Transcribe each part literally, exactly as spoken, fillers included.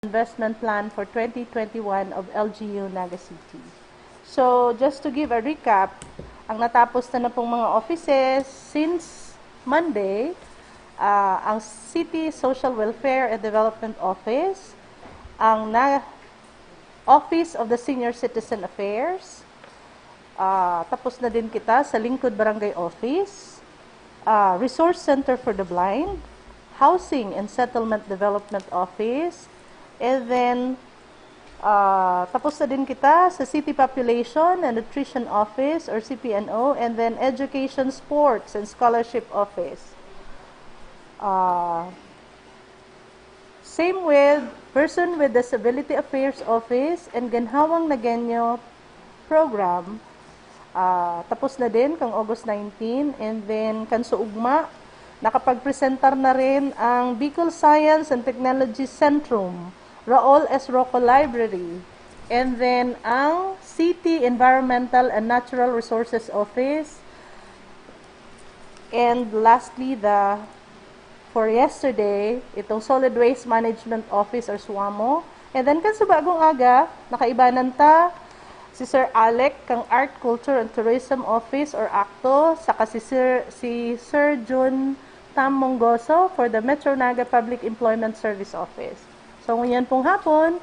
Investment Plan for twenty twenty-one of L G U Naga City. So, just to give a recap, ang natapos na na pong mga offices since Monday, ah, ang City Social Welfare and Development Office, ang na Office of the Senior Citizen Affairs, ah, tapos na din kita sa Lingkod Barangay Office, ah, Resource Center for the Blind, Housing and Settlement Development Office, and then, ah, tapos na din kita sa City Population and Nutrition Office or C P N O, and then Education, Sports and Scholarship Office. Ah, same with Person with Disability Affairs Office and Ginhawang Nagenyo Program. Ah, tapos na din kang August nineteen, and then kan sa ugma, nakapagpresentar na rin ang Bicol Science and Technology Centrum, Raul S. Rocco Library, and then ang City Environmental and Natural Resources Office, and lastly, the, for yesterday, itong Solid Waste Management Office or SWAMO. And then, kan sa bagong aga, nakaibanan ta, si Sir Alec kang Art, Culture and Tourism Office or ACTO, saka si Sir, si Sir Jun Tam Mongoso for the Metro Naga Public Employment Service Office. So, ngayon pong hapon,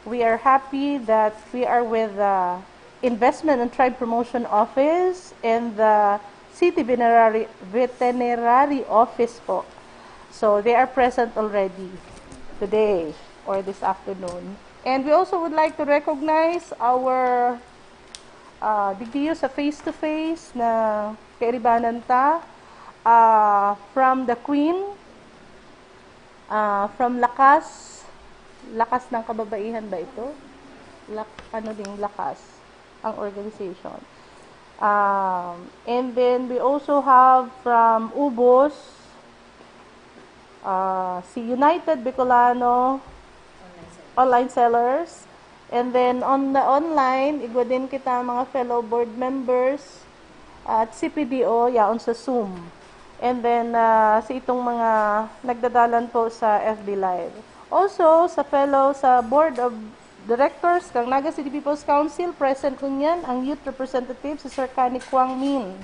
we are happy that we are with the Investment and Trade Promotion Office and the City Venerary, Veterinary Office po. So, they are present already today or this afternoon. And we also would like to recognize our uh, digdiyo sa face-to-face na kairibanan ta, uh, from the Queen, uh, from Lakas, Lakas ng Kababaihan ba ito? Lak, ano ding Lakas, ang organization. Um, and then we also have from Ubos, uh, si United Bicolano Online Sellers. And then on the online, igwa din kita mga fellow board members at C P D O yaon sa Zoom. And then uh, sa itong mga nagdadalan po sa F B Live. Also, sa fellow sa Board of Directors kang Naga City People's Council, present ngunyan ang Youth Representative, si Sir Kani Kwang Min.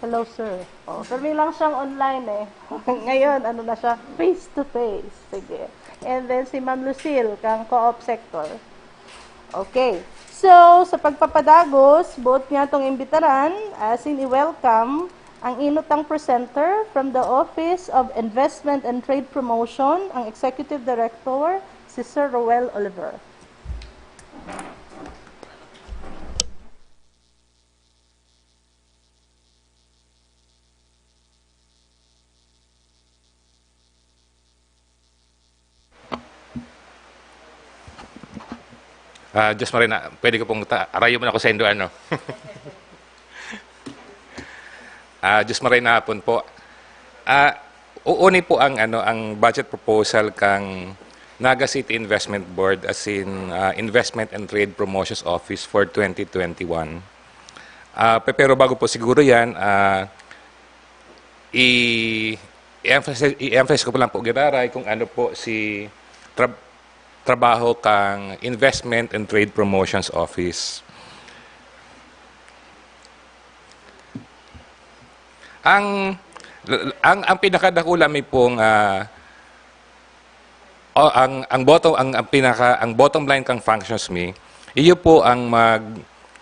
Hello, sir. Oh, permi lang siyang online eh. Ngayon, ano na siya? Face to face. Sige. And then si Ma'am Lucille, kang co-op sector. Okay. So, sa pagpapadagos, boot niya tong imbitaran, asin i-welcome ang inutang presenter from the Office of Investment and Trade Promotion, ang Executive Director, si Sir Roel Oliver. Ah, Diyos Marina, pwede ko pong ta- arayo mo na ako sa Indo, ano? Ah, Diyos Marina hapon po. Ah, uuni po ang ano ang budget proposal kang Naga City Investment Board as in ah, Investment and Trade Promotions Office for twenty twenty-one. Ah, pe- pero bago po siguro 'yan, ah, i- i-emphasize, i-emphasize ko po lang po giraray kung ano po si tra- trabaho kang Investment and Trade Promotions Office. Ang ang ang pinakadakula mi pong ah, oh, ang ang bottom ang, ang pinaka ang bottom line kang functions mi, iyo po ang mag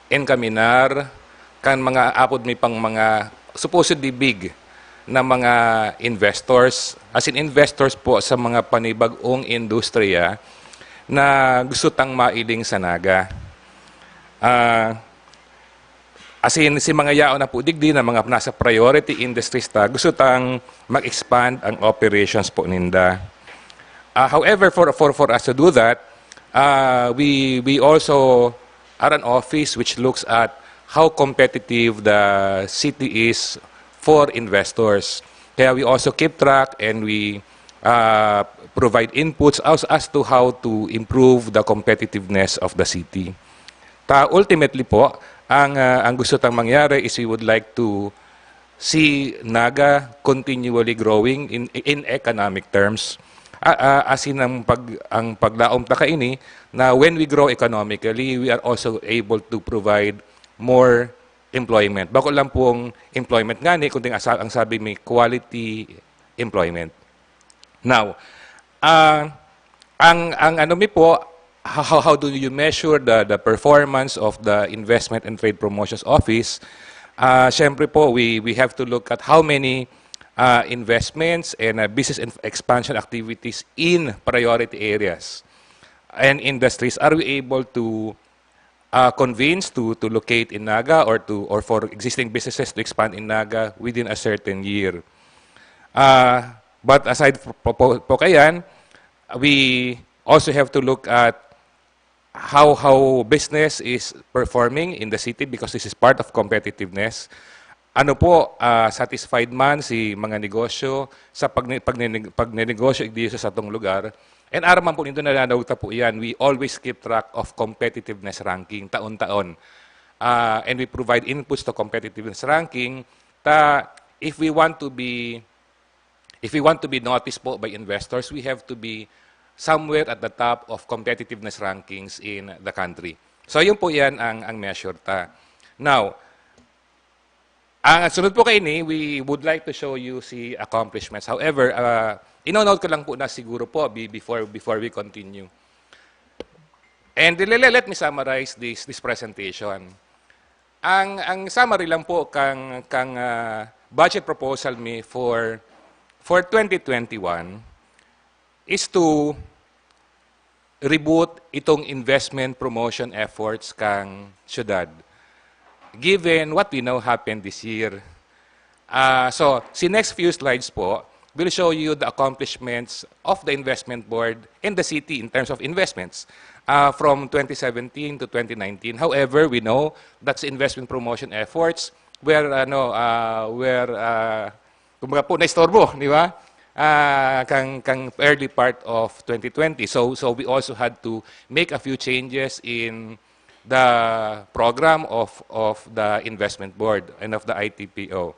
encaminar kan mga apod mi pang mga supposedly big na mga investors, as in investors po sa mga panibag-ong industriya na gusto tang mailing sa Naga. Ah, as in, si mga yaon na po digdi na mga nasa priority industries ta, gusto tang mag-expand ang operations po ninda. Ah, however, for, for, for us to do that, ah, we, we also are an office which looks at how competitive the city is for investors. Kaya we also keep track and we uh, provide inputs as, as to how to improve the competitiveness of the city. Ta ultimately po, ang uh, ang gusto tang mangyari is we would like to see Naga continually growing in in economic terms. Ah, ah, asin ang pag-, ang paglaom ta kaini na when we grow economically, we are also able to provide more employment. Bako lang pong employment ngani, kundi ang sa-, ang sabi mi, quality employment. Now, ah, ang, ang ano mi po, how, how do you measure the, the performance of the Investment and Trade Promotions Office? Ah, siyempre po, we, we have to look at how many, ah, investments and, ah, business inf-, expansion activities in priority areas and industries are we able to, ah, convince to, to locate in Naga or to, or for existing businesses to expand in Naga within a certain year. Ah, but aside po, po, po kayan, we also have to look at how, how business is performing in the city because this is part of competitiveness. Ano po, ah, satisfied man si mga negosyo sa pagne-, pagne-, pagnenegosyo igdi sa satong lugar? And aram man po nindo, nadadawta po iyan, we always keep track of competitiveness ranking taon-taon. Ah, and we provide inputs to competitiveness ranking ta if we want to be, if we want to be noticed po by investors, we have to be somewhere at the top of competitiveness rankings in the country. So, yun po yan ang, ang measure ta. Now, ang sunod po kaini, we would like to show you si accomplishments. However, ah, ino-note ko lang po na siguro po be-, before, before we continue. And le-, le-, let me summarize this, this presentation. Ang, ang summary lang po kang, kang, ah, budget proposal mi for, for twenty twenty-one is to reboot itong investment promotion efforts kang syudad, given what we know happened this year. Ah, so, si next few slides po will show you the accomplishments of the investment board and the city in terms of investments, ah, from twenty seventeen to twenty nineteen. However, we know that the investment promotion efforts were, ano, ah, were, ah, kumbaga po, naistorbo, di ba? Ah, kang, kang early part of twenty twenty. So, so we also had to make a few changes in the program of, of the investment board and of the I T P O.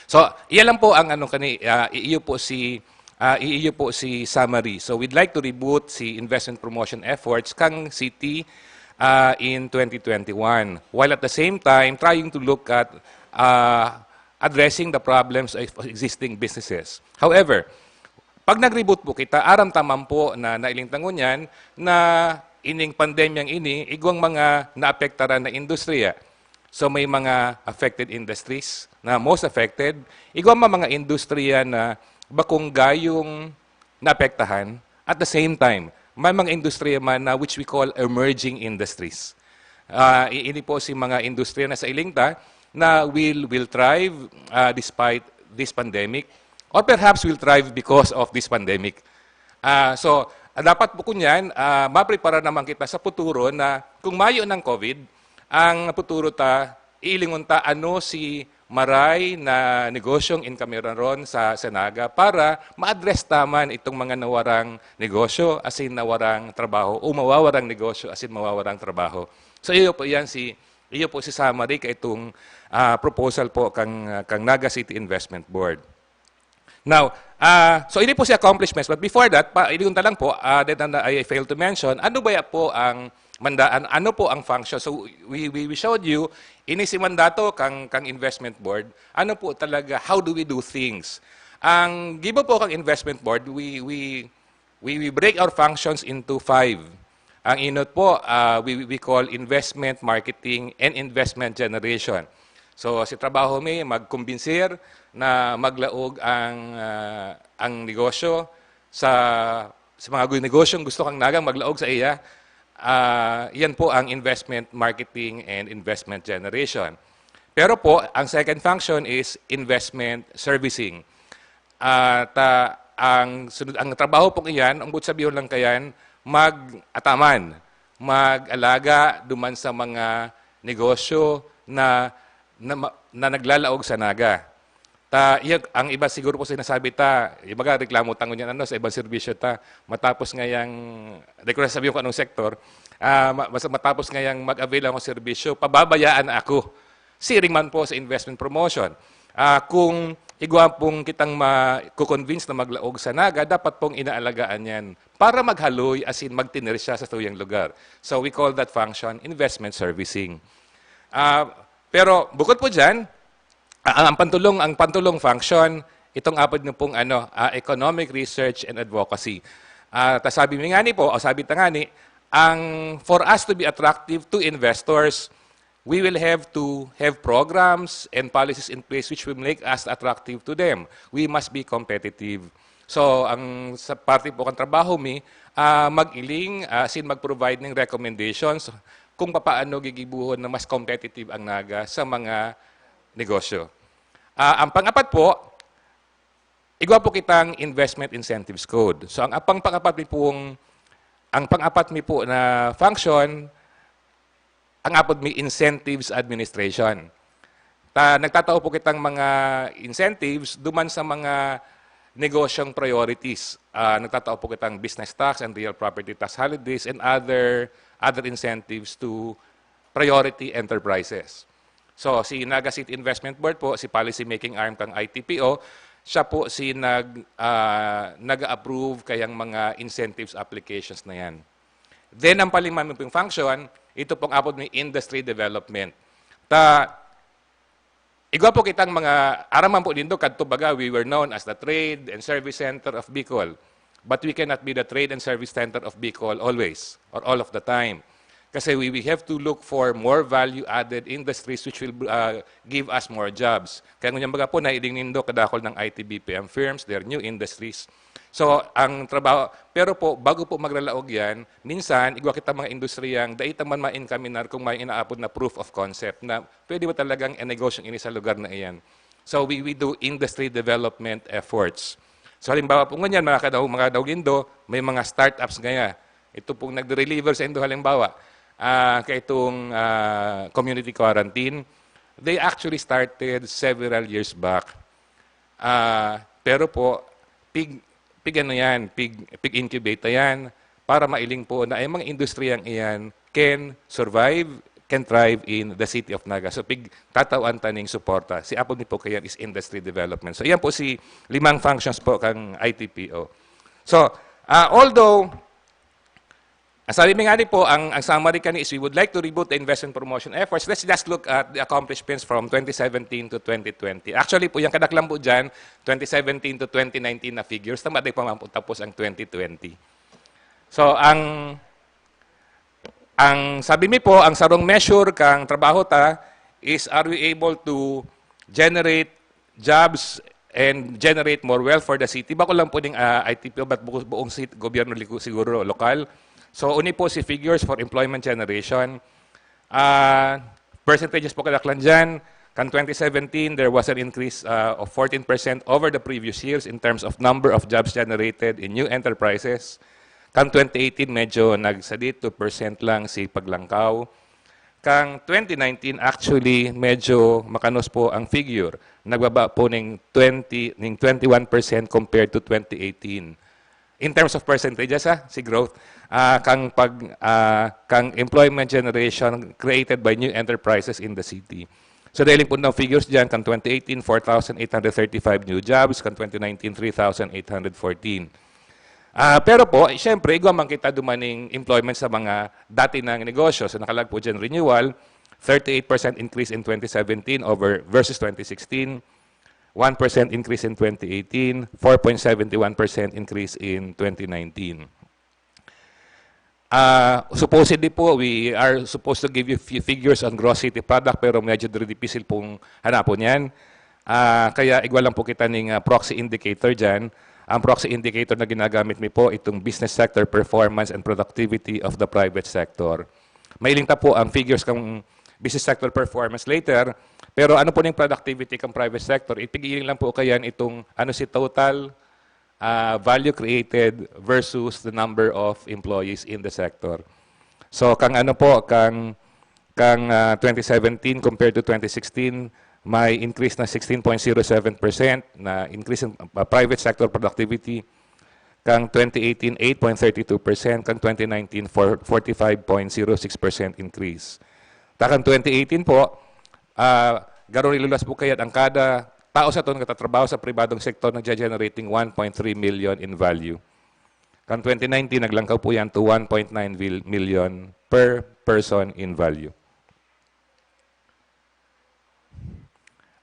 So, iyan lang po ang ano kani, ah, iiyo po si, ah, iiyo po si summary. So, we'd like to reboot si investment promotion efforts kang city, ah, in twenty twenty-one, while at the same time trying to look at, ah, addressing the problems of existing businesses. However, pag nag-reboot po kita, aram ta man po na nailintangon yan na ining pandemyang ini, igwang mga naapektaran na industriya. So, may mga affected industries na most affected. Igwa man mga industriya na bakong gayong naapektahan. At the same time, may mga industriya man na which we call emerging industries. Ah, i-, ini po si mga industriya na sa iling ta na will, will thrive, ah, despite this pandemic or perhaps will thrive because of this pandemic. Ah, so, ah, dapat po kunyan, ah, maprepara naman kita sa futuro na kung mayo ng COVID, ang futuro ta, iilingon ta ano si maray na negosyong in kameraron sa, sa Naga para ma-address ta man itong mga nawarang negosyo, asin nawarang trabaho, o mawawarang negosyo, asin mawawarang trabaho. So, iyo po yan si, iyo po si summary ka itong, ah, proposal po kang, kang Naga City Investment Board. Now, ah, so ini po si accomplishments. But before that, pa, ilingon ta lang po, ah, that, that I failed to mention, ano ba ya po ang manda-, an-, ano po ang function? So, we, we, we showed you, ini si mandato kang, kang investment board. Ano po talaga, how do we do things? Ang gibo po kang investment board, we, we, we, we break our functions into five. Ang inot po, ah, we, we call investment, marketing, and investment generation. So, si trabaho mi, magkumbinsir na maglaog ang, ah, ang negosyo sa, sa mga gu-, negosyong gusto kang Nagang maglaog sa iya. Ah, yan po ang investment, marketing, and investment generation. Pero po, ang second function is investment servicing. Ah, ta-, ang sunod, ang trabaho pong iyan, ang but sabihon lang kayan, mag-ataman, mag-alaga duman sa mga negosyo na, na ma-, na naglalaog sa Naga. Ta, iya, ang iba siguro po sinasabi ta, yung mga reklamo ta ngunyan, ano, sa ibang serbisyo ta, matapos ngayang, di ko na sabihin kung anong sektor, ah, ma-, basta matapos ngayang mag-avail ako ng serbisyo, pababayaan ako. Siring man po sa investment promotion. Ah, kung igwa pong kitang ma-convince na maglaog sa Naga, dapat pong inaalagaan yan para maghaloy, as in, magtener siya sa tuyang lugar. So we call that function investment servicing. Ah, pero bukod po dyan, ah, ang pantulong, ang pantulong function, itong apod na pong ano, ah, economic research and advocacy. Ah, ta sabi mi ngani po, o sabi ta ngani, ang for us to be attractive to investors, we will have to have programs and policies in place which will make us attractive to them. We must be competitive. So, ang sa parte po kan trabaho mi, ah, mag-iling, ah, as in mag-provide ng recommendations kung papaano gigibuhon na mas competitive ang Naga sa mga negosyo. Ah, ang pang-apat po, igwa po kitang investment incentives code. So, ang apang pang-apat mi pong, ang pang-apat mi po na function, ang apod mi incentives administration. Ta, nagtatao po kitang mga incentives duman sa mga negosyong priorities. Ah, nagtatao po kitang business tax and real property tax holidays and other, other incentives to priority enterprises. So, si Naga City Investment Board po, si policy making arm kang I T P O, siya po si nag, ah, nag-approve kayang mga incentives applications na yan. Then, ang palima mi pong function, ito pong apod mi industry development. Ta, igwa po kitang mga, aram man po nindo, kadto baga, we were known as the trade and service center of Bicol. But we cannot be the trade and service center of Bicol always or all of the time. Kasi we, we have to look for more value-added industries which will, uh, give us more jobs. Kaya ngunyan baga po, nailing nindo kadakol ng I T B P M firms, their new industries. So, ang trabaho, pero po, bago po maglalaog yan, minsan, igwa kita mga industriyang, dai ta man ma-encaminar kung may inaapod na proof of concept na pwede ba talagang negosyo ini sa lugar na iyan. So, we, we do industry development efforts. So, halimbawa po ngunyan, mga kadaw, mga daw gindo, may mga startups ngaya. Ito pong nagde-deliver sa indo, halimbawa, ah, kay itong, ah, community quarantine, they actually started several years back. Ah, pero po, pig, pig ano yan, pig, pig-incubate yan para mailing po na ang mga industriyang iyan can survive, can thrive in the city of Naga. So, pig, tatawan ta ning suporta. Si apod mi po kayan is industry development. So, iyan po si limang functions po kang I T P O. So, ah, although, ang sabi mi nga ni po, ang, ang summary kani is we would like to reboot the investment promotion efforts. Let's just look at the accomplishments from twenty seventeen to twenty twenty. Actually po, yung kadaklan po dyan, twenty seventeen to twenty nineteen na figures, tama di pa man po tapos ang twenty twenty. So, ang, ang sabi mi po, ang sarong measure kang trabaho ta is, are we able to generate jobs and generate more wealth for the city? Bako lang po ning, ah, I T P O, but bu-, buong city, gobyerno liku-, siguro lokal. So, uni po si figures for employment generation. Ah, percentages po kadaklan dyan. Kan twenty seventeen, there was an increase, ah, of fourteen percent over the previous years in terms of number of jobs generated in new enterprises. Kan twenty eighteen, medyo nagsadit, two percent lang si paglangkaw. Kang twenty nineteen, actually, medyo makanos po ang figure. Nagbaba po ning twenty, ning twenty-one percent compared to twenty eighteen. In terms of percentages, ha, si growth, ah, kang pag, ah, kang employment generation created by new enterprises in the city. So, dahil po ng figures dyan, kang twenty eighteen, four thousand eight hundred thirty-five new jobs, kang twenty nineteen, three thousand eight hundred fourteen. Ah, pero po, siyempre, igwa man kita dumaning employment sa mga dati nang negosyo. So, nakalag po dyan renewal, thirty-eight percent increase in twenty seventeen over versus twenty sixteen, one percent increase in twenty eighteen, four point seven one percent increase in twenty nineteen. Ah, supposedly po, we are supposed to give you fi-, figures on gross city product, pero medyo diri dipisil pong hanapon yan. Ah, kaya igwa lang po kita ning, ah, proxy indicator dyan. Ang proxy indicator na ginagamit mi po, itong business sector performance and productivity of the private sector. Mailing ta po ang figures kang business sector performance later, pero ano po ning productivity kang private sector? Ipigiling lang po kayan itong ano si total, ah, value created versus the number of employees in the sector. So, kang ano po, kang, kang, ah, twenty seventeen compared to twenty sixteen, may increase na sixteen point zero seven percent na increase in, ah, private sector productivity. Kang twenty eighteen, eight point thirty two percent. Kang twenty nineteen, four, forty-five point zero six percent increase. Ta kang twenty eighteen po, ah, garo ni lulas po kaya ang kada tao sa itong nagtatrabaho sa pribadong sektor nagja-generating one point three million in value. Kan twenty nineteen, naglangkaw po yan to one point nine vil-, million per person in value.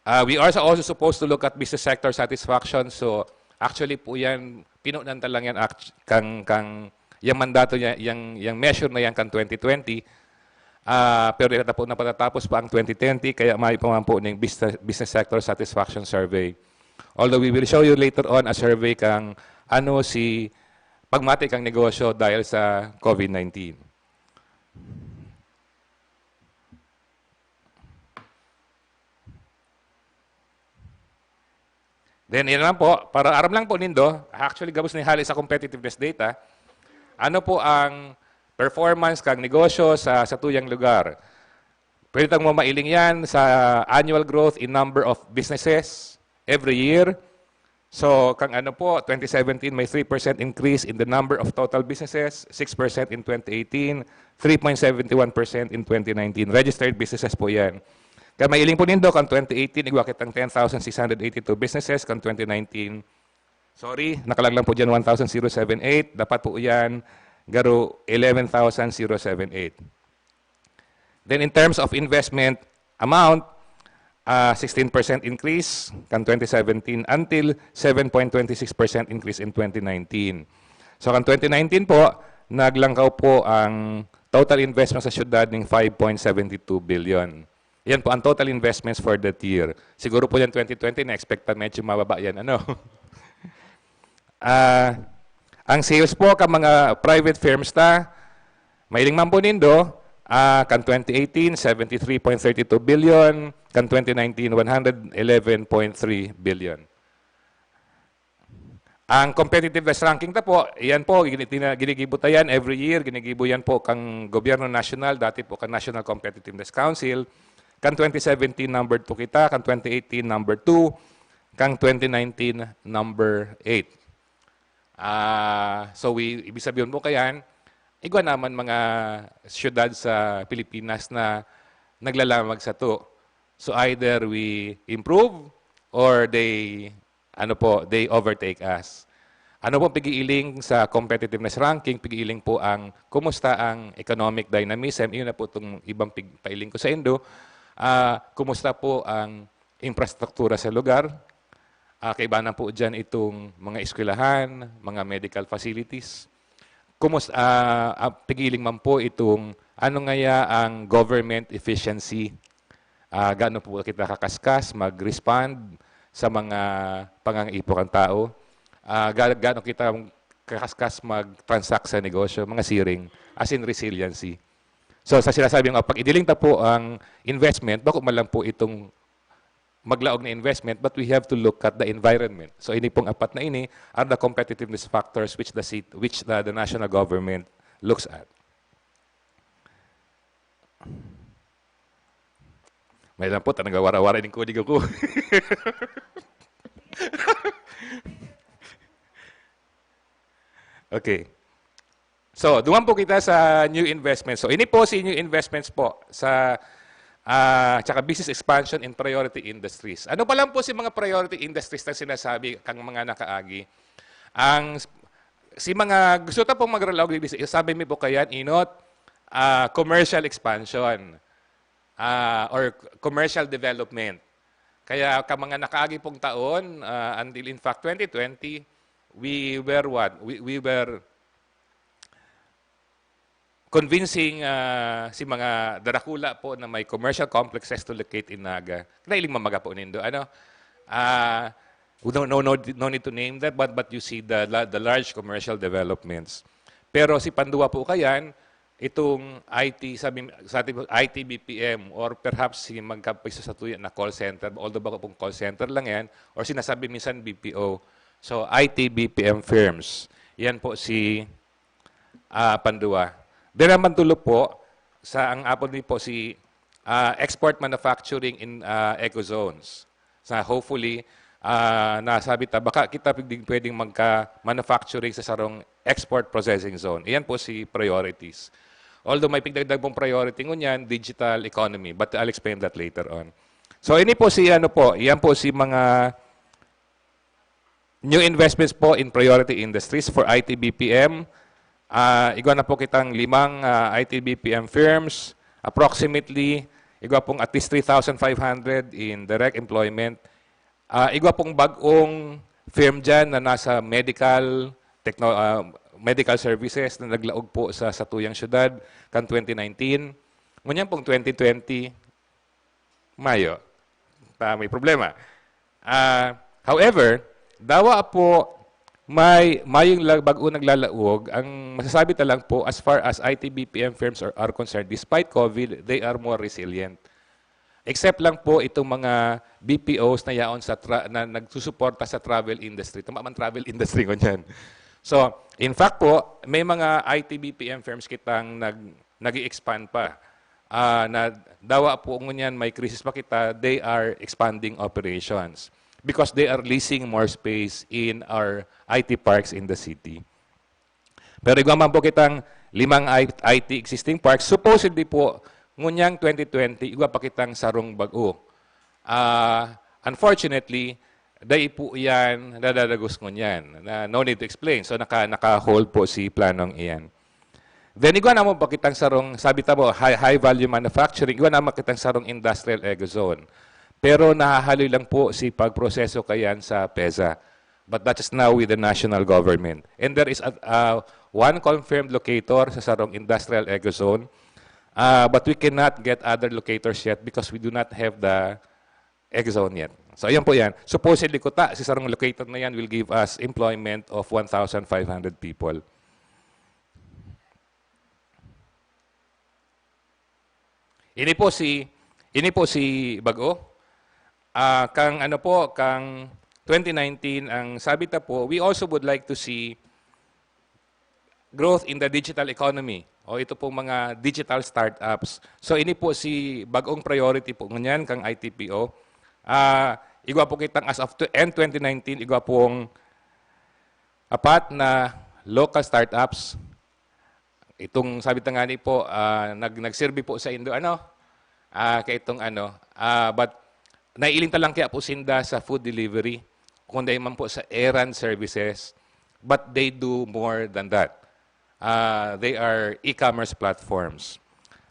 Uh, we are also supposed to look at business sector satisfaction. So, actually po yan, pinunan ta lang yan act-, kang, kang, yung mandato niya, yung, yung measure na yan kan twenty twenty. Ah, pero di na po napatatapos pa ang twenty twenty, kaya may pa man po ning business, business sector satisfaction survey. Although we will show you later on a survey kang ano si pagmati kang negosyo dahil sa COVID nineteen. Then, yan lang po. Para aram lang po nindo, actually, gabos na hali sa competitiveness data. Ano po ang performance kang negosyo sa, sa tuyang lugar? Pwede tang mamailing yan sa annual growth in number of businesses every year. So, kang ano po, twenty seventeen, may three percent increase in the number of total businesses, six percent in twenty eighteen, three point seven one percent in twenty nineteen. Registered businesses po yan. Kaya mailing po nindo, kang twenty eighteen, igwa kitang ten thousand six hundred eighty-two businesses, kang twenty nineteen, sorry, nakalag lang po dyan, one thousand seven eight. Dapat po yan, garo, eleven thousand seven eight. Then in terms of investment amount, ah, sixteen percent increase kan twenty seventeen until seven point twenty six percent increase in twenty nineteen. So, kan twenty nineteen po, naglangkaw po ang total investment sa syudad ng five point seven two billion. Yan po ang total investments for that year. Siguro po yan twenty twenty, na-expect na medyo mababa yan, ano? Ah, ang sales po kan mga private firms ta, mailing man po nindo, ah, kan twenty eighteen, seventy three point thirty two billion, kan twenty nineteen, one hundred eleven point three billion. Ang competitiveness ranking ta po, iyan po, gini-, tina-, ginigibo ta yan every year, ginigibo yan po kang gobyerno nasyonal, dati po kang National Competitiveness Council, kan twenty seventeen number two kita, kan twenty eighteen number two, kang twenty nineteen number eight. Ah, so we, ibig sabihin po kayan, igwa naman mga syudad sa Pilipinas na naglalamag sato. So either we improve or they, ano po, they overtake us. Ano po pigiiling sa competitiveness ranking? Pigiiling po ang kumusta ang economic dynamism. Iyon na po itong ibang pig-, pailing ko sa indo. Ah, kumusta po ang infrastruktura sa lugar? Ah, kaibanan po dyan itong mga eskwelahan, mga medical facilities. Kumus-, ah, ah, pigiling man po itong ano ngaya ang government efficiency. Ah, gaano po kita kakaskas mag-respond sa mga pangangaipo kan tao? Ah, ga-, gaano kita kakaskas mag-transact sa negosyo, mga siring, as in resiliency. So, sa sinasabi nga, pag idiling ta po ang investment, bako man lang po itong maglaog na investment, but we have to look at the environment. So, ini pong apat na ini are the competitiveness factors which the cit-, which the, the national government looks at. May lang po, ta nagwawara-wara yung kudig ako. Okay. So, duman po kita sa new investments. So, ini po si new investments po sa, ah, tsaka business expansion in priority industries. Ano pa lang po si mga priority industries na sinasabi kang mga nakaagi? Ang, si mga gusto ta pong magralaog, sabi mi po kayan, inot, ah, commercial expansion, ah, or commercial development. Kaya ka mga nakaagi pong taon, ah, until in fact twenty twenty, we were what? We, we were convincing, ah, si mga darakula po na may commercial complexes to locate in Naga. Nailing mamaga po nindo, ano? Ah, we don't, no, no, no need to name that, but, but you see the la-, the large commercial developments. Pero si Pandua po kayan, itong I T, sabi, sa ating I T B P M, or perhaps si magkapisa sa tuya na call center, although baka pong call center lang yan, or sinasabi minsan B P O. So, I T B P M firms. Yan po si, ah, Pandua. Then, ang Mantulo po, sa ang Apple din po si, ah, export manufacturing in, ah, eco zones. Sa hopefully, ah, nasabi ta, baka kita pwedeng, pwedeng magka-manufacturing sa sarong export processing zone. Iyan po si priorities. Although may pigdagdag pong priority ngunyan, digital economy. But I'll explain that later on. So, ini po si ano po, yan po si mga new investments po in priority industries for I T B P M. Ah, igwa na po kitang limang, ah, I T B P M firms, approximately, igwa pong at least three thousand five hundred in direct employment. Ah, igwa pong bag-ong firm dyan na nasa medical, techno-, ah, medical services na naglaog po sa satuyang syudad kan twenty nineteen. Ngunyan pong twenty twenty, mayo. Ta-, may problema. Ah, however, dawa po may, mayong lag-, bag-o naglalaog. Ang masasabi ta lang po, as far as I T B P M firms are, are concerned, despite COVID, they are more resilient. Except lang po itong mga B P Os na yaon sa tra-, na nagsusuporta sa travel industry. Tama man, travel industry ngunyan. So, in fact po, may mga I T B P M firms kitang nag-, nag-i-expand pa. Ah, na dawa po ngunyan may krisis pa kita, they are expanding operations because they are leasing more space in our I T parks in the city. Pero igwa man po kitang limang I-, I T existing parks, supposedly po, ngunyang twenty twenty, igwa pa kitang sarong bag-o. Ah, unfortunately, dai po yan nadadagos ngunyan. Na, no need to explain. So, naka, naka-hold po si planong iyan. Then, igwa naman pa kitang sarong, sabi ta mo, high, high value manufacturing, igwa naman kitang sarong industrial ecozone. Pero nahahaloy lang po si pagproseso kayan sa PEZA. But that is now with the national government. And there is a, uh, one confirmed locator sa sarong industrial ecozone. Uh, but we cannot get other locators yet because we do not have the ecozone yet. So, ayan po yan. Supposedly, kuta, si sarong locator na yan will give us employment of one thousand five hundred people. Ini po si, ini po si Bago. Ah, kang ano po, kang twenty nineteen, ang sabi ta po, we also would like to see growth in the digital economy. O ito pong mga digital startups. So, ini po si bagong priority po ngunyan kang I T P O. Ah, igwa po kitang as of to, end twenty nineteen, igwa pong apat na local startups. Itong sabi ta nga ni po, ah, nag-, nagserbi po sa indo, ano? Ah, kay itong ano, ah, but naiiling ta lang kaya po sinda sa food delivery, kundi man po sa errand services, but they do more than that. Ah, they are e-commerce platforms.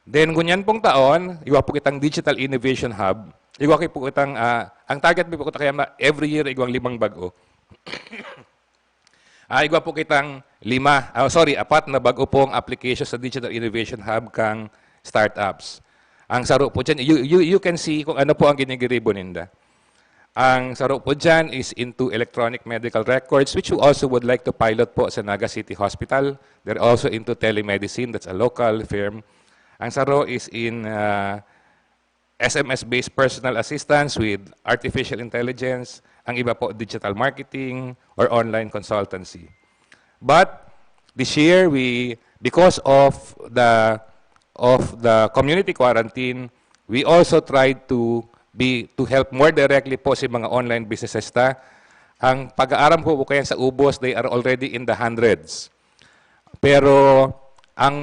Then, ngunyan pong taon, igwa po kitang Digital Innovation Hub. Igwa po kitang, ah, ang target mi po kita kaya ma-, every year, igwang limang bag-o. Ah, igwa po kitang lima, ah, sorry, apat na bag-o pong application sa Digital Innovation Hub kang startups. Ang saro po dyan, you, you, you can see kung ano po ang ginigiribo ninda. Ang saro po dyan is into electronic medical records, which we also would like to pilot po sa Naga City Hospital. They're also into telemedicine, that's a local firm. Ang saro is in, ah, S M S-based personal assistance with artificial intelligence, ang iba po digital marketing or online consultancy. But this year, we, because of the, of the community quarantine, we also tried to be, to help more directly po sa mga online businesses ta. Ang pag-aaram ko po kaya sa ubos, they are already in the hundreds. Pero ang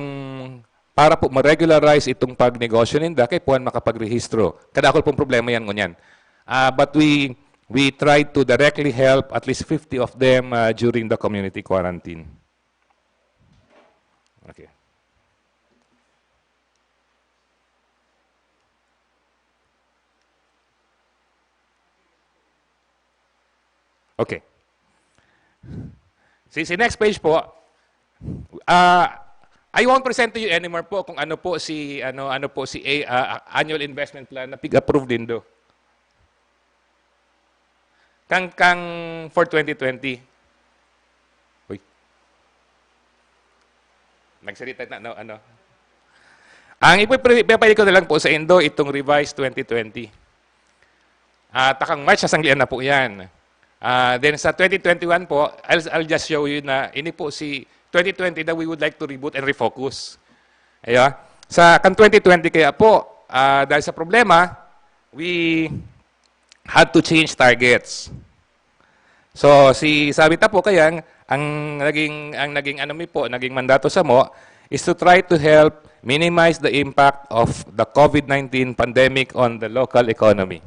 para po ma-regularize itong pagnegosyo ninda, kay puwan makapagrehistro. Kadakol pong problema yan ngunyan. Ah, but we, we try to directly help at least fifty of them, ah, during the community quarantine. Okay. Okay. Si, si next page po, ah, I won't present to you anymore po kung ano po si, ano, ano po si a, ah, annual investment plan na pig-approve nindo. Kang, kang for twenty twenty. Uy. Nagsalita na, no, ano? Ang ipo-, ipapalit ko na lang po sa indo itong revised twenty twenty. Ah, takang March, sasanggihan na po yan. Ah, then sa twenty twenty-one po, I'll, I'll just show you na ini po si twenty twenty that we would like to reboot and refocus. Ayan. Sa kan twenty twenty kaya po, ah, dahil sa problema, we had to change targets. So, si, sabi ta po kaya, ang naging, ang naging ano mi po, naging mandato sa mo is to try to help minimize the impact of the COVID nineteen pandemic on the local economy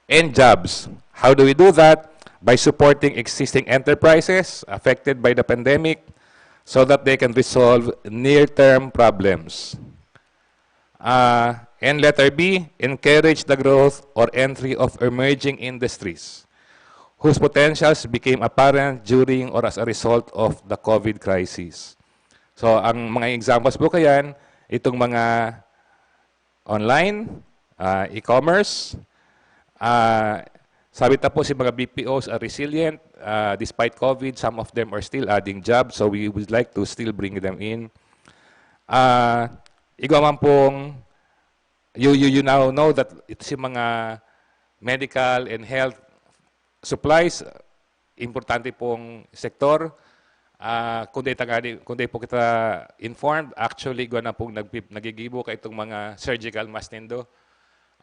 and jobs. How do we do that? By supporting existing enterprises affected by the pandemic so that they can resolve near-term problems. Uh, and letter B, encourage the growth or entry of emerging industries whose potentials became apparent during or as a result of the COVID crisis. So, ang mga examples po kayan, itong mga online, ah, e-commerce, ah, sabi ta po si mga B P Os are resilient, ah, despite COVID, some of them are still adding jobs, so we would like to still bring them in. Ah, igwa man pong, you, you, you now know that ito si mga medical and health supplies, importante pong sektor. Ah, kung di tangani, kung di po kita informed, actually, igwa na pong nagpi-, nagigibo ka itong mga surgical mask nindo.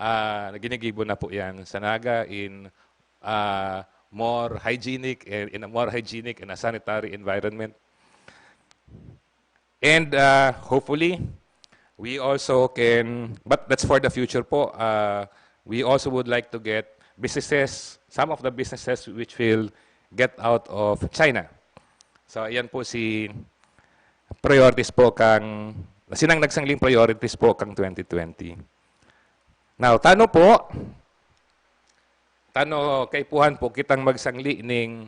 Ah, ginigibo na po yan sa Naga in, ah, more hygienic, eh, in a more hygienic and a sanitary environment. And, uh, hopefully, we also can, but that's for the future po. Uh, we also would like to get businesses, some of the businesses which will get out of China. So, ayan po si priorities po kang, sinang nagsangling priorities po kang twenty twenty. Now, tano po, tano kaipuhan po kitang magsangli ning,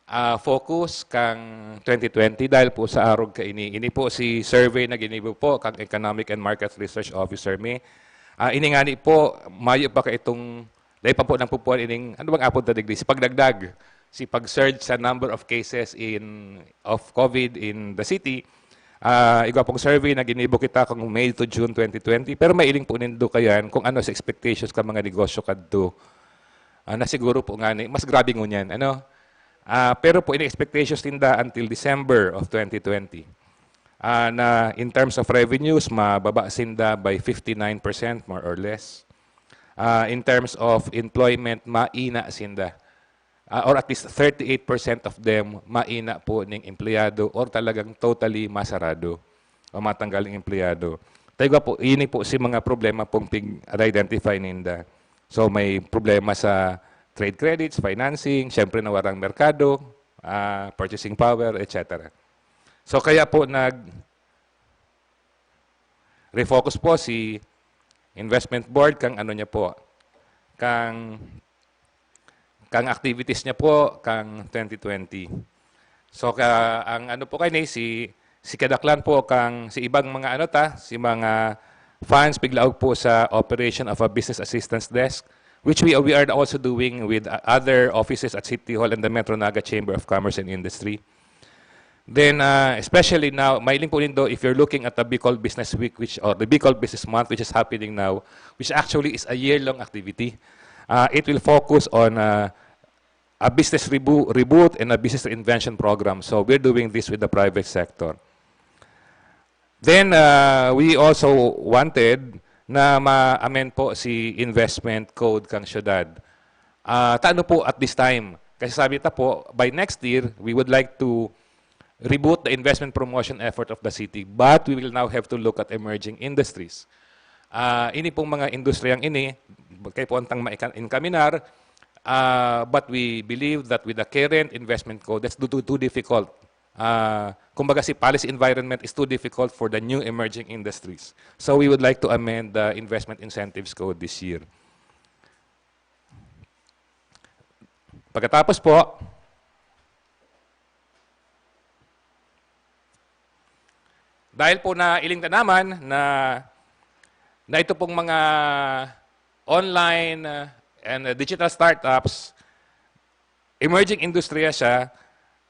ah, focus kang twenty twenty dahil po sa arog kaini. Ini po si survey na ginibo po kang Economic and Market Research Officer mi. Ah, ini ngani po, mayo pa kaitong, dahil pa po nang pupuan ining, ano bang apod ta digdi? Si pagdagdag, si pag-surge sa number of cases in, of COVID in the city. Ah, igwa pong survey na ginibo kita kung May to June twenty twenty, pero mailing po nindo kayan kung ano sa expectations ka mga negosyo kadto. Ah, na siguro po ngani, mas grabe ngunyan, ano? Ah, pero po, ini expectations ninda until December of twenty twenty. Ah, na in terms of revenues, mababa sinda by fifty-nine percent, more or less. Ah, in terms of employment, maina sinda. Ah, or at least thirty-eight percent of them, maina po ning empleyado or talagang totally masarado o matanggal ang empleyado. Tayo po, ini po si mga problema pong pig-identify ninda. So, may problema sa trade credits, financing, syempre nawarang merkado, ah, purchasing power, et cetera. So, kaya po nag-refocus po si investment board kang ano niya po, kang, kang activities niya po, kang twenty twenty. So, ka, ang ano po kayo ni, si, si kadaklan po, kang, si ibang mga ano ta, si mga funds, piglaog po sa operation of a business assistance desk, which we, we are also doing with, uh, other offices at City Hall and the Metro Naga Chamber of Commerce and Industry. Then, uh, especially now, mailing po nindo, if you're looking at the Bicol Business Week, which, or the Bicol Business Month, which is happening now, which actually is a year-long activity, uh, it will focus on, uh, a business rebo-, reboot and a business reinvention program. So we're doing this with the private sector. Then, uh, we also wanted na ma-amend po si investment code kang syudad. Ah, tano po at this time? Kasi sabi ta po, by next year, we would like to reboot the investment promotion effort of the city, but we will now have to look at emerging industries. Ah, ini pong mga industriyang ini, kaipuhan tang maika-, encaminar, ah, but we believe that with the current investment code, that's too, too, too difficult. Ah, kumbaga, si policy environment is too difficult for the new emerging industries. So we would like to amend the investment incentives code this year. Pagkatapos po, dahil po nailing ta naman na, na ito pong mga online, uh, and, uh, digital startups, emerging industriya siya,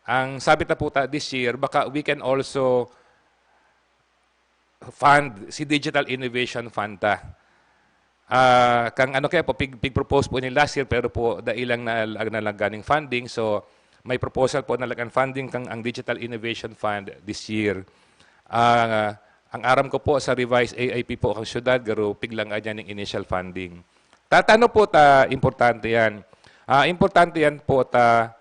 ang sabi ta po ta this year, baka we can also fund si Digital Innovation Fund ta. Ah, kang ano kaya po, pig-, pig-propose po ni last year, pero po dai lang na, na, nalaganing funding. So, may proposal po na lagan funding kang ang Digital Innovation Fund this year. Ah, ang aram ko po sa revised A I P po kang syudad, garo piglang adyan ning initial funding. Tatano po ta, importante yan. Ah, importante yan po ta,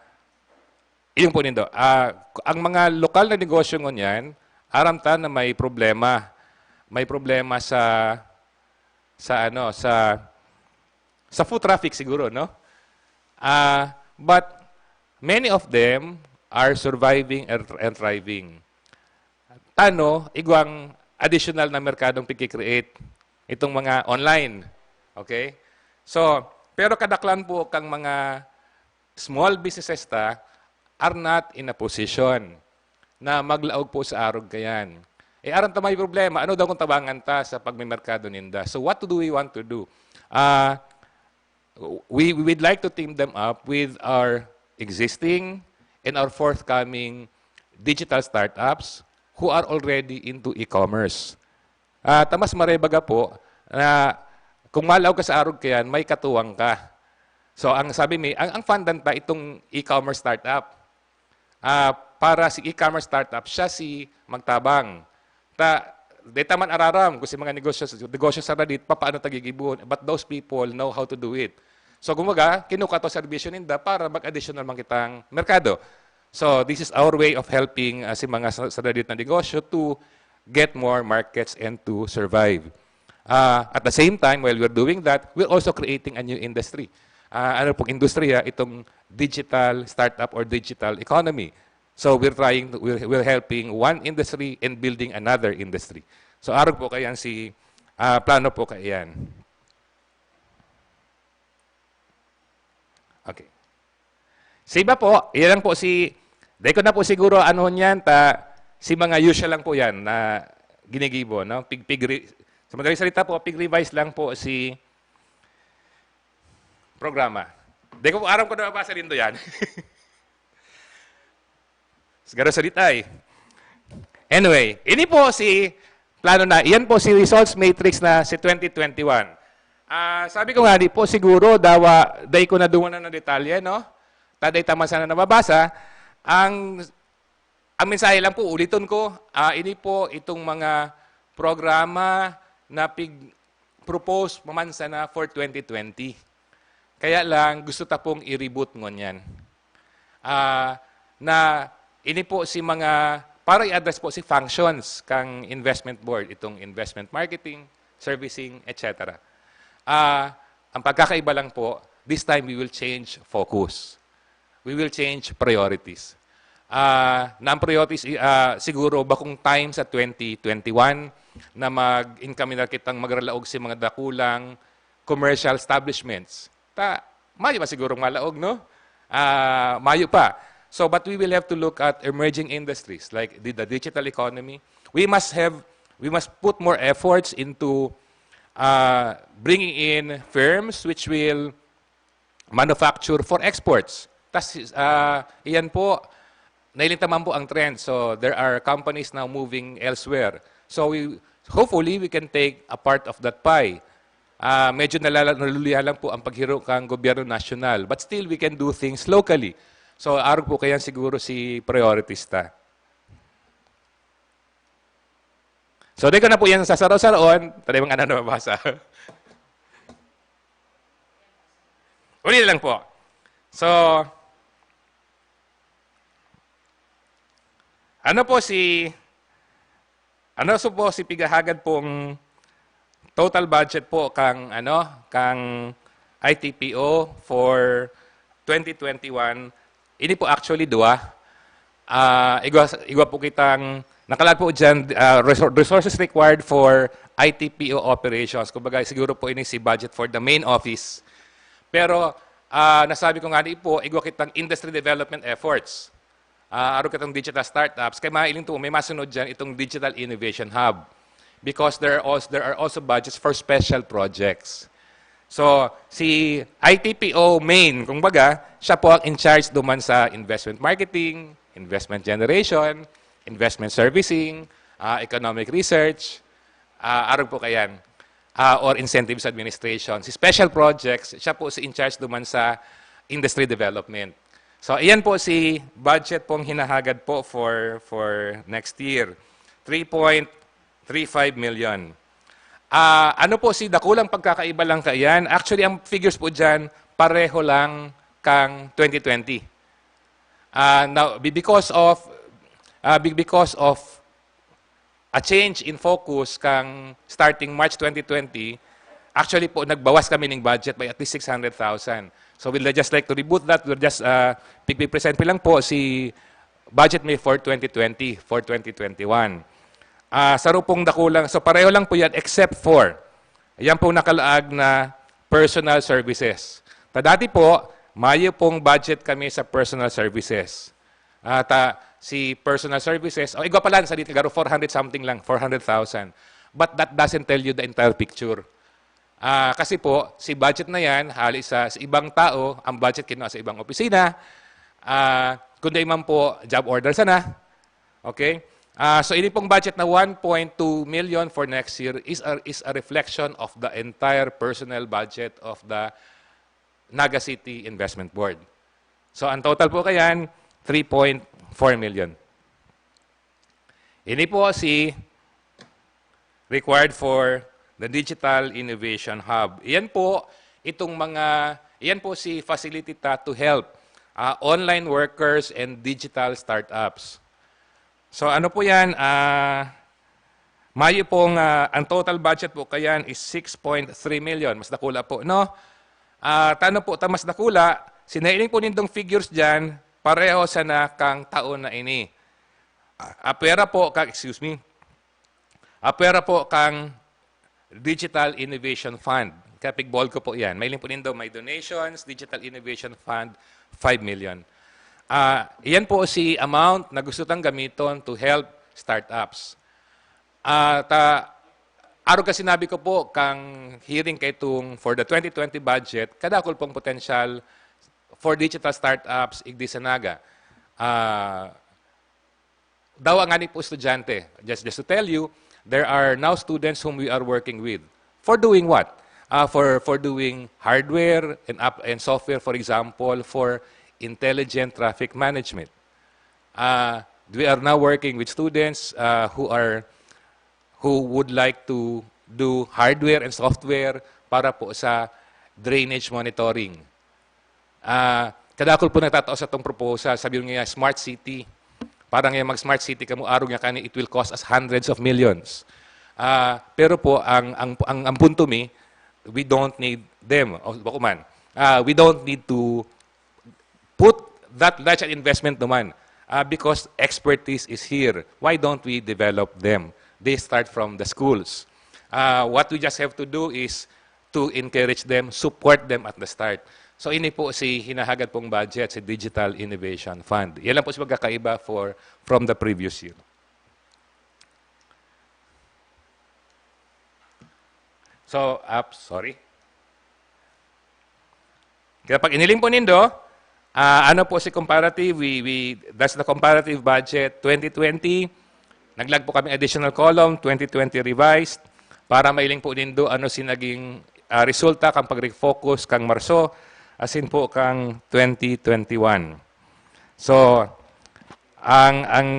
yung po nindo. Ah, ang mga lokal na negosyo ngunyan, aram ta na may problema. may problema sa sa ano sa sa foot traffic siguro, no? Ah, but many of them are surviving and, and thriving. Tano, igwang additional na merkadong pigki-create itong mga online. Okay? So, pero kadaklan po kang mga small businesses ta are not in a position na maglaog po sa arog kayan. Eh, aram ta may problema, ano daw kung tabangan ta sa pagmemerkado ninda? So, what do we want to do? Ah, we, we would like to team them up with our existing and our forthcoming digital startups who are already into e-commerce. Ah, ta mas marebaga po na kung malaog ka sa arog kayan, may katuwang ka. So, ang sabi mi, ang, ang fundan ta itong e-commerce startup. Ah, para si e-commerce startup, siya si magtabang. Ta, di ta man araram kung si mga negosyo, negosyo sa radit, papaano ta gigibo. But those people know how to do it. So, kumbaga, kinuha to serbisyo ninda para mag-additional man kitang merkado. So, this is our way of helping ah, si mga sa, sa radit na negosyo to get more markets and to survive. Ah, at the same time, while we're doing that, we're also creating a new industry. Ah, ano pong industriya? Itong digital startup or digital economy. So we're trying, to, we're, we're helping one industry and building another industry. So arog po kayan si, ah, plano po kayan. Okay. Sa iba po, iyan lang po si, dahil ko na po siguro ano niyan, ta, si mga usual lang po yan na ginigibo, no? Pig, pig, re- sa madaling salita po, pig-revise lang po si programa. Di ko po aram kung nababasa nindo yan. Siguro sa ditay. Anyway, ini po si plano na, iyan po si results matrix na si twenty twenty-one. Ah, sabi ko nga, di po siguro, dawa, dai ko na duman na detalye, no? Taday tama sana nababasa. Ang, ang mensahe lang po, uliton ko, ah, ini po itong mga programa na pig-, propose pa man sana for twenty twenty. Kaya lang, gusto ta pong i-reboot ngunyan. Ah, na ini po si mga, para i-address po si functions kang investment board, itong investment marketing, servicing, et cetera. Ah, ang pagkakaiba lang po, this time we will change focus. We will change priorities. Ah, na ang priorities, ah, siguro bakong time sa twenty twenty-one na mag-encaminar kitang magralaog si mga dakulang commercial establishments. Ta, mayo pa sigurong malaog, no? Ah, mayo pa. So, but we will have to look at emerging industries like the, the digital economy. We must have, we must put more efforts into ah, bringing in firms which will manufacture for exports. Tas, ah, iyan po, nailintaman po ang trend. So, there are companies now moving elsewhere. So, we, hopefully, we can take a part of that pie. Ah, medyo nalala-, naluluya lang po ang paghiro kang gobyerno nasyonal. But still, we can do things locally. So, arog po kayan siguro si priorities ta. So, di ko na po yan sasaraw-saraon. Taday mga ano nababasa. Uli na lang po. So, ano po si, ano so po si pigahagad pong total budget po kang, ano, kang I T P O for twenty twenty-one? Ini po actually dua. Ah, igwa, igwa po kitang, nakalaan po dyan, ah, resor-, resources required for I T P O operations. Kumbaga, siguro po ini si budget for the main office. Pero, ah, nasabi ko nga ni po, igwa kitang industry development efforts. Ah, arog kitang digital startups. Kaya mga iling to, may masunod dyan itong Digital Innovation Hub. Because there are also, there are also budgets for special projects. So, si I T P O main, kumbaga, siya po ang in charge duman sa investment marketing, investment generation, investment servicing, ah, economic research, ah, arog po kayan, ah, or incentives administration. Si special projects, siya po si in charge duman sa industry development. So, iyan po si budget pong hinahagad po for, for next year. Three point three five million. Ah, ano po si dakulang pagkakaiba lang kaiyan? Actually, ang figures po dyan, pareho lang kang twenty twenty. Ah, now, be-, because of, ah, be-, because of, a change in focus kang starting March twenty twenty, actually po, nagbawas kami ning budget by at least six hundred thousand. So we'd just like to reboot that. We'll just uh, pigpipresent lang po si budget mi for twenty twenty, for twenty twenty-one. Ah, sa rupong dakulang, so pareho lang po yan except for, yan pong nakalaag na personal services. Ta dati po, mayo pong budget kami sa personal services. At ah, si personal services, o igwa pala, sa dito, garo four hundred something lang, four hundred thousand. But that doesn't tell you the entire picture. Ah, kasi po, si budget na yan, hali sa, sa ibang tao, ang budget kinuha sa ibang opisina, ah, kundi man po, job order sana. Okay? Ah, so, ini pong budget na one point two million for next year is a, is a reflection of the entire personnel budget of the Naga City Investment Board. So, ang total po kayan, three point four million. Ini po si required for the Digital Innovation Hub. Iyan po, itong mga, iyan po si facility ta to help ah, online workers and digital startups. So ano po yan? Ah, mayo pong, ah, ang total budget po kayan is six point three million. Mas dakula po, no? Ah, tano po ta mas dakula, sinailing po nindong figures dyan, pareho sana kang taon na ini. Ah, apwera po, ka, excuse me, apwera po kang Digital Innovation Fund. Kaya pigbol ko po yan. May link po nindo, may donations, Digital Innovation Fund, five million. Ah, yan po si amount na gusto tang gamiton to help startups. Ah, ta, arog ka sinabi ko po, kang hearing kay itong for the twenty twenty budget, kadakol pong potential for digital startups igdi sa Naga. Ah, dawa ngani po estudyante. Just, just to tell you, there are now students whom we are working with. For doing what? Ah, for, for doing hardware and, app, and software, for example, for intelligent traffic management. Ah, we are now working with students ah, who are who would like to do hardware and software para po sa drainage monitoring. Ah, kadakol po nagtatao sa tong proposal, sabi nga smart city. Parang yung mag-smart city kamo, arog nga kani, it will cost us hundreds of millions. Ah, pero po, ang, ang, ang, ang punto mi, we don't need them. O, bako man. Ah, we don't need to put that large an investment naman ah, because expertise is here. Why don't we develop them? They start from the schools. Ah, what we just have to do is to encourage them, support them at the start. So ini po si hinahagad pong budget, si Digital Innovation Fund. Yan lang po si pagkakaiba for, from the previous year. So, up, sorry. Kaya pag iniling po nindo, ah, ano po si comparative, we, we, that's the comparative budget twenty twenty. Naglag po kami additional column, twenty twenty revised, para mailing po nindo ano si naging ah, resulta kang pag-refocus kang Marso, asin po kang twenty twenty-one. So, ang, ang,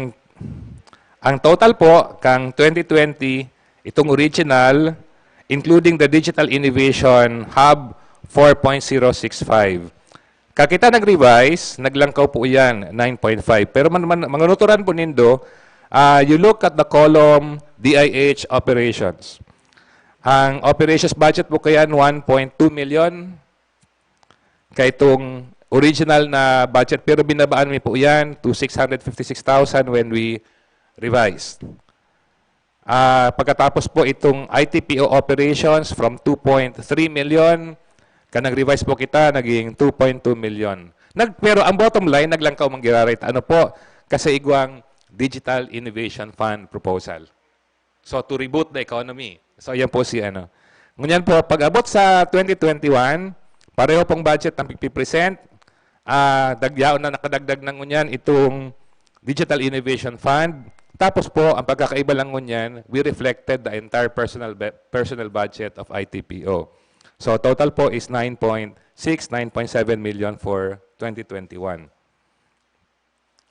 ang total po kang twenty twenty, itong original, including the Digital Innovation Hub, four point zero six five. Kakita nag-revise, naglangkaw po iyan, nine point five. Pero man, man, manganuturan po nindo, ah, you look at the column D I H operations. Ang operations budget po kayan, one point two million. Kaya itong original na budget, pero binabaan mi po yan to six hundred fifty-six thousand when we revised. Ah, pagkatapos po itong I T P O operations from two point three million, ka nag-revise po kita, naging two point two million. Nag, pero ang bottom line, naglangkaw man giraray ta. Ano po? Kasi igwang Digital Innovation Fund proposal. So, to reboot the economy. So, yan po si ano. Ngunyan po, pag-abot sa twenty twenty-one, pareho pong budget ang pagpipresent. Ah, dagyaon na nakadagdag ng ngunyan itong Digital Innovation Fund. Tapos po, ang pagkakaiba lang ngunyan, we reflected the entire personal be- personal budget of I T P O. So, total po is nine point six, nine point seven million for twenty twenty-one.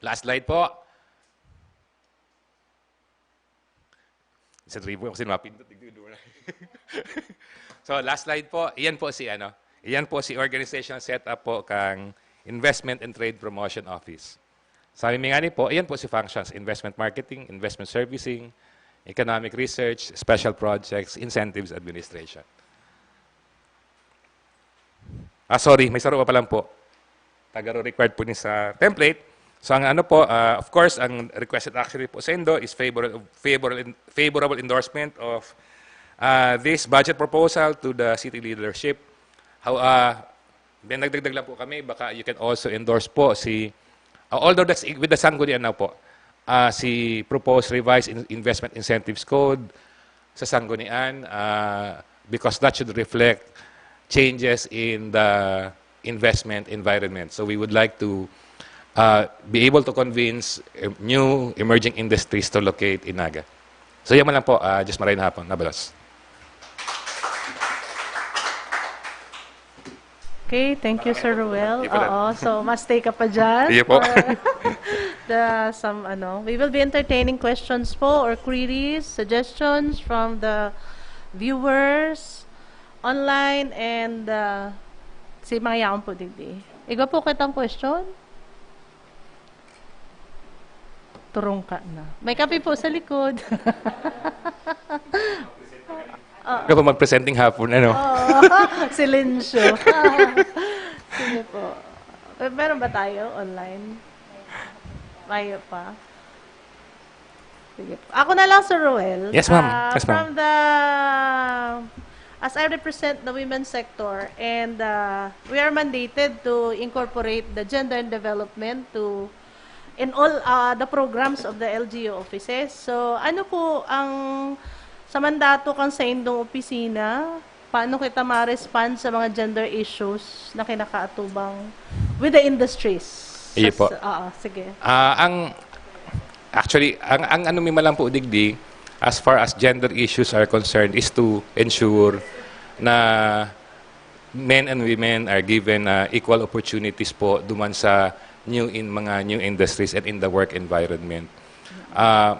Last slide po. Sa tribo kasi mapindot, tigduduwa na. So, last slide po. Iyan po si, ano, iyan po si organizational setup po kang Investment and Trade Promotion Office. Sabi mi nga ni po, iyan po si functions, investment marketing, investment servicing, Economic Research, Special Projects, Incentives Administration. Ah, sorry, may saro pa lang po. Tagaro required po ni sa template. So, ang ano po, ah, of course, ang requested action po sa Indo is favorable, favorable, favorable endorsement of ah, this budget proposal to the city leadership. How, ah, then nagdagdag lang po kami, baka you can also endorse po si, ah, although that's with the Sanggunian now po, ah, si proposed revised in- investment incentives code sa Sanggunian, ah, because that should reflect changes in the investment environment. So we would like to uh, be able to convince uh, new emerging industries to locate in Naga. So yan man lang po, uh, just maray na hapon, nabalos. Okay, thank you, Sir Ruel. Oo, so mas stay ka pa dyan. Iyo po. The, some, ano, we will be entertaining questions po or queries, suggestions from the viewers online and uh, si mga yaon po digdi. Igwa po kitang question? Turong ka na. May kape po sa likod. Kaya po mag-presenting hapon, ano? Oh, silencio. Sige po. Meron ba tayo online? Mayo pa. Sige po. Ako na lang, Sir Ruel. Yes, ma'am. Ah, Yes, ma'am. From the, as I represent the women's sector, and uh, we are mandated to incorporate the gender and development to in all uh, the programs of the L G U offices. So, ano po ang sa mandato kan sa indong opisina? Paano kita ma-respond sa mga gender issues na kinakaatubang with the industries? Iyo po. Oo, sige. Ah, ang actually, ang ang ano mi man lang po digdi, as far as gender issues are concerned, is to ensure na men and women are given uh, equal opportunities po duman sa new in mga new industries and in the work environment. Uh,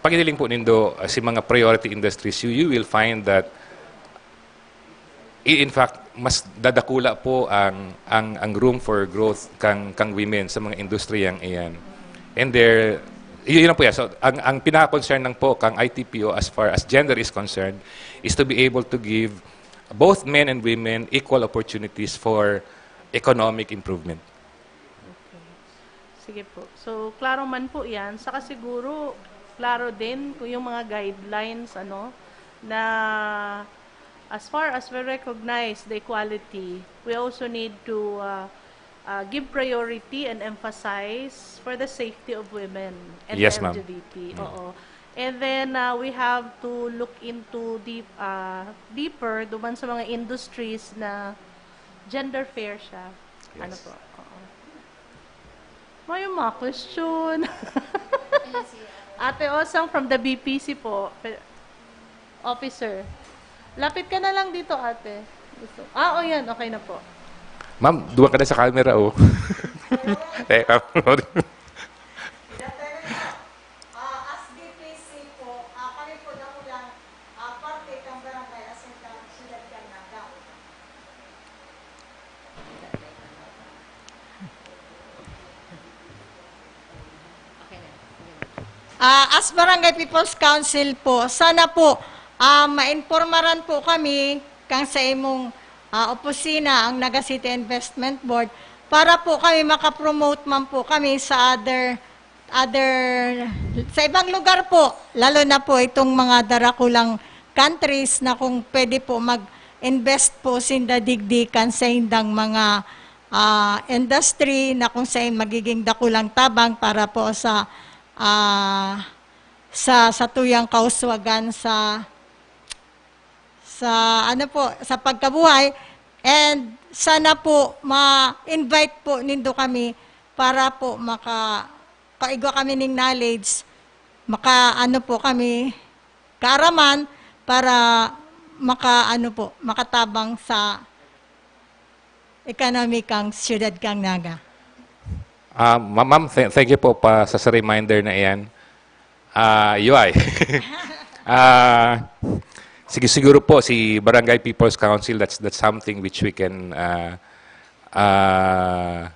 pag iniling po nindo uh, si mga priority industries, you, you will find that I- in fact, mas dadakula po ang ang ang room for growth kang kang women sa mga industriyang iyan. And there, yun, yun lang po yan. So, ang, ang pinaka-concern lang po kang I T P O as far as gender is concerned is to be able to give both men and women equal opportunities for economic improvement. Okay. Sige po. So, klaro man po yan. Saka siguro, klaro din kung yung mga guidelines, ano, na as far as we recognize the equality, we also need to uh, uh, give priority and emphasize for the safety of women and Yes, the ma'am. L G B T. Oo. And then, uh, we have to look into deep, uh, deeper duman sa mga industries na gender fair siya. Ano Yes. po? Oo. May mga question. Ate Osang from the B P C po. Pe- Officer. Lapit ka na lang dito, ate. Gusto. Ah, o yan. Okay na po. Ma'am, duwa ka na sa camera, oh. Eh, Ah, as B P C po, ah, kami po dakulang ah, parte kan barangay asin kan siyudad kan Naga. Ah, as Barangay People's Council po, sana po ah, mainpormaran po kami kang sa imong ah, opisina ang Naga City Investment Board para po kami makapromote man po kami sa other other sa ibang lugar po, lalo na po itong mga darakulang countries na kung pwede po mag-invest po sinda digdi kan sa indang mga ah, industry na kung saan magiging dakulang tabang para po sa ah, sa satuyang kauswagan sa sa ano po sa pagkabuhay, and sana po ma-invite po nindo kami para po maka kaigwa kami ning knowledge, maka ano po kami kaaraman para maka ano po makatabang sa economy kang siyudad kang Naga. Ah, ma- ma'am, th- thank you po pa sa, sa reminder na iyan. Ah, U I. Ah, sige, siguro po si Barangay People's Council, that's that's something which we can uh, uh,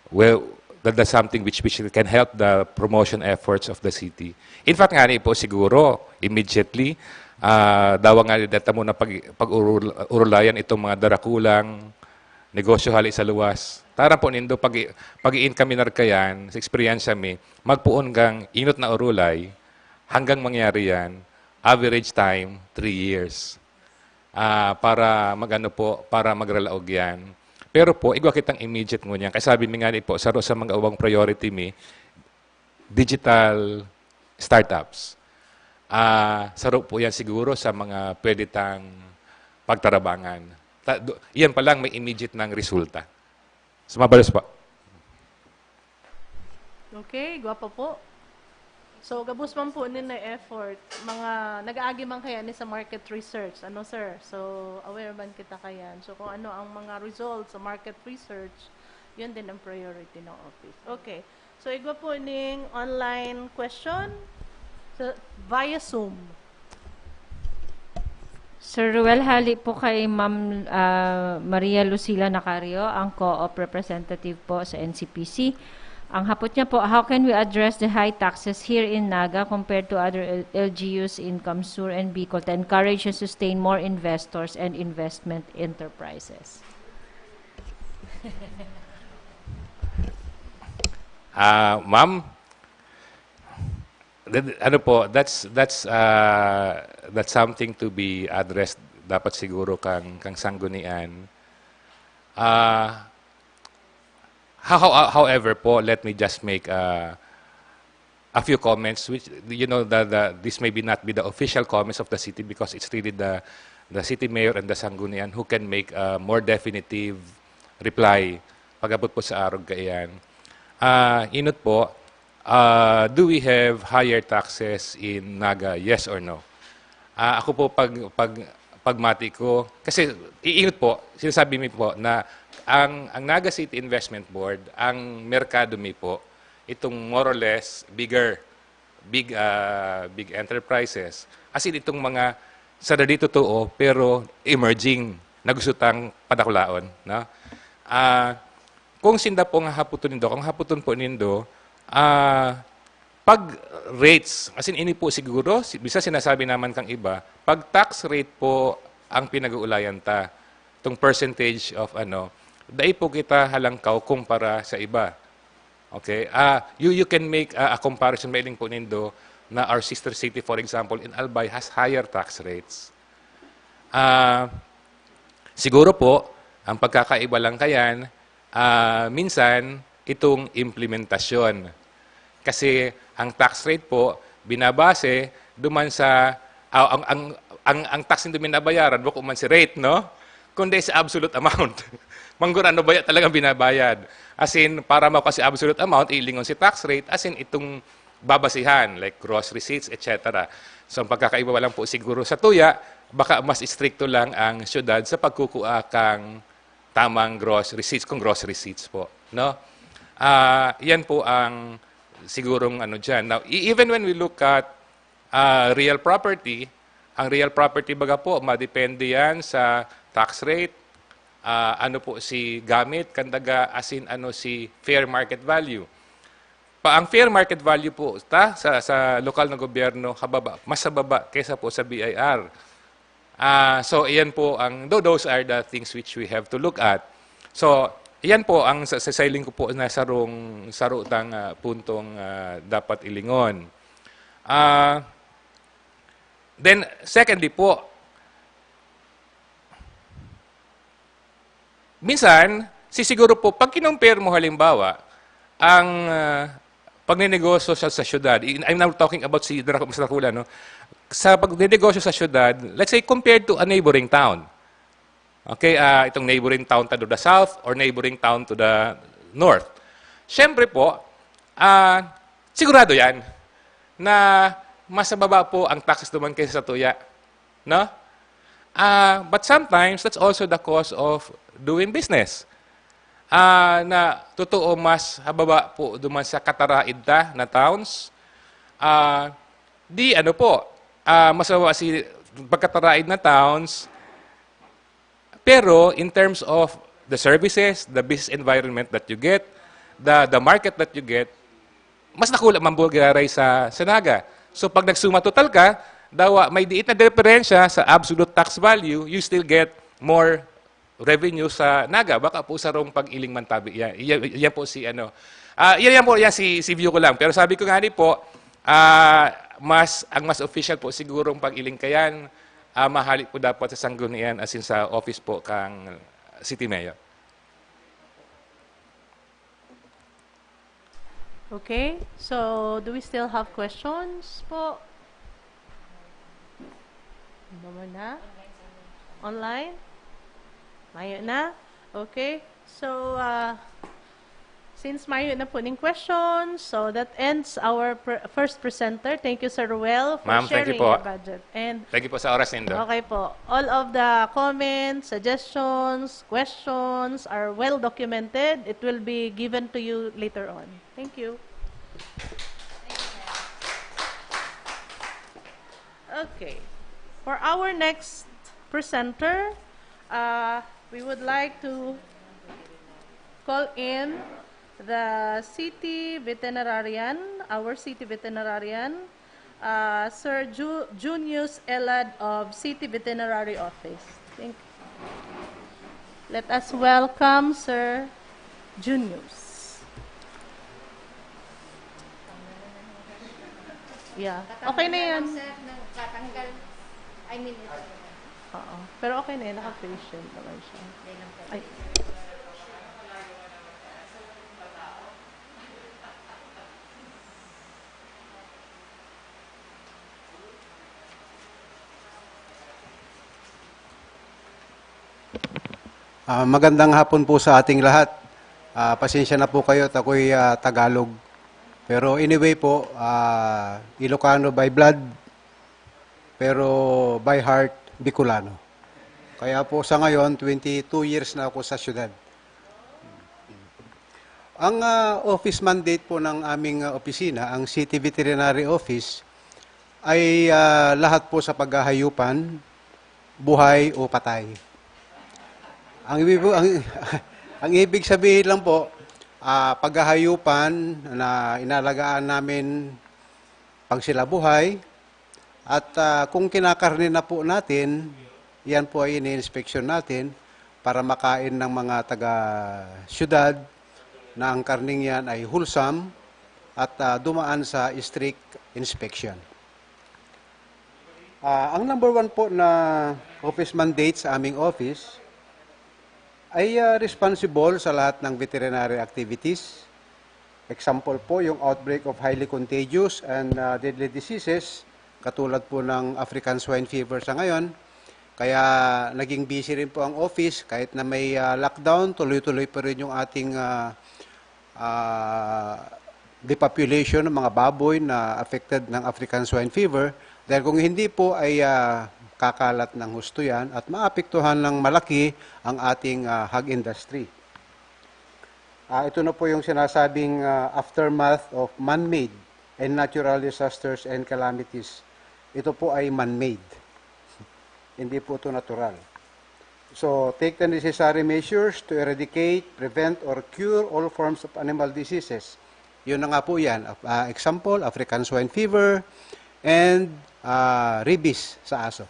well, that, that's something which, which can help the promotion efforts of the city. In fact, nga ni po siguro, immediately, ah, dawa nga data mo na pag, pag-urul-, urulayan itong mga darakulang negosyo hali sa luwas. Tara po nindo, pag, pag-i-encaminar ka yan, sa eksperyensya mi, magpoon kang inot na urulay hanggang mangyari yan, average time, three years. Ah, para magano po, para magralaog yan. Pero po, igwa kitang immediate ngunyan. Kaya sabi mi nga ni po, saro sa mga ubang priority mi, digital startups. Ah, saro po yan siguro sa mga pwede tang pagtarabangan. Ta-, do-, yan pa lang may immediate ng resulta. Sumabalos po. Okay, gwapo po. So, gabos man po nin na effort, mga nag-aagi man kaya ni sa market research, ano sir? So, aware man kita kayan. So, kung ano ang mga results sa market research, yun din ang priority ng office. Okay. So, igwa po ning online question sa, via Zoom. Sir Ruel, hali po kay Ma'am ah, Maria Lucila Nacario, ang co-op representative po sa N C P C. Ang hapot niya po, how can we address the high taxes here in Naga compared to other L- L G Us in CamSur and Bicol to encourage and sustain more investors and investment enterprises? Ah, ma'am, that- ano po, that's that's uh, that's something to be addressed dapat siguro kang kang sanggunian. Ah, how, how- however po, let me just make uh, a few comments, which, you know, the, the, this may be not be the official comments of the city because it's really the the city mayor and the sanggunian who can make a more definitive reply pag-abot po sa arog kaiyan. Ah, inot po, ah, do we have higher taxes in Naga? Yes or no? Ah, ako po pag pag pagmati ko, kasi iinot po, sinasabi mi po na ang ang Naga City Investment Board, ang merkado mi po, itong more or less bigger, big ah, big enterprises. As in, itong mga sa dito totoo pero emerging na gusto tang padakulaon, no? Ah, kung sinda po nga haputon nindo, kung haputon po nindo, ah, pag rates, as in, ini po siguro, si- bisa sinasabi naman kang iba, pag tax rate po ang pinag-uulayan ta, itong percentage of ano, dai po kita halangkaw kumpara sa iba. Okay? Ah, you, you can make ah, a comparison, mailing po nindo, na our sister city, for example, in Albay has higher tax rates. Ah, siguro po, ang pagkakaiba lang kayan, ah, minsan, itong implementasyon. Kasi ang tax rate po, binabase duman sa, ah, ang, ang, ang, ang tax na binabayaran, bako man si rate, no? Kundi sa absolute amount. Manggurano baya talagang binabayad. As in, para makuha si absolute amount, ilingon si tax rate, as in, itong babasihan, like gross receipts, et cetera. So, ang pagkakaiba lang po siguro sa tuya, baka mas istrikto lang ang syudad sa pagkukuha kang tamang gross receipts, kung gross receipts po, no? Ah, yan po ang sigurong ano diyan. Now, e- even when we look at ah, real property, ang real property baga po, madepende yan sa tax rate, ah, ano po si gamit, kandaga, as in, ano si fair market value. Pa, ang fair market value po ta sa, sa lokal na gobyerno, hababa, mas hababa kaysa po sa B I R. Ah, so, iyan po ang, tho- those are the things which we have to look at. So, iyan po ang sa, sa sailing ko po na sarong, saro tang ah, puntong ah, dapat ilingon. Ah, then, secondly po, minsan, sisiguro po, pag kinumpare mo halimbawa, ang ah, pagnenegosyo sa, sa syudad, in- I'm now talking about si Draco, sa Dracula, no? Sa pagnenegosyo sa syudad, let's say, compared to a neighboring town. Okay, ah, itong neighboring town to the south or neighboring town to the north. Siyempre po, ah, sigurado yan na mas mababa po ang taxes naman kaysa sa tuya. No? Ah, but sometimes, that's also the cost of doing business. Ah, na totoo, mas hababa po duman sa kataraid ta na towns. Ah, di ano po, ah, mas mababa si pagkataraid na towns. Pero in terms of the services, the business environment that you get, the, the market that you get, mas dakula man po giraray sa, sa Naga. So pag nagsuma total ka, dawa may diit na diferensya sa absolute tax value, you still get more revenue sa Naga. Baka po sarong pag-iling man tabi. Yan, yan, yan po si ano. Ah, yan, yan po, yan si, si view ko lang. Pero sabi ko nga ni po, ah, mas, ang mas official po sigurong pag-iling kayan, ah, mahali po dapat sa sanggunian as in sa office po kang City Mayor. Okay, so do we still have questions po? Ano mo na? Online? Mayo na? Okay, so uh, since mayo na po ning questions, so that ends our pr- first presenter. Thank you, Sir Ruel, for Ma'am, thank you sharing po. your budget. And Thank you po sa oras nindo. Okay po. All of the comments, suggestions, questions are well documented. It will be given to you later on. Thank you. Okay. For our next presenter, uh, we would like to call in the city veterinarian, our city veterinarian, uh, Sir Ju- Junius Elad of City Veterinary Office. Thank you. Let us welcome Sir Junius. Yeah. Okay na yan. Sir, nagtatanggal. I mean, ito. Oo. Pero okay na yan. Naka-face shield naman siya. Hindi lang po. Ay. Ah, magandang hapon po sa ating lahat. Ah, pasensya na po kayo at ako'y ah, Tagalog. Pero anyway po, ah, Ilocano by blood, pero by heart, Bicolano. Kaya po sa ngayon, twenty-two years na ako sa syudad. Ang ah, office mandate po ng aming ah, opisina, ang City Veterinary Office, ay ah, lahat po sa paghahayupan, buhay o patay. Ang ibig, ang, ang ibig sabihin lang po, ah, paghahayupan na inalagaan namin pag sila buhay, at ah, kung kinakarne na po natin, yan po ay ini-inspeksyon natin para makain ng mga taga-syudad na ang karning yan ay wholesome at ah, dumaan sa strict inspection. Ah, ang number one po na office mandate sa aming office ay ah, responsible sa lahat ng veterinary activities. Example po, yung outbreak of highly contagious and ah, deadly diseases, katulad po ng African Swine Fever sa ngayon. Kaya naging busy rin po ang office, kahit na may ah, lockdown, tuloy-tuloy pa rin yung ating ah, ah, depopulation ng mga baboy na affected ng African Swine Fever. Dahil kung hindi po ay ah, kakalat ng husto yan at maapektuhan ng malaki ang ating ah, hog industry. Ah, ito na po yung sinasabing ah, aftermath of man-made and natural disasters and calamities. Ito po ay man-made. Hindi po ito natural. So, take the necessary measures to eradicate, prevent, or cure all forms of animal diseases. Yun na nga po yan. Ah, example, African Swine Fever and ah, rabies sa aso.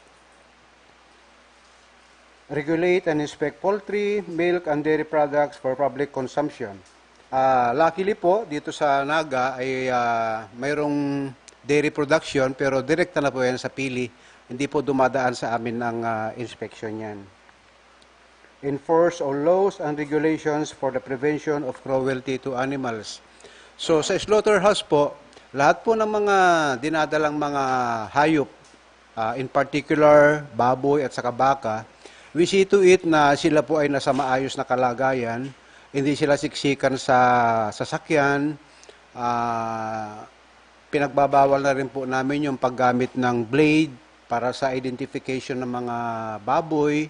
Regulate and inspect poultry, milk, and dairy products for public consumption. Ah, luckily po, dito sa Naga ay ah, mayroong dairy production, pero direkta na po yan sa pili. Hindi po dumadaan sa amin ang ah, inspection yan. Enforce all laws and regulations for the prevention of cruelty to animals. So sa slaughterhouse po, lahat po ng mga dinadalang mga hayop, ah, in particular baboy at saka baka, we see to it na sila po ay nasa maayos na kalagayan, hindi sila siksikan sa sasakyan, ah, pinagbabawal na rin po namin yung paggamit ng blade para sa identification ng mga baboy.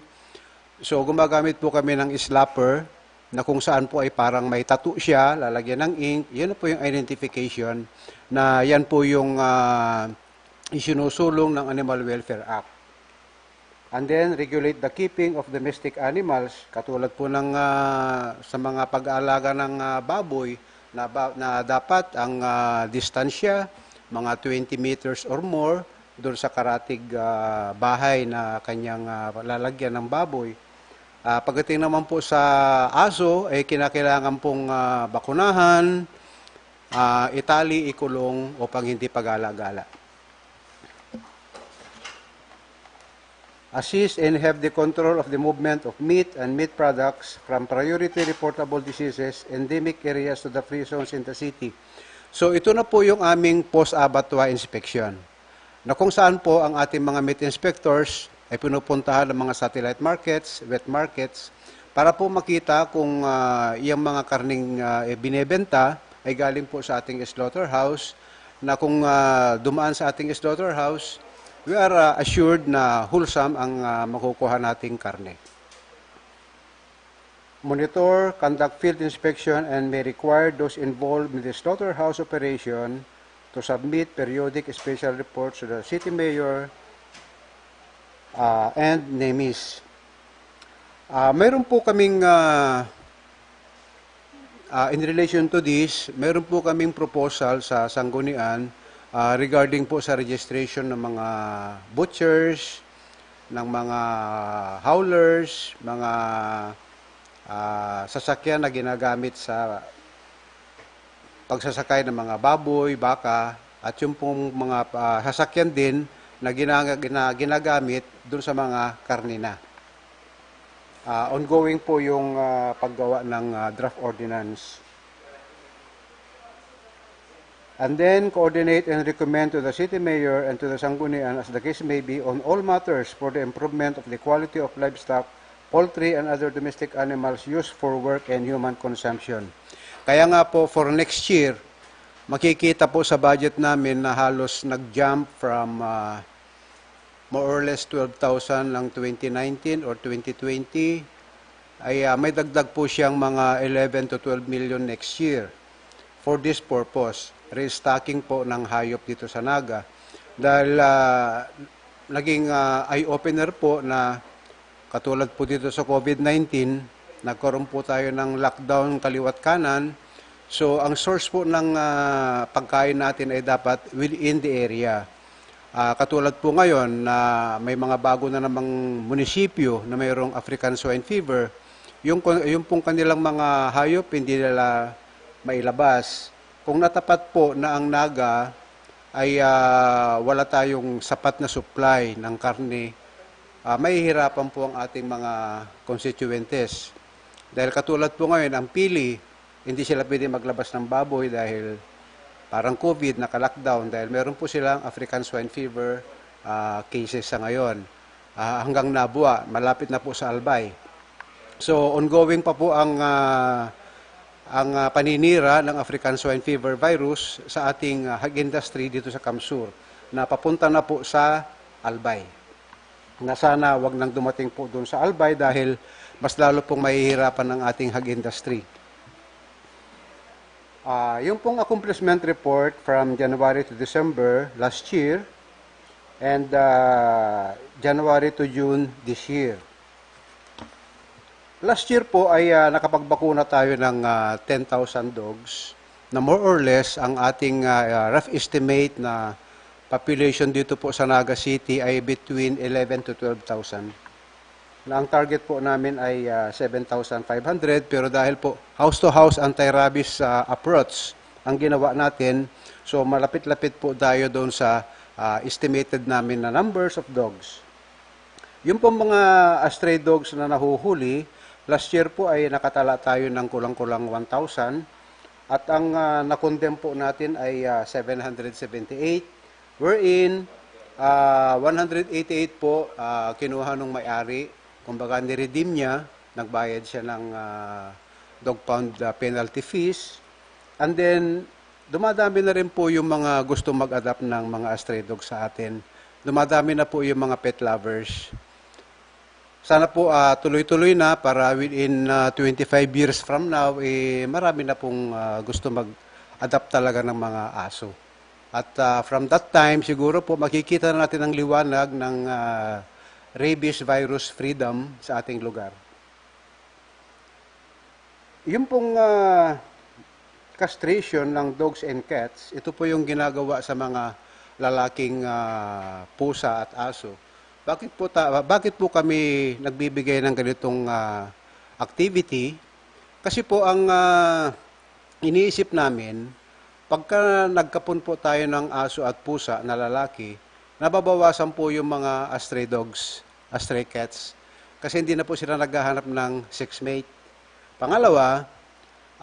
So gumagamit po kami ng slapper na kung saan po ay parang may tattoo siya, lalagyan ng ink, yun na po yung identification na yan po yung ah, isinusulong ng Animal Welfare Act. And then regulate the keeping of domestic animals, katulad po ng ah, sa mga pag-aalaga ng ah, baboy, na, ba, na dapat ang uh, distansya, mga twenty meters or more, doon sa karatig uh, bahay na kanyang uh, lalagyan ng baboy. Uh, pagdating naman po sa aso, eh, kinakailangan pong uh, bakunahan, uh, itali, ikulong upang hindi pagala-gala. Assist and have the control of the movement of meat and meat products from priority reportable diseases, endemic areas to the free zones in the city. So ito na po yung aming post-abattoir inspection, na kung saan po ang ating mga meat inspectors ay pinupuntahan ng mga satellite markets, wet markets, para po makita kung uh, yung mga karning uh, binebenta ay galing po sa ating slaughterhouse, na kung uh, dumaan sa ating slaughterhouse, we are uh, assured na wholesome ang uh, makukuha nating karne. Monitor, conduct field inspection, and may require those involved in the slaughterhouse operation to submit periodic special reports to the city mayor uh, and NEMIS. Uh, mayroon po kaming uh, Uh, in relation to this, meron po kaming proposal sa Sanggunian uh, regarding po sa registration ng mga butchers, ng mga haulers, mga uh, sasakyan na ginagamit sa pagsasakay ng mga baboy, baka, at yung pong mga uh, sasakyan din na, gina- gina- ginagamit doon sa mga karne na. Uh, ongoing po yung uh, paggawa ng uh, draft ordinance. And then coordinate and recommend to the city mayor and to the Sanggunian, as the case may be, on all matters for the improvement of the quality of livestock, poultry, and other domestic animals used for work and human consumption. Kaya nga po, for next year, makikita po sa budget namin na halos nag-jump from uh, more or less twelve thousand ng twenty nineteen or twenty twenty, ay uh, may dagdag po siyang mga eleven to twelve million next year for this purpose, restocking po ng hayop dito sa Naga. Dahil uh, naging uh, eye-opener po na katulad po dito sa COVID nineteen, nagkaroon po tayo ng lockdown kaliwat kanan. So ang source po ng uh, pagkain natin ay dapat within the area. Uh, katulad po ngayon na may mga bago na namang munisipyo na mayroong African swine fever, yung, yung pong kanilang mga hayop hindi nila mailabas. Kung natapat po na ang Naga ay uh, wala tayong sapat na supply ng karne, uh, mahihirapan po ang ating mga constituentes. Dahil katulad po ngayon, ang pili, hindi sila pwede maglabas ng baboy dahil parang COVID, naka-lockdown dahil meron po silang African swine fever uh, cases sa ngayon. Uh, hanggang Nabua, malapit na po sa Albay. So ongoing pa po ang uh, ang uh, paninira ng African swine fever virus sa ating uh, hog industry dito sa Kamsur na papunta na po sa Albay. Na sana wag nang dumating po doon sa Albay dahil mas lalo pong mahihirapan ang ating hog industry. Uh, yung pong accomplishment report from January to December last year and uh, January to June this year. Last year po ay uh, nakapagbakuna tayo ng uh, ten thousand dogs na more or less ang ating uh, rough estimate na population dito po sa Naga City ay between eleven to twelve thousand. Na ang target po namin ay uh, seven thousand five hundred, pero dahil po house to house anti-rabies uh, approach ang ginawa natin, so malapit-lapit po tayo doon sa uh, estimated namin na numbers of dogs. Yung pong mga stray dogs na nahuhuli, last year po ay nakatala tayo ng kulang-kulang one thousand at ang uh, na-condemn po natin ay uh, seven hundred seventy-eight, wherein uh, one hundred eighty-eight po uh, kinuha ng may-ari, kumbaga ni-redeem niya, nagbayad siya ng uh, dog pound uh, penalty fees. And then, dumadami na rin po yung mga gusto mag-adopt ng mga stray dogs sa atin. Dumadami na po yung mga pet lovers. Sana po uh, tuloy-tuloy na para within uh, twenty-five years from now, eh, marami na pong uh, gusto mag-adopt talaga ng mga aso. At uh, from that time, siguro po makikita na natin ang liwanag ng uh, rabies virus freedom sa ating lugar. Yung pong uh, castration ng dogs and cats, ito po yung ginagawa sa mga lalaking, ah, pusa at aso. Bakit po ta-, bakit po kami nagbibigay ng ganitong, ah, activity? Kasi po ang, ah, iniisip namin, pagka nagkapon po tayo ng aso at pusa na lalaki, nababawasan po yung mga stray dogs, stray cats. Kasi hindi na po sila naghahanap ng sex mate. Pangalawa,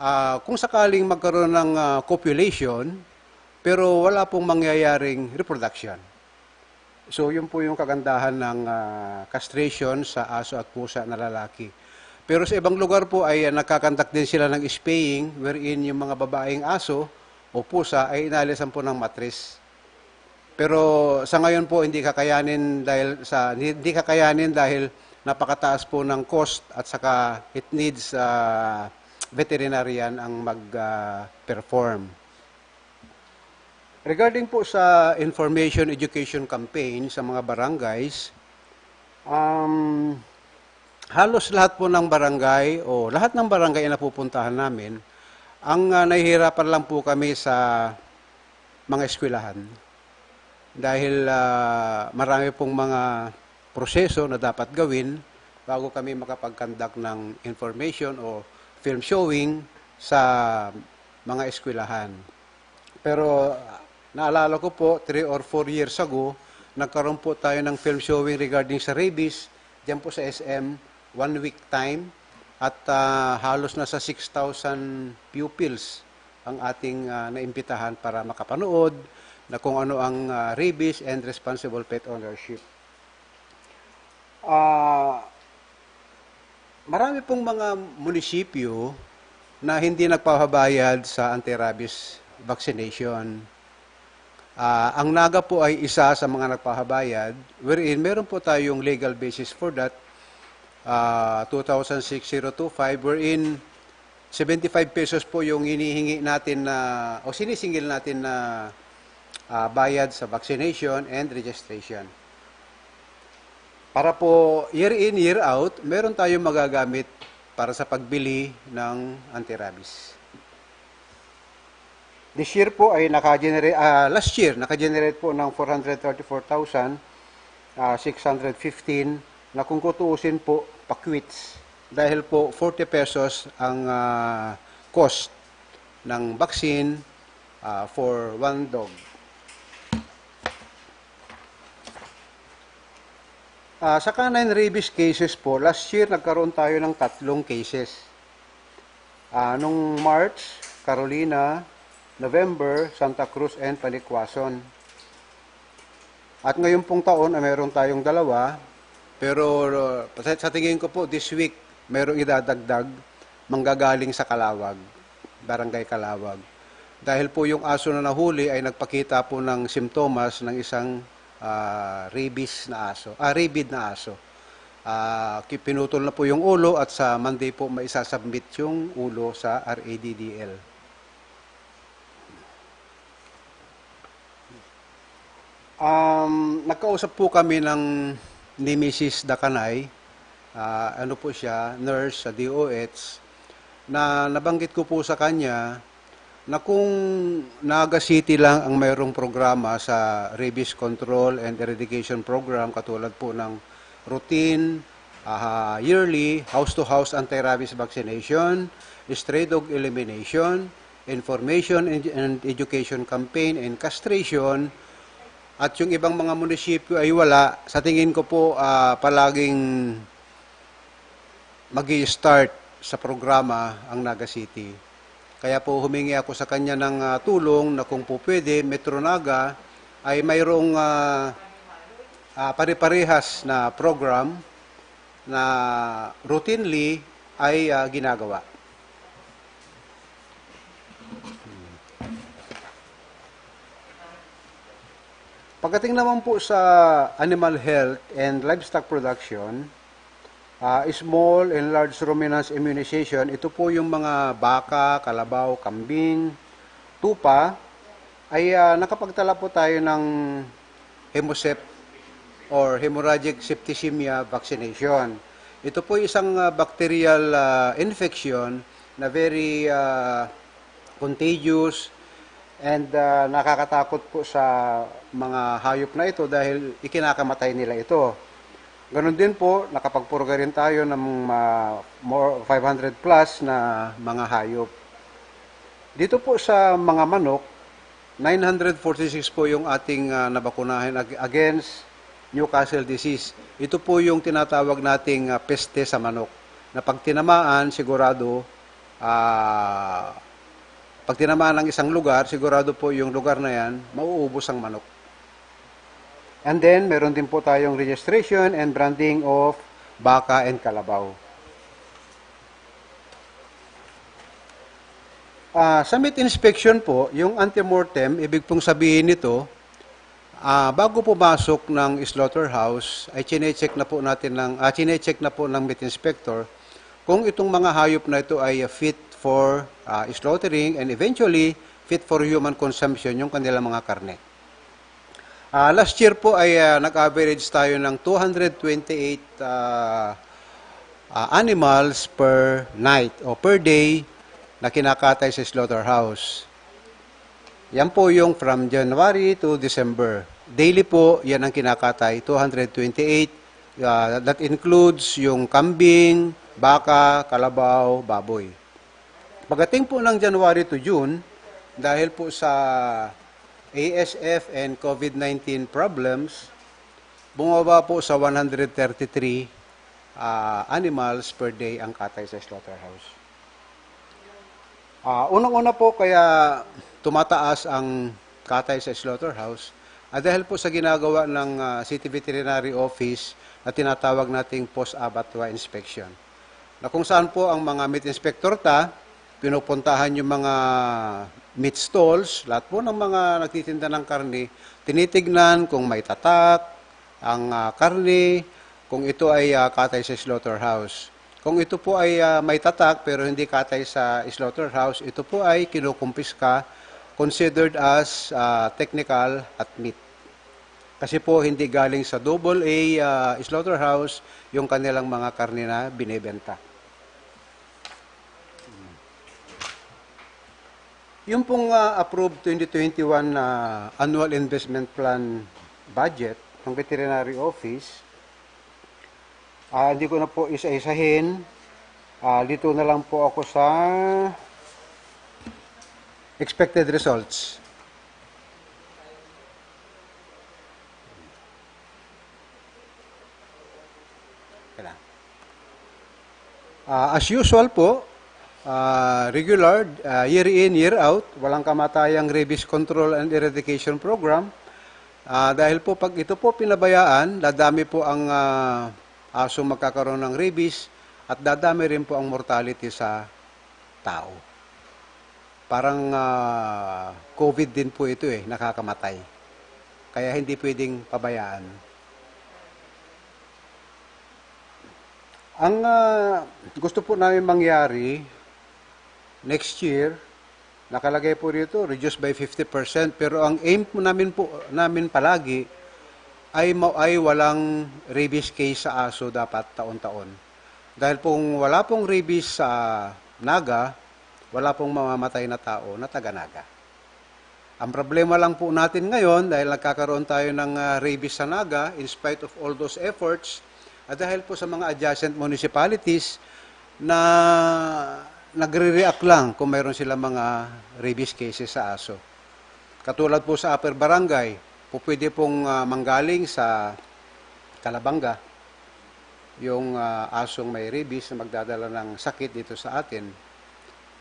ah, kung sakaling magkaroon ng, ah, copulation, pero wala pong mangyayaring reproduction. So, yun po yung kagandahan ng, ah, castration sa aso at pusa na lalaki. Pero sa ibang lugar po ay, ah, nagkakandak din sila ng spaying, wherein yung mga babaeng aso o pusa ay inalisan po ng matris. Pero sa ngayon po, hindi kakayanin dahil sa, hindi kakayanin dahil napakataas po ng cost at saka it needs, ah, veterinarian ang mag, ah, perform. Regarding po sa information education campaign sa mga barangays, um, halos lahat po ng barangay o lahat ng barangay na napupuntahan namin, ang, ah, nahihirapan lang po kami sa mga eskwelahan. Dahil, ah, marami pong mga proseso na dapat gawin bago kami makapag-conduct ng information o film showing sa mga eskwelahan. Pero, ah, naalala ko po, three or four years ago, nagkaroon po tayo ng film showing regarding sa rabies, diyan po sa S M, one week time, at, ah, halos nasa six thousand pupils ang ating, ah, naimbitahan para makapanood na kung ano ang, ah, rabies and responsible pet ownership. Ah, marami pong mga munisipyo na hindi nagpapabayad sa anti-rabies vaccination. Ah, ang Naga po ay isa sa mga nagpapabayad, wherein meron po tayong legal basis for that. Ah, two thousand six zero two five, wherein seventy-five pesos po yung hinihingi natin na, o sinisingil natin na, ah, bayad sa vaccination and registration. Para po year in, year out, meron tayong magagamit para sa pagbili ng anti-rabies. This year po ay naka-generate, ah, last year, naka-generate po ng four hundred thirty-four thousand, ah, six hundred fifteen na kung kutuusin po, pakwits. Dahil po forty pesos ang, ah, cost ng vaccine, ah, for one dog. Ah, sa canine rabies cases po, last year nagkaroon tayo ng tatlong cases. Ah, nung March, Carolina, November, Santa Cruz and Panicuason. At ngayon pong taon ay meron tayong dalawa, pero, uh, sa, sa tingin ko po, this week, merong idadagdag, manggagaling sa Calawag, Barangay Calawag. Dahil po yung aso na nahuli ay nagpakita po ng simptomas ng isang, ah, rabies na aso, ah, rabid na aso. Ah, ki-, pinutol na po yung ulo at sa Monday po maisasubmit yung ulo sa R A D D L. Um, nagkausap po kami ng, ni Misis Dakanay, ah, ano po siya, nurse sa D O H, na nabanggit ko po sa kanya na kung Naga City lang ang mayroong programa sa rabies control and eradication program katulad po ng routine, ah, yearly house-to-house anti-rabies vaccination, stray dog elimination, information and, and education campaign, and castration, at yung ibang mga munisipyo ay wala, sa tingin ko po, ah, palaging mag start sa programa ang Naga City. Kaya po humingi ako sa kanya ng, ah, tulong na kung po pwede, Metro Naga ay mayroong, ah, ah, pare-parehas na program na routinely ay, ah, ginagawa. Pagdating naman po sa animal health and livestock production, ah, small and large ruminants immunization, ito po yung mga baka, kalabaw, kambing, tupa, ay, ah, nakapagtala po tayo ng hemosep or hemorrhagic septicemia vaccination. Ito po isang, ah, bacterial, ah, infection na very, ah, contagious, and ah, nakakatakot po sa mga hayop na ito dahil ikinakamatay nila ito. Ganun din po, nakapagpurga rin tayo ng ah, more five hundred plus na mga hayop. Dito po sa mga manok, nine hundred forty-six po yung ating ah, nabakunahan ag- against Newcastle disease. Ito po yung tinatawag nating ah, peste sa manok, na pag tinamaan, sigurado ah, pag tinamaan ang isang lugar, sigurado po yung lugar na yan, mauubos ang manok. And then, meron din po tayong registration and branding of baka and kalabaw. Ah, sa meat inspection po, yung antemortem, ibig pong sabihin nito, ah, bago pumasok ng slaughterhouse, ay chinecheck na po natin ng, ah, chinecheck na po ng meat inspector kung itong mga hayop na ito ay fit for ah, slaughtering and eventually fit for human consumption yung kanilang mga karne. Ah, last year po ay ah, nag-average tayo ng two hundred twenty-eight ah, ah, animals per night o per day na kinakatay sa slaughterhouse. Yan po yung from January to December. Daily po, yan ang kinakatay, two hundred twenty-eight. Ah, that includes yung kambing, baka, kalabaw, baboy. Pagdating po ng January to June, dahil po sa A S F and COVID nineteen problems, bumaba po sa one hundred thirty-three ah, animals per day ang katay sa slaughterhouse. Ah, unang-una po kaya tumataas ang katay sa slaughterhouse, ah, dahil po sa ginagawa ng ah, City Veterinary Office na tinatawag nating post-abattoir inspection, na kung saan po ang mga meat inspector ta, pinupuntahan yung mga meat stalls, lahat po ng mga nagtitinda ng karne, tinitignan kung may tatak ang ah, karne, kung ito ay ah, katay sa slaughterhouse. Kung ito po ay ah, may tatak pero hindi katay sa slaughterhouse, ito po ay kinukumpiska, considered as ah, technical at meat. Kasi po hindi galing sa double A ah, slaughterhouse yung kanilang mga karne na binebenta. Yung pong ah, approved twenty twenty-one na annual investment plan budget ng Veterinary Office, ah, hindi ko na po isa-isahin. Ah, dito na lang po ako sa expected results. Kailan? Ah, as usual po, ah, regular, ah, year in, year out, walang kamatayang rabies control and eradication program. Ah, dahil po pag ito po pinabayaan, dadami po ang ah, asong magkakaroon ng rabies at dadami rin po ang mortality sa tao. Parang ah, COVID din po ito eh, nakakamatay. Kaya hindi pwedeng pabayaan. Ang ah, gusto po namin mangyari next year, nakalagay po dito, reduce by fifty percent, pero ang aim po namin po namin palagi ay ma- ay walang rabies case sa aso dapat taon-taon. Dahil kung wala pong rabies sa Naga, wala pong mamamatay na tao na taga Naga. Ang problema lang po natin ngayon, dahil nagkakaroon tayo ng ah, rabies sa Naga, in spite of all those efforts, at dahil po sa mga adjacent municipalities na nagre-react lang kung mayroon silang mga rabies cases sa aso. Katulad po sa Upper Barangay, po pwede pong ah, manggaling sa Calabanga yung ah, asong may rabies na magdadala ng sakit dito sa atin.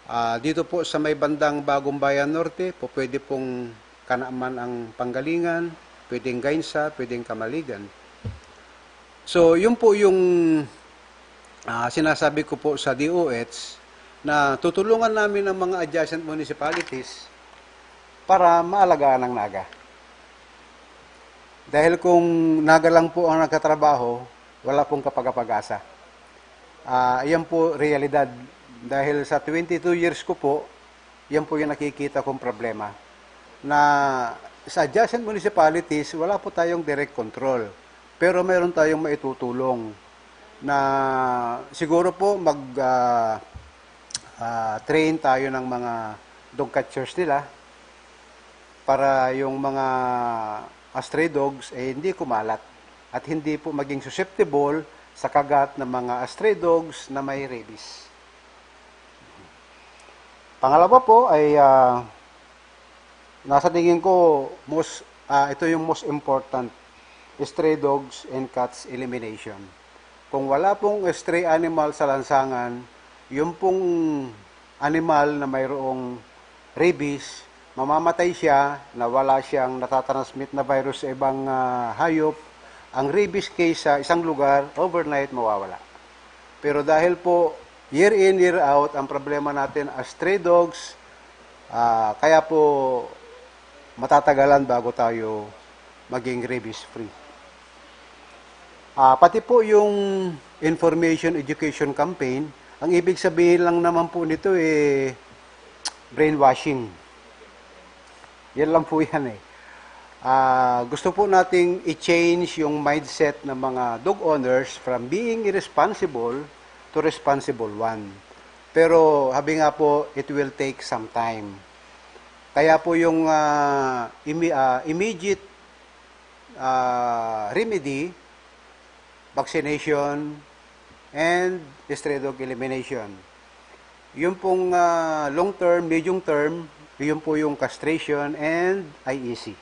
Ah, dito po sa may bandang Bagong Bayan Norte, po pwede pong Canaman ang panggalingan, pwedeng Gainsa, pwedeng Camaligan. So, yun po yung ah, sinasabi ko po sa D O H na tutulungan namin ang mga adjacent municipalities para maalagaan ang Naga. Dahil kung Naga lang po ang nagtatrabaho, wala pong kapag-apag-asa. Ah, yan po realidad. Dahil sa twenty-two years ko po, yan po yung nakikita kong problema. Na sa adjacent municipalities, wala po tayong direct control. Pero mayroon tayong maitutulong na siguro po mag ah, ah, train tayo ng mga dog catchers nila para yung mga stray dogs, eh, hindi kumalat at hindi po maging susceptible sa kagat ng mga stray dogs na may rabies. Pangalawa po ay, ah, nasa tingin ko, most, ah, ito yung most important, stray dogs and cats elimination. Kung wala pong stray animal sa lansangan, yung pong animal na mayroong rabies, mamamatay siya na wala siyang natatransmit na virus sa ibang, ah, hayop. Ang rabies case sa isang lugar, overnight mawawala. Pero dahil po, year in, year out, ang problema natin as stray dogs, ah, kaya po matatagalan bago tayo maging rabies free. Ah, pati po yung information education campaign, ang ibig sabihin lang naman po nito, eh, brainwashing. Yan lang po yan, eh. Ah, gusto po nating i-change yung mindset ng mga dog owners from being irresponsible to responsible one. Pero sabi nga po, it will take some time. Kaya po yung, ah, imi-, ah, immediate, ah, remedy, vaccination, and stray dog elimination. Yung pong, ah, long term, medium term, yun po yung castration and I E C.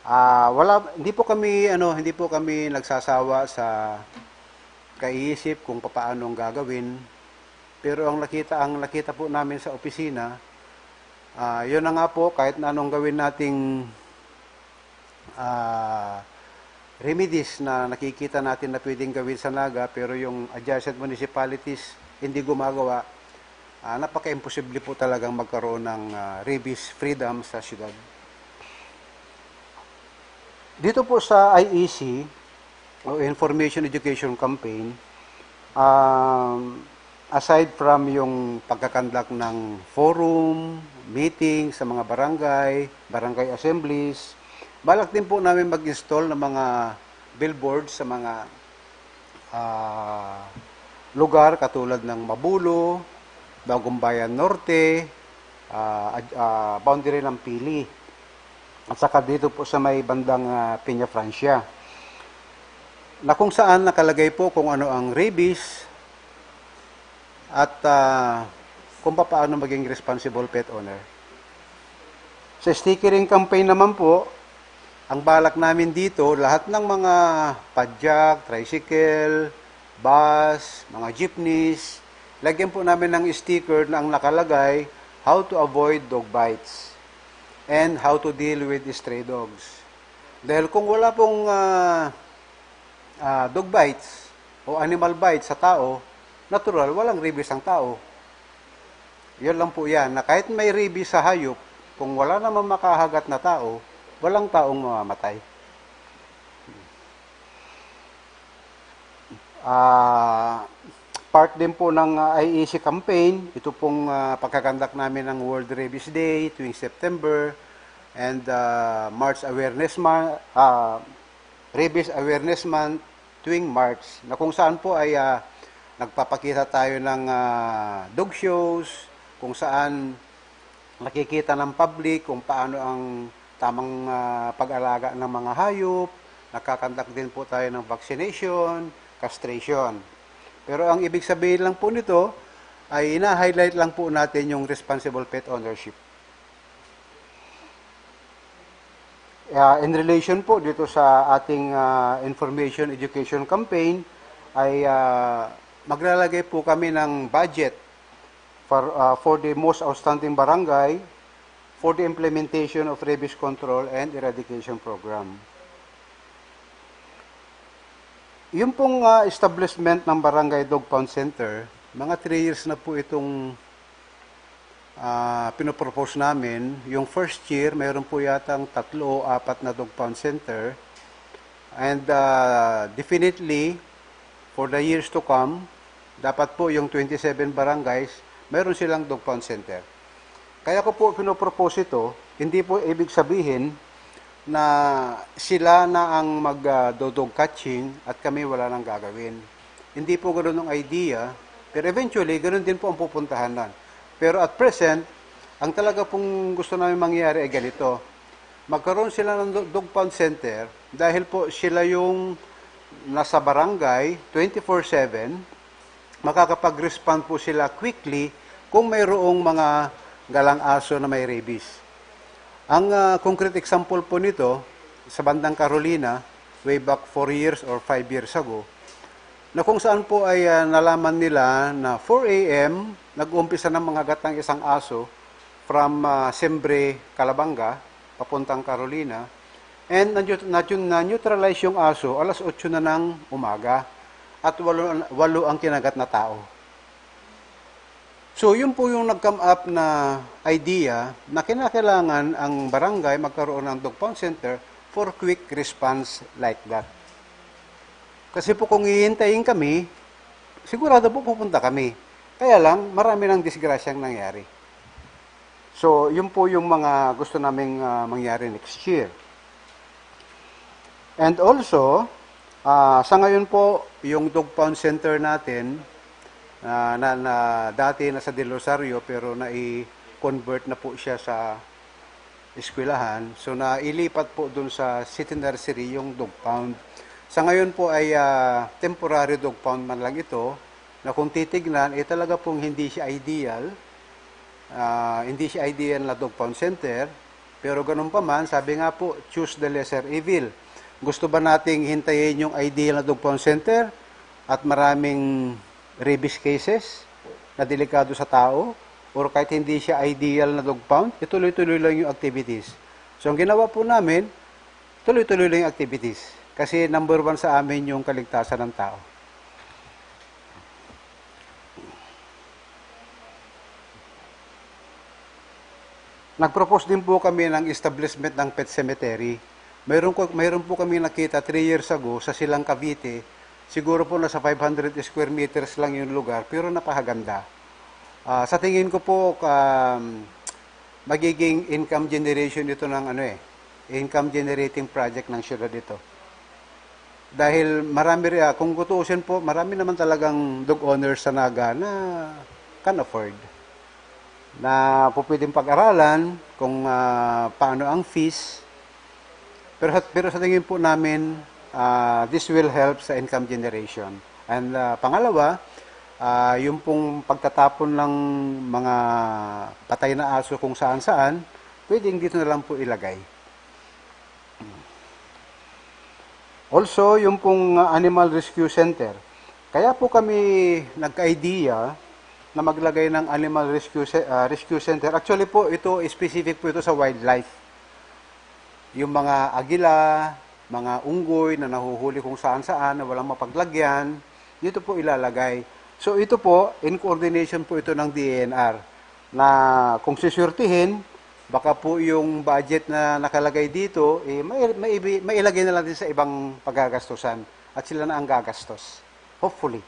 Ah, wala, hindi po kami, ano, hindi po kami nagsasawa sa kaiisip kung papaano ang gagawin. Pero ang nakita, ang nakita po namin sa opisina, ah, yun na nga po, kahit na anong gawin nating, ah, remedies na nakikita natin na pwedeng gawin sa Naga, pero yung adjacent municipalities hindi gumagawa, ah, napaka-imposible po talagang magkaroon ng, ah, rabies freedom sa siyudad. Dito po sa I E C, o Information Education Campaign, um, aside from yung pagkakandak ng forum, meeting sa mga barangay, barangay assemblies, balak din po namin mag-install ng mga billboard sa mga, ah, lugar katulad ng Mabulo, Bagumbayan Norte, ah, ad-, ah, boundary ng Pili. At saka dito po sa may bandang, ah, Peña Francia, na kung saan nakalagay po kung ano ang rabies at, ah, kung papaano maging responsible pet owner. Sa stickering campaign naman po, ang balak namin dito, lahat ng mga padyak, tricycle, bus, mga jeepneys, lagyan po namin ng sticker na ang nakalagay, "How to avoid dog bites and how to deal with stray dogs." Dahil kung wala pong, ah, ah, dog bites o animal bites sa tao, natural, walang rabies ang tao. Yun lang po yan, na kahit may rabies sa hayop, kung wala namang makahagat na tao, walang taong mamamatay. Ah, part din po ng, ah, I E C campaign, ito pong, ah, pagkakandak namin ng World Rabies Day tuwing September and, ah, March Awareness Month, ah, Rabies Awareness Month tuwing March, na kung saan po ay, ah, nagpapakita tayo ng, ah, dog shows, kung saan nakikita ng public kung paano ang tamang, ah, pag-alaga ng mga hayop. Nagkakandak din po tayo ng vaccination, castration. Pero ang ibig sabihin lang po nito ay ina-highlight lang po natin yung responsible pet ownership. Ah, in relation po dito sa ating, ah, information education campaign ay, ah, maglalagay po kami ng budget for, ah, for the most outstanding barangay for the implementation of rabies control and eradication program. Yung pong, ah, establishment ng Barangay Dog Pound Center, mga three years na po itong, ah, pinopropose namin. Yung first year, mayroon po yatang tatlo o apat na dog pound center. And, ah, definitely, for the years to come, dapat po yung twenty-seven barangays, mayroon silang dog pound center. Kaya ko po pinopropose ito, hindi po ibig sabihin na sila na ang mag, ah, do-dog catching at kami wala nang gagawin. Hindi po ganoon ang idea, pero eventually, ganoon din po ang pupuntahan na. Pero at present, ang talaga pong gusto namin mangyari ay ganito. Magkaroon sila ng do- dog pound center dahil po sila yung nasa barangay twenty-four seven, makakapag-respond po sila quickly kung mayroong mga galang aso na may rabies. Ang ah, concrete example po nito, sa bandang Carolina, way back four years or five years ago, na kung saan po ay ah, nalaman nila na four a m, nag-uumpisa ng mga gatang isang aso from ah, Sembre, Calabanga, papuntang Carolina. And na-, na-, na-neutralize yung aso alas otso na ng umaga at walo, walo ang kinagat na tao. So, yun po yung nag-come up na idea na kinakailangan ang barangay magkaroon ng dog pound center for quick response like that. Kasi po kung hihintayin kami, sigurado po pupunta kami. Kaya lang, marami ng disgrasyang nangyari. So, yun po yung mga gusto naming ah, mangyari next year. And also, ah, sa ngayon po, yung dog pound center natin, ah, na, na dati nasa Del Rosario pero nai-convert na po siya sa eskwelahan. So, nailipat po dun sa City Nursery yung dog pound. Sa ngayon po ay ah, temporary dog pound man lang ito na kung titignan, eh talaga pong hindi siya ideal. Ah, hindi siya ideal na dog pound center. Pero ganun pa man, sabi nga po, choose the lesser evil. Gusto ba nating hintayin yung ideal na dog pound center at maraming rabies cases na delikado sa tao? Or kahit hindi siya ideal na dog pound, ituloy-tuloy lang yung activities. So, ang ginawa po namin, tuloy-tuloy lang yung activities. Kasi number one sa amin yung kaligtasan ng tao. Nag-propose din po kami ng establishment ng pet cemetery. Mayroon, ko, mayroon po kami nakita three years ago sa Silang Cavite. Siguro po nasa five hundred square meters lang yung lugar, pero napakaganda. Ah, sa tingin ko po, um, magiging income generation ito ng ano eh, income generating project ng syudad ito. Dahil marami ri-, ah, kung gutuusin po, marami naman talagang dog owners sa Naga na can afford. Na po pwedeng pag-aralan kung ah, paano ang fees. Pero sa, pero sa tingin po namin, ah, this will help sa income generation. And ah, pangalawa, ah, yung pong pagtatapon ng mga patay na aso kung saan-saan, pwedeng dito na lang po ilagay. Also, yung pong ah, Animal Rescue Center. Kaya po kami nagka-idea na maglagay ng Animal Rescue, Ce- ah, Rescue Center. Actually po, ito specific po ito sa wildlife. Yung mga agila, mga unggoy na nahuhuli kung saan-saan na walang mapaglagyan, dito po ilalagay. So ito po, in coordination po ito ng D E N R na kung sisurtihin, baka po yung budget na nakalagay dito, eh, may, may, mailagay na lang din sa ibang paggagastusan at sila na ang gagastos. Hopefully.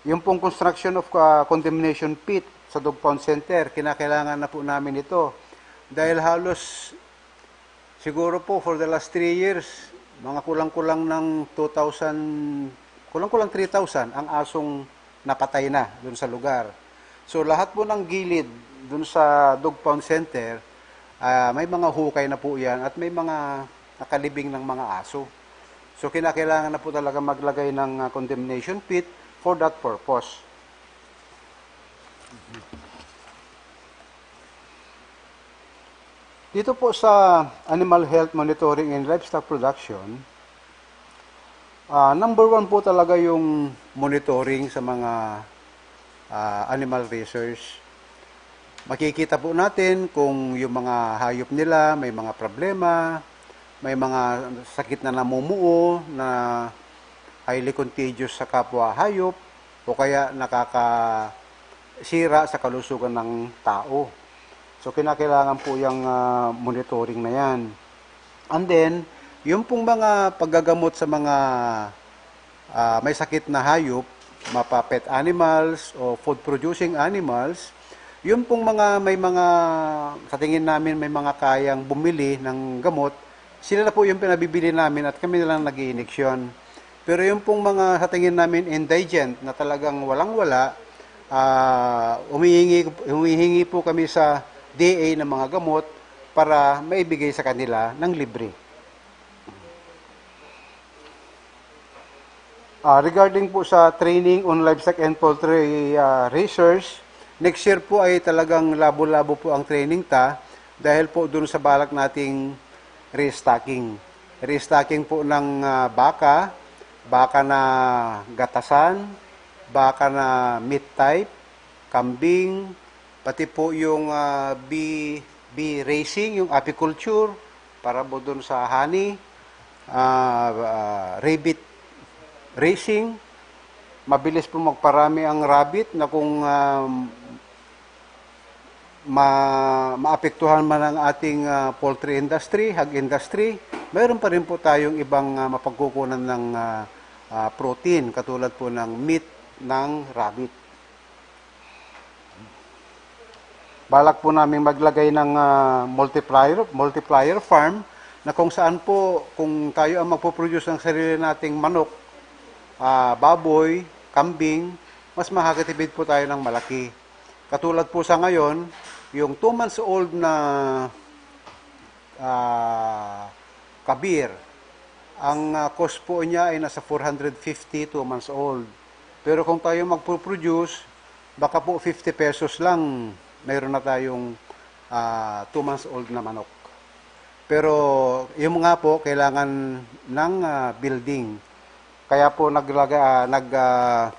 Yung pong construction of ah, condemnation pit sa dog pound center, kinakailangan na po namin ito. Dahil halos, siguro po, for the last three years, mga kulang-kulang ng two thousand, kulang-kulang three thousand ang asong napatay na dun sa lugar. So, lahat po ng gilid dun sa dog pound center, ah, may mga hukay na po yan at may mga nakalibing ng mga aso. So, kinakailangan na po talaga maglagay ng ah, condemnation pit for that purpose. Dito po sa Animal Health Monitoring and Livestock Production, ah, number one po talaga yung monitoring sa mga ah, animal raisers. Makikita po natin kung yung mga hayop nila may mga problema, may mga sakit na namumuo na highly contagious sa kapwa hayop o kaya nakakasira sa kalusugan ng tao. So, kinakailangan po yung ah, monitoring na yan. And then, yung pong mga paggagamot sa mga ah, may sakit na hayop, mapa-pet animals o food-producing animals, yun pong mga may mga, sa tingin namin, may mga kayang bumili ng gamot, sila na po yung pinabibili namin at kami na lang nag-iiniksyon. Pero yung pong mga sa tingin namin indigent na talagang walang-wala, Ah, humihingi, humihingi po kami sa D A ng mga gamot para maibigay sa kanila ng libre. Ah, regarding po sa training on livestock and poultry, ah, research, next year po ay talagang labo-labo po ang training ta dahil po dun sa balak nating restocking. Restocking po ng, ah, baka, baka na gatasan, baka na meat type, kambing, pati po yung, ah, bee, bee raising, yung apiculture, para po dun sa honey, ah, ah, rabbit raising. Mabilis po magparami ang rabbit na kung, ah, ma-, maapektuhan man ang ating, ah, poultry industry, hog industry, mayroon pa rin po tayong ibang, ah, mapagkukunan ng, ah, ah, protein, katulad po ng meat ng rabbit. Balak po namin maglagay ng, ah, multiplier, multiplier farm na kung saan po, kung tayo ang magpo-produce ng sarili nating manok, ah, baboy, kambing, mas makakatipid po tayo ng malaki. Katulad po sa ngayon, yung two months old na, ah, kabir, ang, ah, cost po niya ay nasa four hundred fifty, two months old. Pero kung tayo magpo-produce, baka po fifty pesos lang, mayroon na tayong, ah, two months old na manok. Pero yung nga po, kailangan ng, ah, building. Kaya po naglaga-, ah, nag, ah,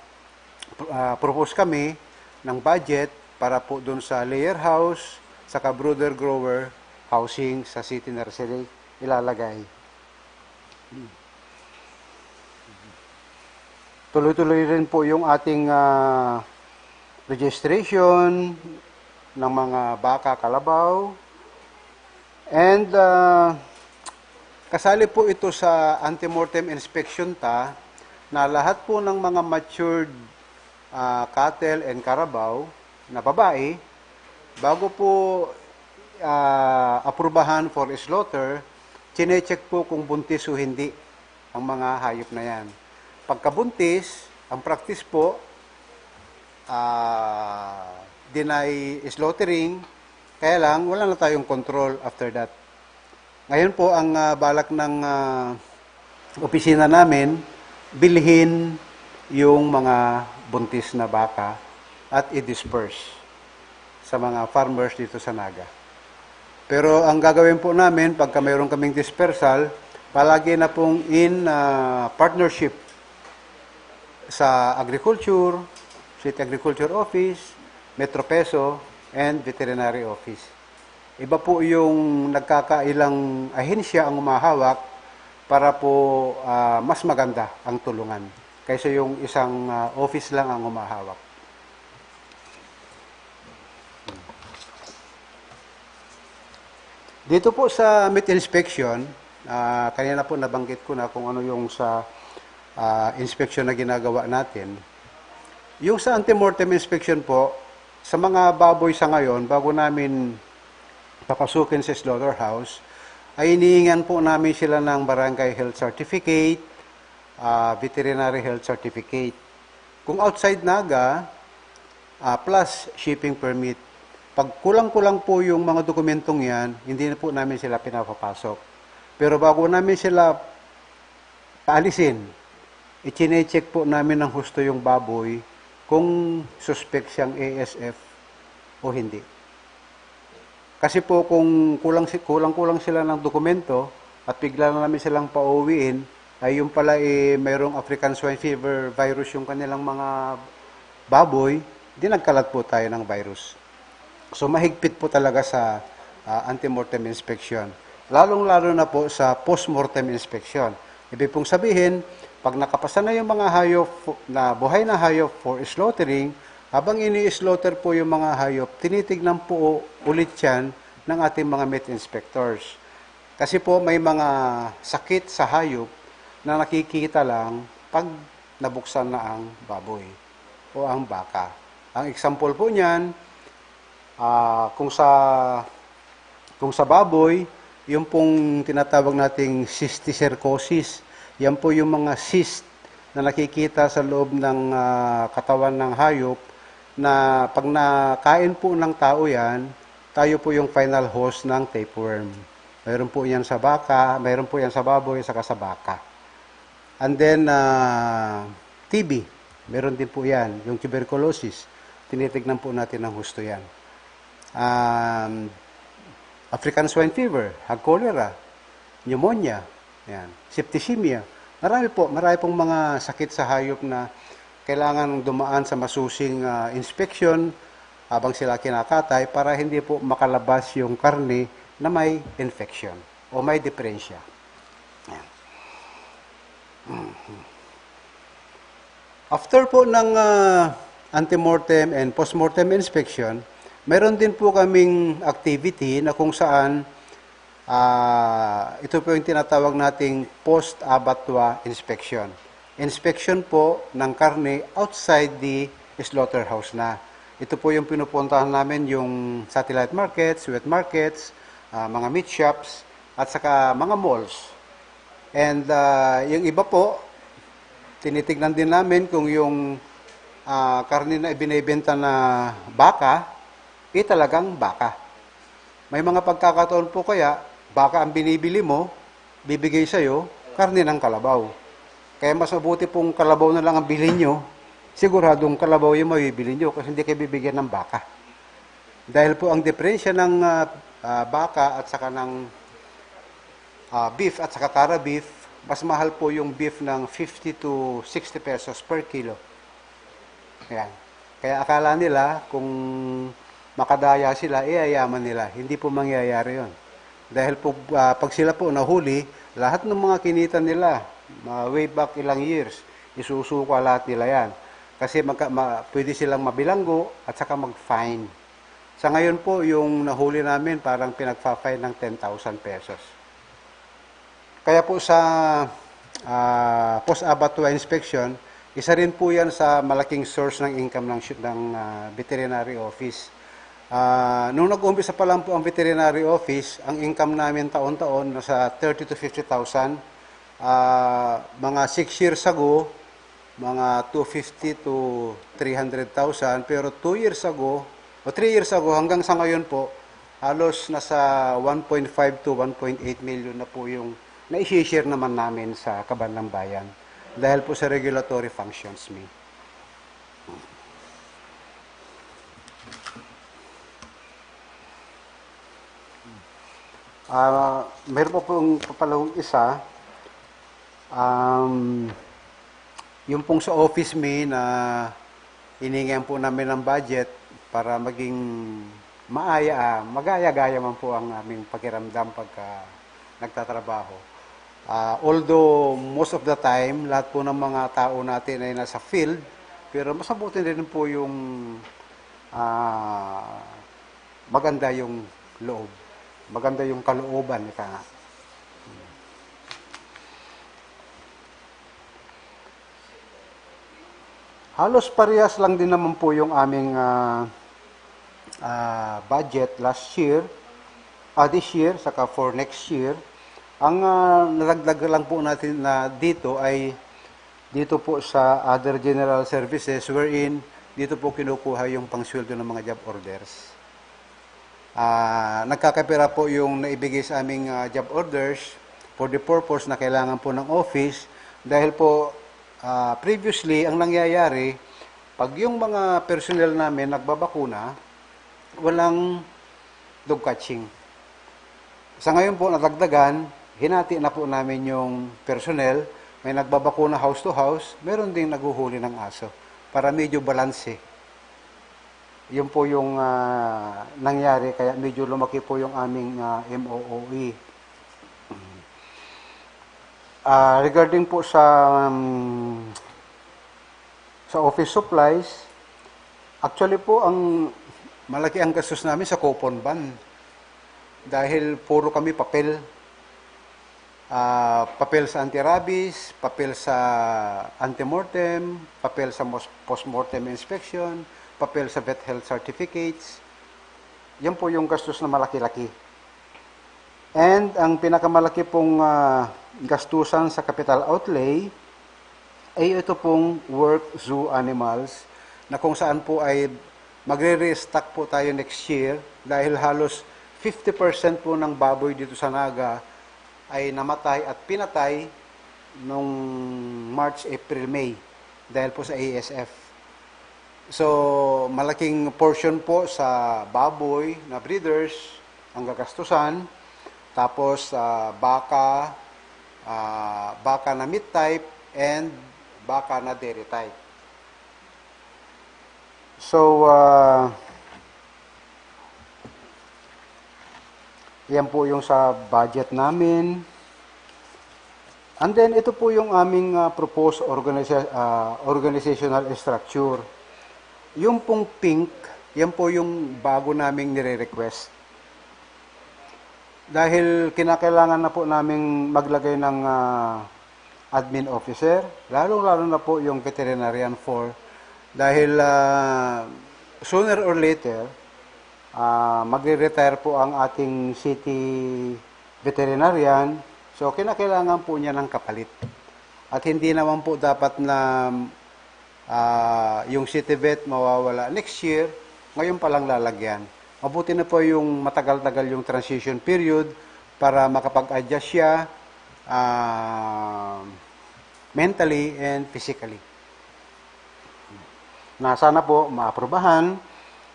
pr-, ah, propose kami ng budget para po dun sa layer house, saka brooder grower housing sa city nursery ilalagay. Tuloy-tuloy rin po yung ating, ah, registration ng mga baka, kalabaw. And, ah, kasali po ito sa antemortem inspection ta na lahat po ng mga matured, ah, cattle and carabao na babae, bago po, ah, aprubahan for slaughter, chinecheck po kung buntis o hindi ang mga hayop na yan. Pagkabuntis, ang practice po, ah, deny slaughtering, kaya lang wala na tayong control after that. Ngayon po, ang, ah, balak ng, ah, opisina namin, bilhin yung mga buntis na baka at i-disperse sa mga farmers dito sa Naga. Pero ang gagawin po namin, pagka mayroon kaming dispersal, palagi na pong in, ah, partnership sa agriculture, City Agriculture Office, Metro PESO, and Veterinary Office. Iba po yung nagkakailang ahensya ang humahawak para po, ah, mas maganda ang tulungan kaysa yung isang, ah, office lang ang humahawak. Dito po sa meat inspection, ah, kanina po nabanggit ko na kung ano yung sa, ah, inspection na ginagawa natin. Yung sa antemortem inspection po, sa mga baboy sa ngayon, bago namin papasukin sa slaughterhouse, ay hinihingan po namin sila ng barangay health certificate, ah, veterinary health certificate. Kung outside Naga, ah, plus shipping permit. Pag kulang-kulang po yung mga dokumentong yan, hindi na po namin sila pinapapasok. Pero bago namin sila paalisin, ichine-check po namin ng husto yung baboy kung suspek siyang A S F o hindi. Kasi po kung kulang si-, kulang-kulang sila ng dokumento at bigla na namin silang pauwiin, ay yung pala, eh, mayroong African Swine Fever virus yung kanilang mga baboy, di nagkalat po tayo ng virus. So, mahigpit po talaga sa, ah, antemortem inspection. Lalong-lalo na po sa postmortem inspection. Ibig pong sabihin, pag nakapasa na yung mga hayop fo-, na buhay na hayop for slaughtering, habang ini-slaughter po yung mga hayop, tinitignan po ulit yan ng ating mga meat inspectors. Kasi po may mga sakit sa hayop na nakikita lang pag nabuksan na ang baboy o ang baka. Ang example po niyan, ah, kung sa, kung sa baboy, yung pong tinatawag nating cysticercosis, yan po yung mga cyst na nakikita sa loob ng, ah, katawan ng hayop na pag nakain po ng tao yan, tayo po yung final host ng tapeworm. Mayroon po yan sa baka, mayroon po yan sa baboy, saka sa baka. And then, ah, T B, meron din po yan, yung tuberculosis. Tinitignan po natin ng husto yan. Um, African swine fever, hag cholera, pneumonia, yan, septicemia. Marami po, marami pong mga sakit sa hayop na kailangan dumaan sa masusing, ah, inspeksyon habang sila kinakatay para hindi po makalabas yung karne na may infection o may diperensya. Yan. After po ng, ah, antemortem and postmortem inspection, meron din po kaming activity na kung saan, ah, ito po yung tinatawag nating post-abattoir inspection. Inspection po ng karne outside the slaughterhouse na. Ito po yung pinupuntahan namin, yung satellite markets, wet markets, ah, mga meat shops, at saka mga malls. And, ah, yung iba po, tinitignan din namin kung yung, ah, karne na ibinebenta na baka, eh, talagang baka. May mga pagkakataon po kaya, baka ang binibili mo, bibigay sa'yo, karne ng kalabaw. Kaya mas mabuti pong kalabaw na lang ang bilhin nyo, siguradong kalabaw yung mabibili nyo kasi hindi kayo bibigyan ng baka. Dahil po ang diferensya ng, ah, ah, baka at saka ng, ah, beef at saka cara beef, mas mahal po yung beef ng fifty to sixty pesos per kilo. Ayan. Kaya akala nila kung makadaya sila, iyayaman nila. Hindi po mangyayari yon. Dahil po, ah, pag sila po nahuli, lahat ng mga kinita nila, ah, way back ilang years, isusuka lahat nila yan. Kasi magka, ma, pwede silang mabilanggo at saka mag-fine. Sa ngayon po, yung nahuli namin, parang pinagfa-fine ng ten thousand pesos. Kaya po sa, ah, post-abattoir inspection, isa rin po yan sa malaking source ng income ng, ng, ah, veterinary office. Ah, nung nag-umpisa pa lang po ang veterinary office, ang income namin taon-taon nasa thirty to fifty thousand. Ah, mga six years ago, mga two fifty to three hundred thousand, pero two years ago, o three years ago, hanggang sa ngayon po, halos nasa one point five to one point eight million na po yung naisi-share naman namin sa Kabanlang Bayan dahil po sa regulatory functions mi. Ah, meron pa pong papalahong isa. Um, yung pong sa office mi na hiningian po namin ng budget para maging maaya, ah, magaya-gaya man po ang aming pakiramdam pagka nagtatrabaho. Ah, although most of the time, lahat po ng mga tao natin ay nasa field, pero mas mabuti rin po yung, ah, maganda yung loob. Maganda yung kalooban, ika nga. Halos parehas lang din naman po yung aming, ah, ah, budget last year, ah, this year, saka for next year. Ang, ah, nadagdag lang po natin na dito ay dito po sa other general services, wherein dito po kinukuha yung pangsweldo ng mga job orders. Ah, nagkakapira po yung naibigay sa aming, ah, job orders for the purpose na kailangan po ng office dahil po, ah, previously, ang nangyayari, pag yung mga personnel namin nagbabakuna, walang dog catching. Sa ngayon po, nadagdagan, hinati na po namin yung personnel, may nagbabakuna house to house, meron ding naghuhuli ng aso para medyo balanse. Yun po yung, ah, nangyari, kaya medyo lumaki po yung aming, ah, M O O E. Ah, regarding po sa, um, sa office supplies, actually po, ang malaki ang gastos namin sa coupon ban. Dahil puro kami papel. Ah, papel sa anti-rabies, papel sa antemortem, papel sa mos-, postmortem inspection, papel sa vet health certificates. Yan po yung gastos na malaki-laki. And ang pinakamalaki pong, ah, gastusan sa capital outlay ay ito pong work zoo animals. na kung saan po ay magre-restock po tayo next year dahil halos fifty percent po ng baboy dito sa Naga ay namatay at pinatay nung March, April, May dahil po sa A S F. So, malaking portion po sa baboy na breeders ang gagastusan, tapos, ah, baka, ah, baka na meat type and baka na dairy type. So, ah, yan po yung sa budget namin. And then, ito po yung aming, ah, proposed organisa-, ah, organizational structure. Yung pong pink, yan po yung bago naming nire-request. Dahil kinakailangan na po naming maglagay ng, ah, admin officer, lalong-lalo na po yung veterinarian four. Dahil, ah, sooner or later, ah, magre-retire po ang ating city veterinarian. So, kinakailangan po niya ng kapalit. At hindi naman po dapat na, ah, yung city vet mawawala next year, ngayon pa lang lalagyan. Mabuti na po yung matagal-tagal yung transition period para makapag-adjust siya, ah, mentally and physically. Na sana po maaprubahan,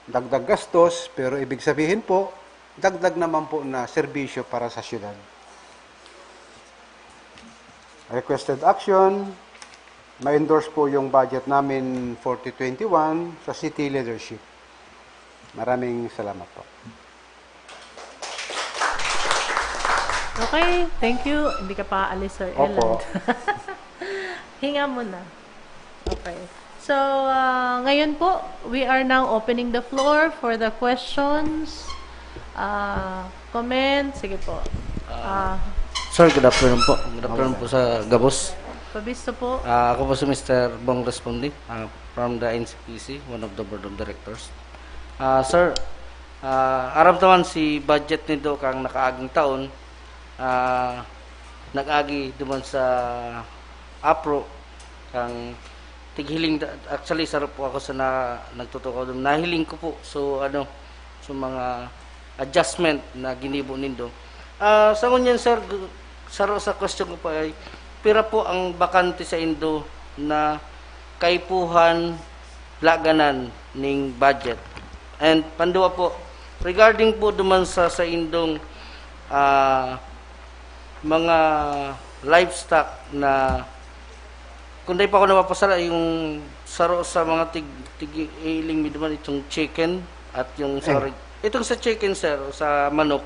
dagdag gastos, pero ibig sabihin po, dagdag naman po na serbisyo para sa syudad. Requested action, ma-endorse po yung budget namin for twenty twenty-one sa city leadership. Maraming salamat po. Okay, thank you. Hindi ka pa aalis, Sir Opo. Eland. Hinga muna. Okay. So, ah, ngayon po, we are now opening the floor for the questions, ah, comments. Sige po. Ah, Sir, good afternoon po. Good afternoon po sa gabos. Pabisto po. Ah, ako po si Mister Bong Respondi, ah, from the N C P C, one of the board of directors. Ah, sir, ah, aram naman si budget nito kang nakaaging taon, ah, nag-agi duman sa APRO, kang tighiling, actually, saro po ako sa na, nagtutukaw dun. Nahiling ko po. So, ano, so mga adjustment na ginibo nindo. Ah, sa ngunyan, sir, gu- saro sa question ko pa ay, pira po ang bakante sa indo na kaipuhan laganan ning budget? And panduwa po, regarding po duman sa sa indong ah, mga livestock na kung dai pa ako napapasala, yung saro sa mga tig, tig iling mi duman itong chicken at yung sa Eh. rig- itong sa chicken, sir, sa manok,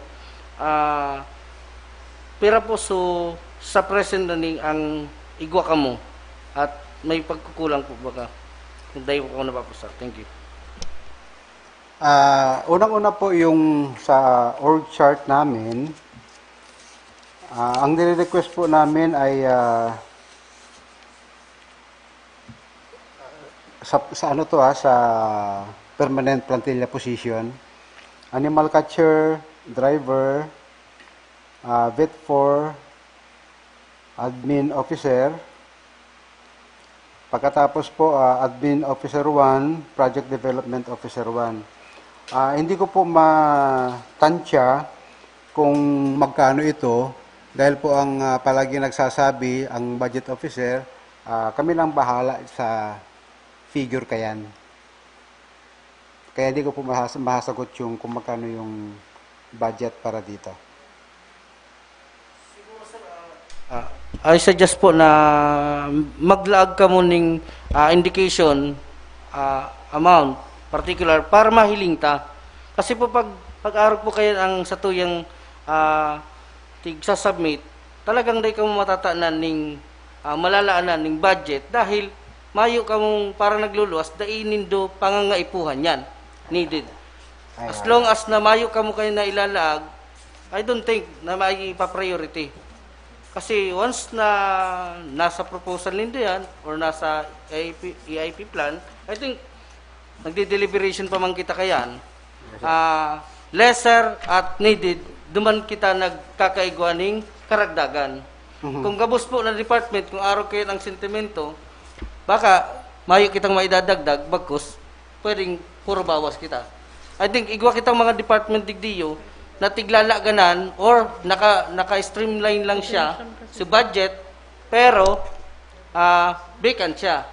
ah, pira po so sa present na ni ang igwa kamo at may pagkukulang po baga kung dai pa ako napapasala? Thank you. Ah, unang-una po yung sa org chart namin. Ah, ang nire-request po namin ay ah, sa, sa ano to ah, sa permanent plantilla position, animal catcher, driver, ah, vet four, admin officer, pagkatapos po ah, admin officer one, project development officer one. Ah, hindi ko po matansya kung magkano ito dahil po ang ah, palagi nagsasabi ang budget officer, ah, kami lang bahala sa figure kayan. Kaya hindi ko po mahas- mahasagot yung kung magkano yung budget para dito. Ah, I suggest po na maglaag kamo ning ah, indication, ah, amount, particular, para mahiling ta. Kasi po pag pag-arog po kayo ang satuyang ah, tig-submit, talagang dai kamo matatanan ning ah, malalaanan ning budget dahil mayo kamong para nagluluwas, dai nindo pangangaipuhan yan. Needed. As long as na mayo kamo kayo na ilalaag, I don't think na may ipa-priority. Kasi once na nasa proposal nindo yan or nasa E I P, E I P plan, I think nagde-deliberation pa man kita kayan, ah, lesser at needed, duman kita nagkakaigwa ning karagdagan. Kung gabos po na department, kung arog kayo ang sentimento, baka Mayo kitang maidadagdag, bagkus pwedeng puro bawas kita. I think igwa kitang mga department digdiyo na tiglalaganan or naka, naka-streamline lang siya sa budget, pero ah, vacant siya.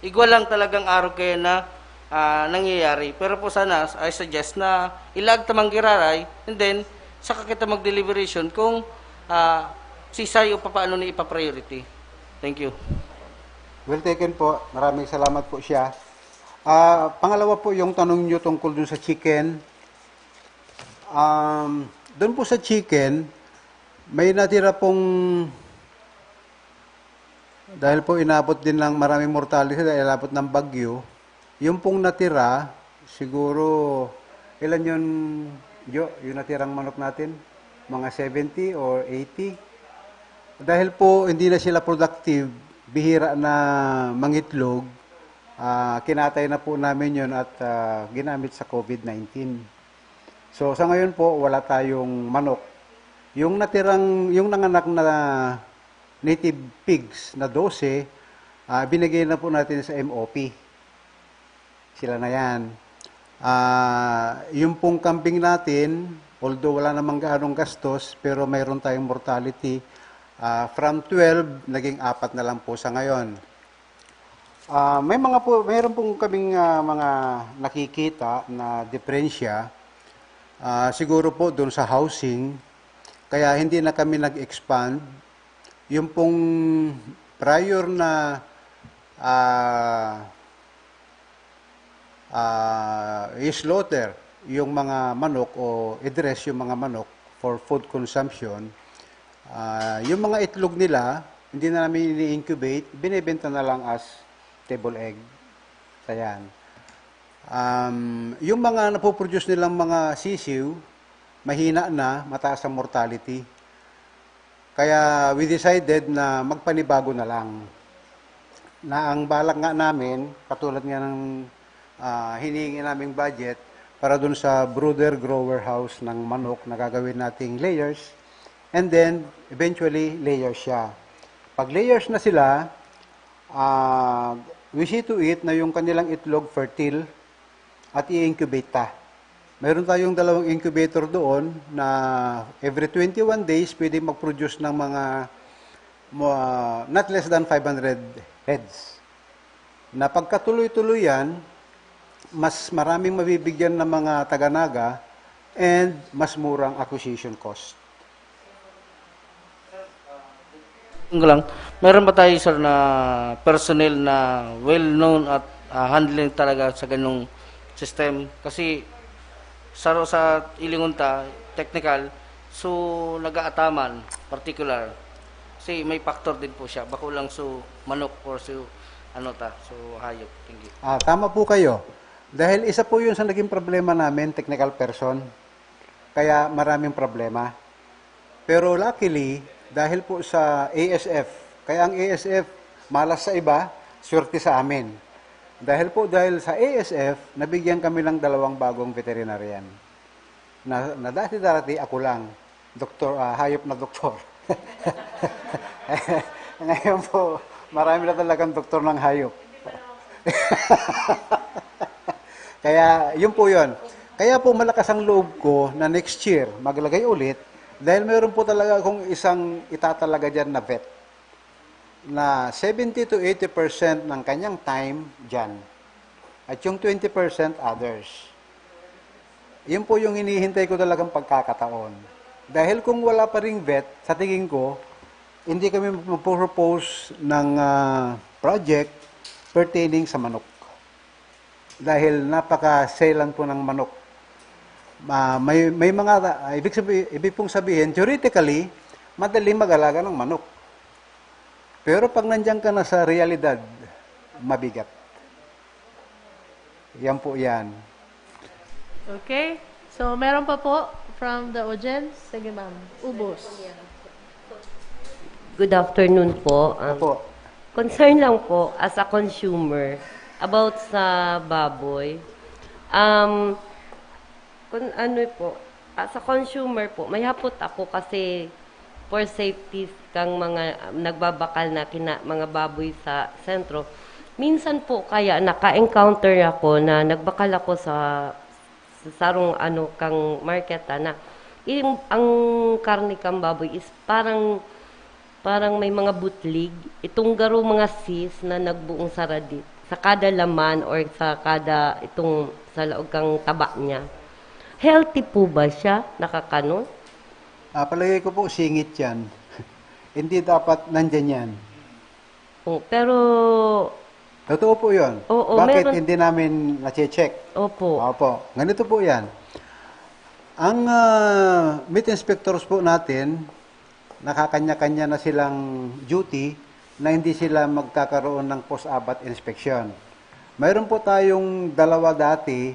Igwa lang talagang arog kaya na ah, nangyayari. Pero po sana, I suggest na ilag tamang giraray, and then saka kita mag-deliberation kung ah, sisay o papaano ni ipa-priority. Thank you. Well taken po. Maraming salamat po siya. Ah, pangalawa po yung tanong nyo tungkol dun sa chicken. Um, doon po sa chicken, may natira pong, dahil po inabot din ng maraming mortality dahil inabot ng bagyo, yung pong natira, siguro, ilan yun, Jo, yung natirang manok natin? Mga seventy or eighty? Dahil po hindi na sila productive, bihira na mangitlog, ah, kinatay na po namin yun at ah, ginamit sa COVID nineteen. So sa ngayon po, wala tayong manok. Yung natirang, yung nanganak na native pigs na dose, ah, binigay na po natin sa M O P. Sila na yan. Ah, yung pong kambing natin, although wala namang gaanong gastos, pero mayroon tayong mortality. Ah, from twelve, naging apat na lang po sa ngayon. Ah, may mga po, mayroon pong kaming ah, mga nakikita na diferensya. Ah, siguro po doon sa housing, kaya hindi na kami nag-expand. Yung pong prior na ah, ah, i-slaughter yung mga manok o i-dress yung mga manok for food consumption, ah, yung mga itlog nila, hindi na namin ini-incubate, binebenta na lang as table egg. Ayan. Um, yung mga napoproduce nilang mga sisiw, mahina na, mataas ang mortality. Kaya we decided na magpanibago na lang. Na ang balak nga namin, katulad nga ng ah, hinihingi naming budget para dun sa brooder grower house ng manok na gagawin nating layers. And then, eventually, layers siya. Pag layers na sila, ah, we see to it na yung kanilang itlog fertile at i-incubate ta. Mayroon tayong dalawang incubator doon na every twenty-one days pwede mag-produce ng mga mo- not less than five hundred heads. Na pagkatuloy-tuloy yan, mas maraming mabibigyan ng mga taga-Naga and mas murang acquisition cost. Yun lang. Meron ba tayo, sir, na personnel na well-known at ah, handling talaga sa ganung system? Kasi sa, sa ilingon ta, technical, so nag-aataman, particular. Kasi may factor din po siya. Bako lang so manok or so ano ta, so hayop. Thank you. Ah, tama po kayo. Dahil isa po yun sa naging problema namin, technical person. Kaya maraming problema. Pero luckily, dahil po sa A S F, kaya ang A S F, malas sa iba, swerte sa amin. Dahil po dahil sa A S F, nabigyan kami ng dalawang bagong veterinarian. Na, na dati-dati ako lang, doktor, ah, hayop na doktor. Ngayon po, marami na talagang doktor ng hayop. Kaya, yun po yun. Kaya po malakas ang loob ko na next year, maglagay ulit dahil meron po talaga akong isang itatalaga dyan na vet na seventy to eighty percent ng kanyang time dyan. At yung twenty percent others. Yun po yung hinihintay ko talagang pagkakataon. Dahil kung wala pa ring vet, sa tingin ko, hindi kami magpo-propose ng ah, project pertaining sa manok. Dahil napaka-selan po ng manok. Ah, may, may mga, ah, ibig, sabi, ibig pong sabihin, theoretically, madali mag-alaga ng manok. Pero pag nandiyan ka na sa realidad, mabigat. Yan po yan. Okay. So, meron pa po from the audience. Sige, ma'am. Ubos. Good afternoon po. Um, Opo. Concern lang po as a consumer about sa baboy. Um, kung ano po, as a consumer po, may hapot ako kasi for safety kang mga um, nagbabakal na kina, mga baboy sa sentro. Minsan po kaya naka-encounter ako na nagbakal ako sa, sa sarong ano, kang market, ah, na im-, ang karne kang baboy is parang, parang may mga butlig. Itong garo mga cyst na nagbuong saradit sa kada laman or sa kada itong sa laog kang taba niya. Healthy po ba siya? Nakakanon? Ah, palagay ko po, singit yan. Hindi dapat nandyan yan. Oh, pero Totoo po yun. Oo, Bakit meron. Hindi namin nache-check? Opo. Opo. Ganito po yan. Ang ah, meat inspectors po natin, nakakanya-kanya na silang duty na hindi sila magkakaroon ng post-abat inspection. Mayroon po tayong dalawa dati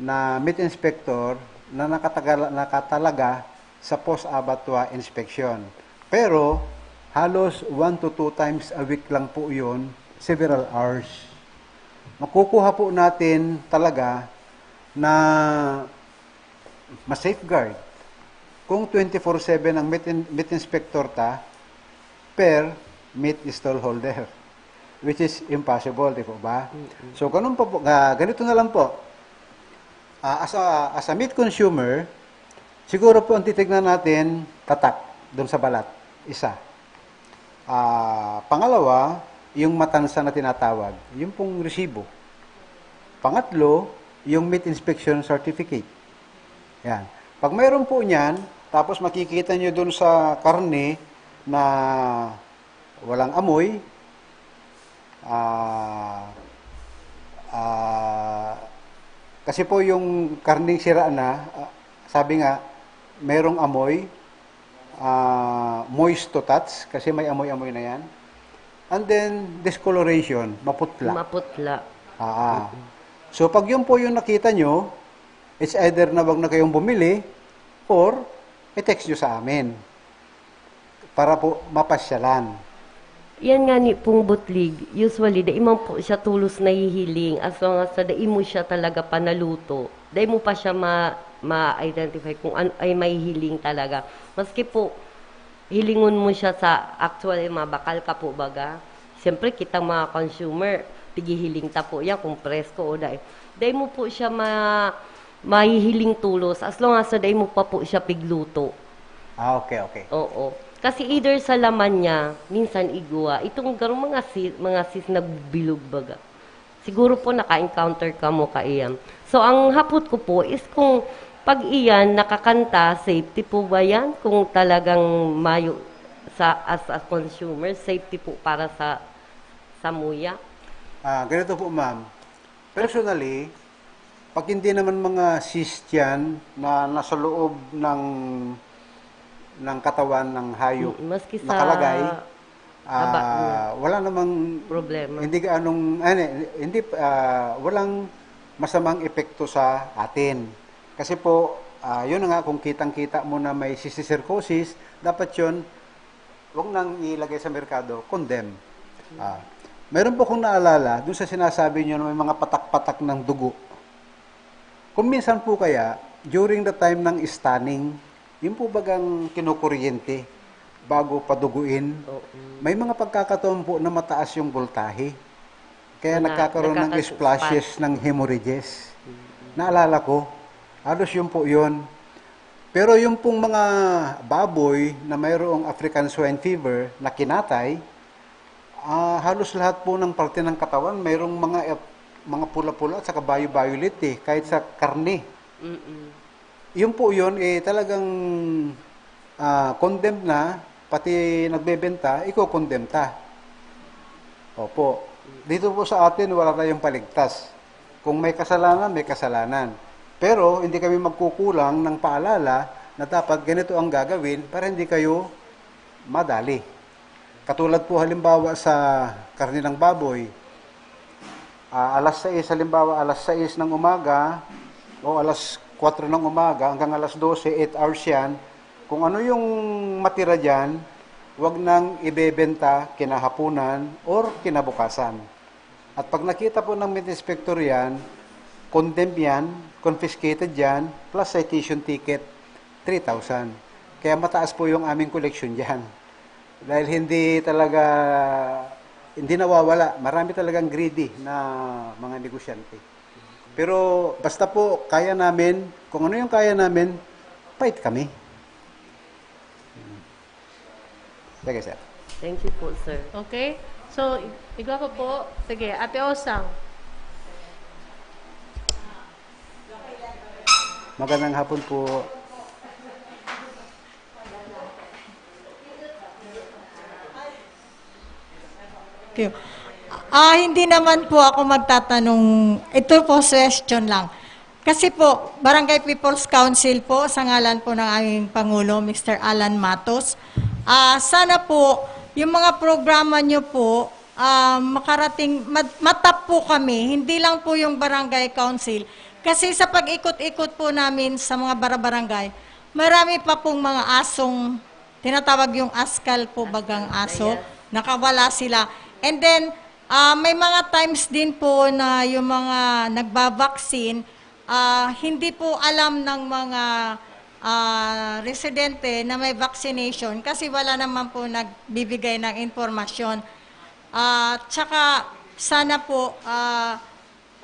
na meat inspector na nakatagala, nakatalaga sa post-abattoir inspection. Pero halos one to two times a week lang po yun, several hours. Makukuha po natin talaga na ma-safeguard kung twenty-four seven ang meat, in, meat inspector ta per meat stall holder, which is impossible, di po ba? So, ganun pa po, ah, ganito na lang po. Ah, as, a, as a meat consumer, siguro po ang titignan natin, tatak, doon sa balat, isa. Ah, pangalawa, yung matansa na tinatawag, yung pong resibo. Pangatlo, yung meat inspection certificate. Yan. Pag mayroon po niyan, tapos makikita nyo doon sa karne na walang amoy, ah, ah, kasi po yung karneng sira na, ah, sabi nga, merong amoy, ah, moist to touch, kasi may amoy-amoy na yan. And then, discoloration, maputla. Maputla. Ah, ah. So, pag yun po yung nakita nyo, it's either na wag na kayong bumili or i-text nyo sa amin para po mapasyalan. Yan nga ni pong butlig, usually, dai man po siya tulos nahihiling as long as na dai mo siya talaga panaluto. Dai mo pa siya ma, ma-identify kung ano ay mahihiling talaga. Maski po, hilingon mo siya sa actual, eh, mabakal ka po baga. Siyempre, kitang mga consumer, tigihiling ta po yan kung presko o dai. Dai mo po siya ma, mahihiling tulos as long as na dai mo pa po siya pigluto. Ah, okay, okay. Oo. Kasi either sa laman niya, minsan igwa. Itong garong mga si, mga sis nagbilog baga. Siguro po naka-encounter ka mo kaiyan. So, ang hapot ko po is kung pag iyan nakakanta, safety po ba yan? Kung talagang mayo sa, as a consumer, safety po para sa, sa muya? Ah, ganito po, ma'am. Personally, pag hindi naman mga cyst yan na nasa loob ng, ng katawan ng hayop Mm, maski sa nakalagay, taba niya. ah, wala namang Problema. Hindi gaanong, ano, hindi, ah, walang masamang epekto sa atin. Kasi po, ah, yun na nga, kung kitang-kita mo na may cysticercosis, dapat yun, wag nang ilagay sa merkado, condemn. Ah, meron po akong naalala dun sa sinasabi nyo na may mga patak-patak ng dugo. Kung minsan po kaya, during the time ng stanning, yung po bagang kinukuryente bago paduguin, Oo. May mga pagkakataon po na mataas yung voltahe. Kaya Na- nagkakaroon ng nagkaka- splashes ng hemorrhages. Naalala ko, halos yun po yun. Pero yung pong mga baboy na mayroong African swine fever na kinatay, ah, halos lahat po ng parte ng katawan mayroong mga, mga pula-pula at saka bio-violet eh, kahit sa karne. Mm-mm. Yun po yun, eh, talagang ah, condemn na, pati nagbebenta, iko-condemn ta. Opo. Dito po sa atin, wala tayong paligtas. Kung may kasalanan, may kasalanan. Pero hindi kami magkukulang ng paalala na dapat ganito ang gagawin para hindi kayo madali. Katulad po halimbawa sa karne ng baboy, ah, alas sais, halimbawa alas sais ng umaga o alas kwatro ng umaga hanggang alas dose, eight hours yan. Kung ano yung matira dyan, wag nang ibebenta kinahapunan or kinabukasan. At pag nakita po ng meat inspector yan, condemned yan, confiscated yan, plus citation ticket, three thousand. Kaya mataas po yung aming collection dyan. Dahil hindi talaga Hindi nawawala. Marami talagang greedy na mga negosyante. Pero basta po, kaya namin, kung ano yung kaya namin, fight kami. Sige, sir. Thank you po, sir. Okay? So, i- igwa ko po. Sige, Ate Osang. Magandang hapon po. Thank you. Ah, hindi naman po ako magtatanong. Ito po, suggestion lang. Kasi po, Barangay People's Council po, sa ngalan po ng aming Pangulo, Mister Alan Matos, ah, sana po, yung mga programa nyo po, ah, makarating, mat- matap po kami, hindi lang po yung Barangay Council. Kasi sa pag-ikot-ikot po namin sa mga barabarangay, marami pa pong mga asong tinatawag yung askal po, bagang aso, nakawala sila. And then, ah, may mga times din po na yung mga nagbabaksin, ah, hindi po alam ng mga ah, residente na may vaccination kasi wala naman po nagbibigay ng impormasyon. At saka sana po, ah,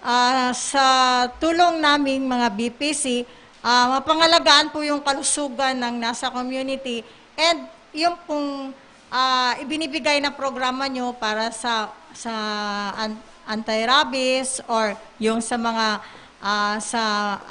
ah, sa tulong naming mga B P C, ah, mapangalagaan po yung kalusugan ng nasa community, and yung pong ah, ibinibigay na programa nyo para sa sa an- anti-rabies or yung sa mga ah, sa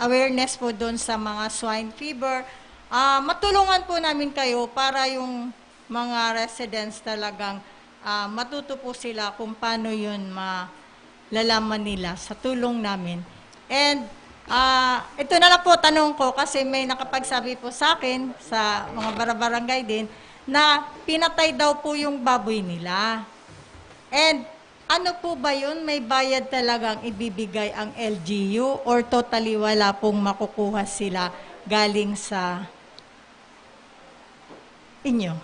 awareness po doon sa mga swine fever, ah, matulungan po namin kayo para yung mga residents talagang ah, matuto po sila kung paano yun malalaman nila sa tulong namin. And ah, ito na lang po tanong ko kasi may nakapagsabi po sa akin sa mga barabarangay din na pinatay daw po yung baboy nila. And ano po ba yun? May bayad talagang ibibigay ang L G U or totally wala pong makukuha sila galing sa inyo?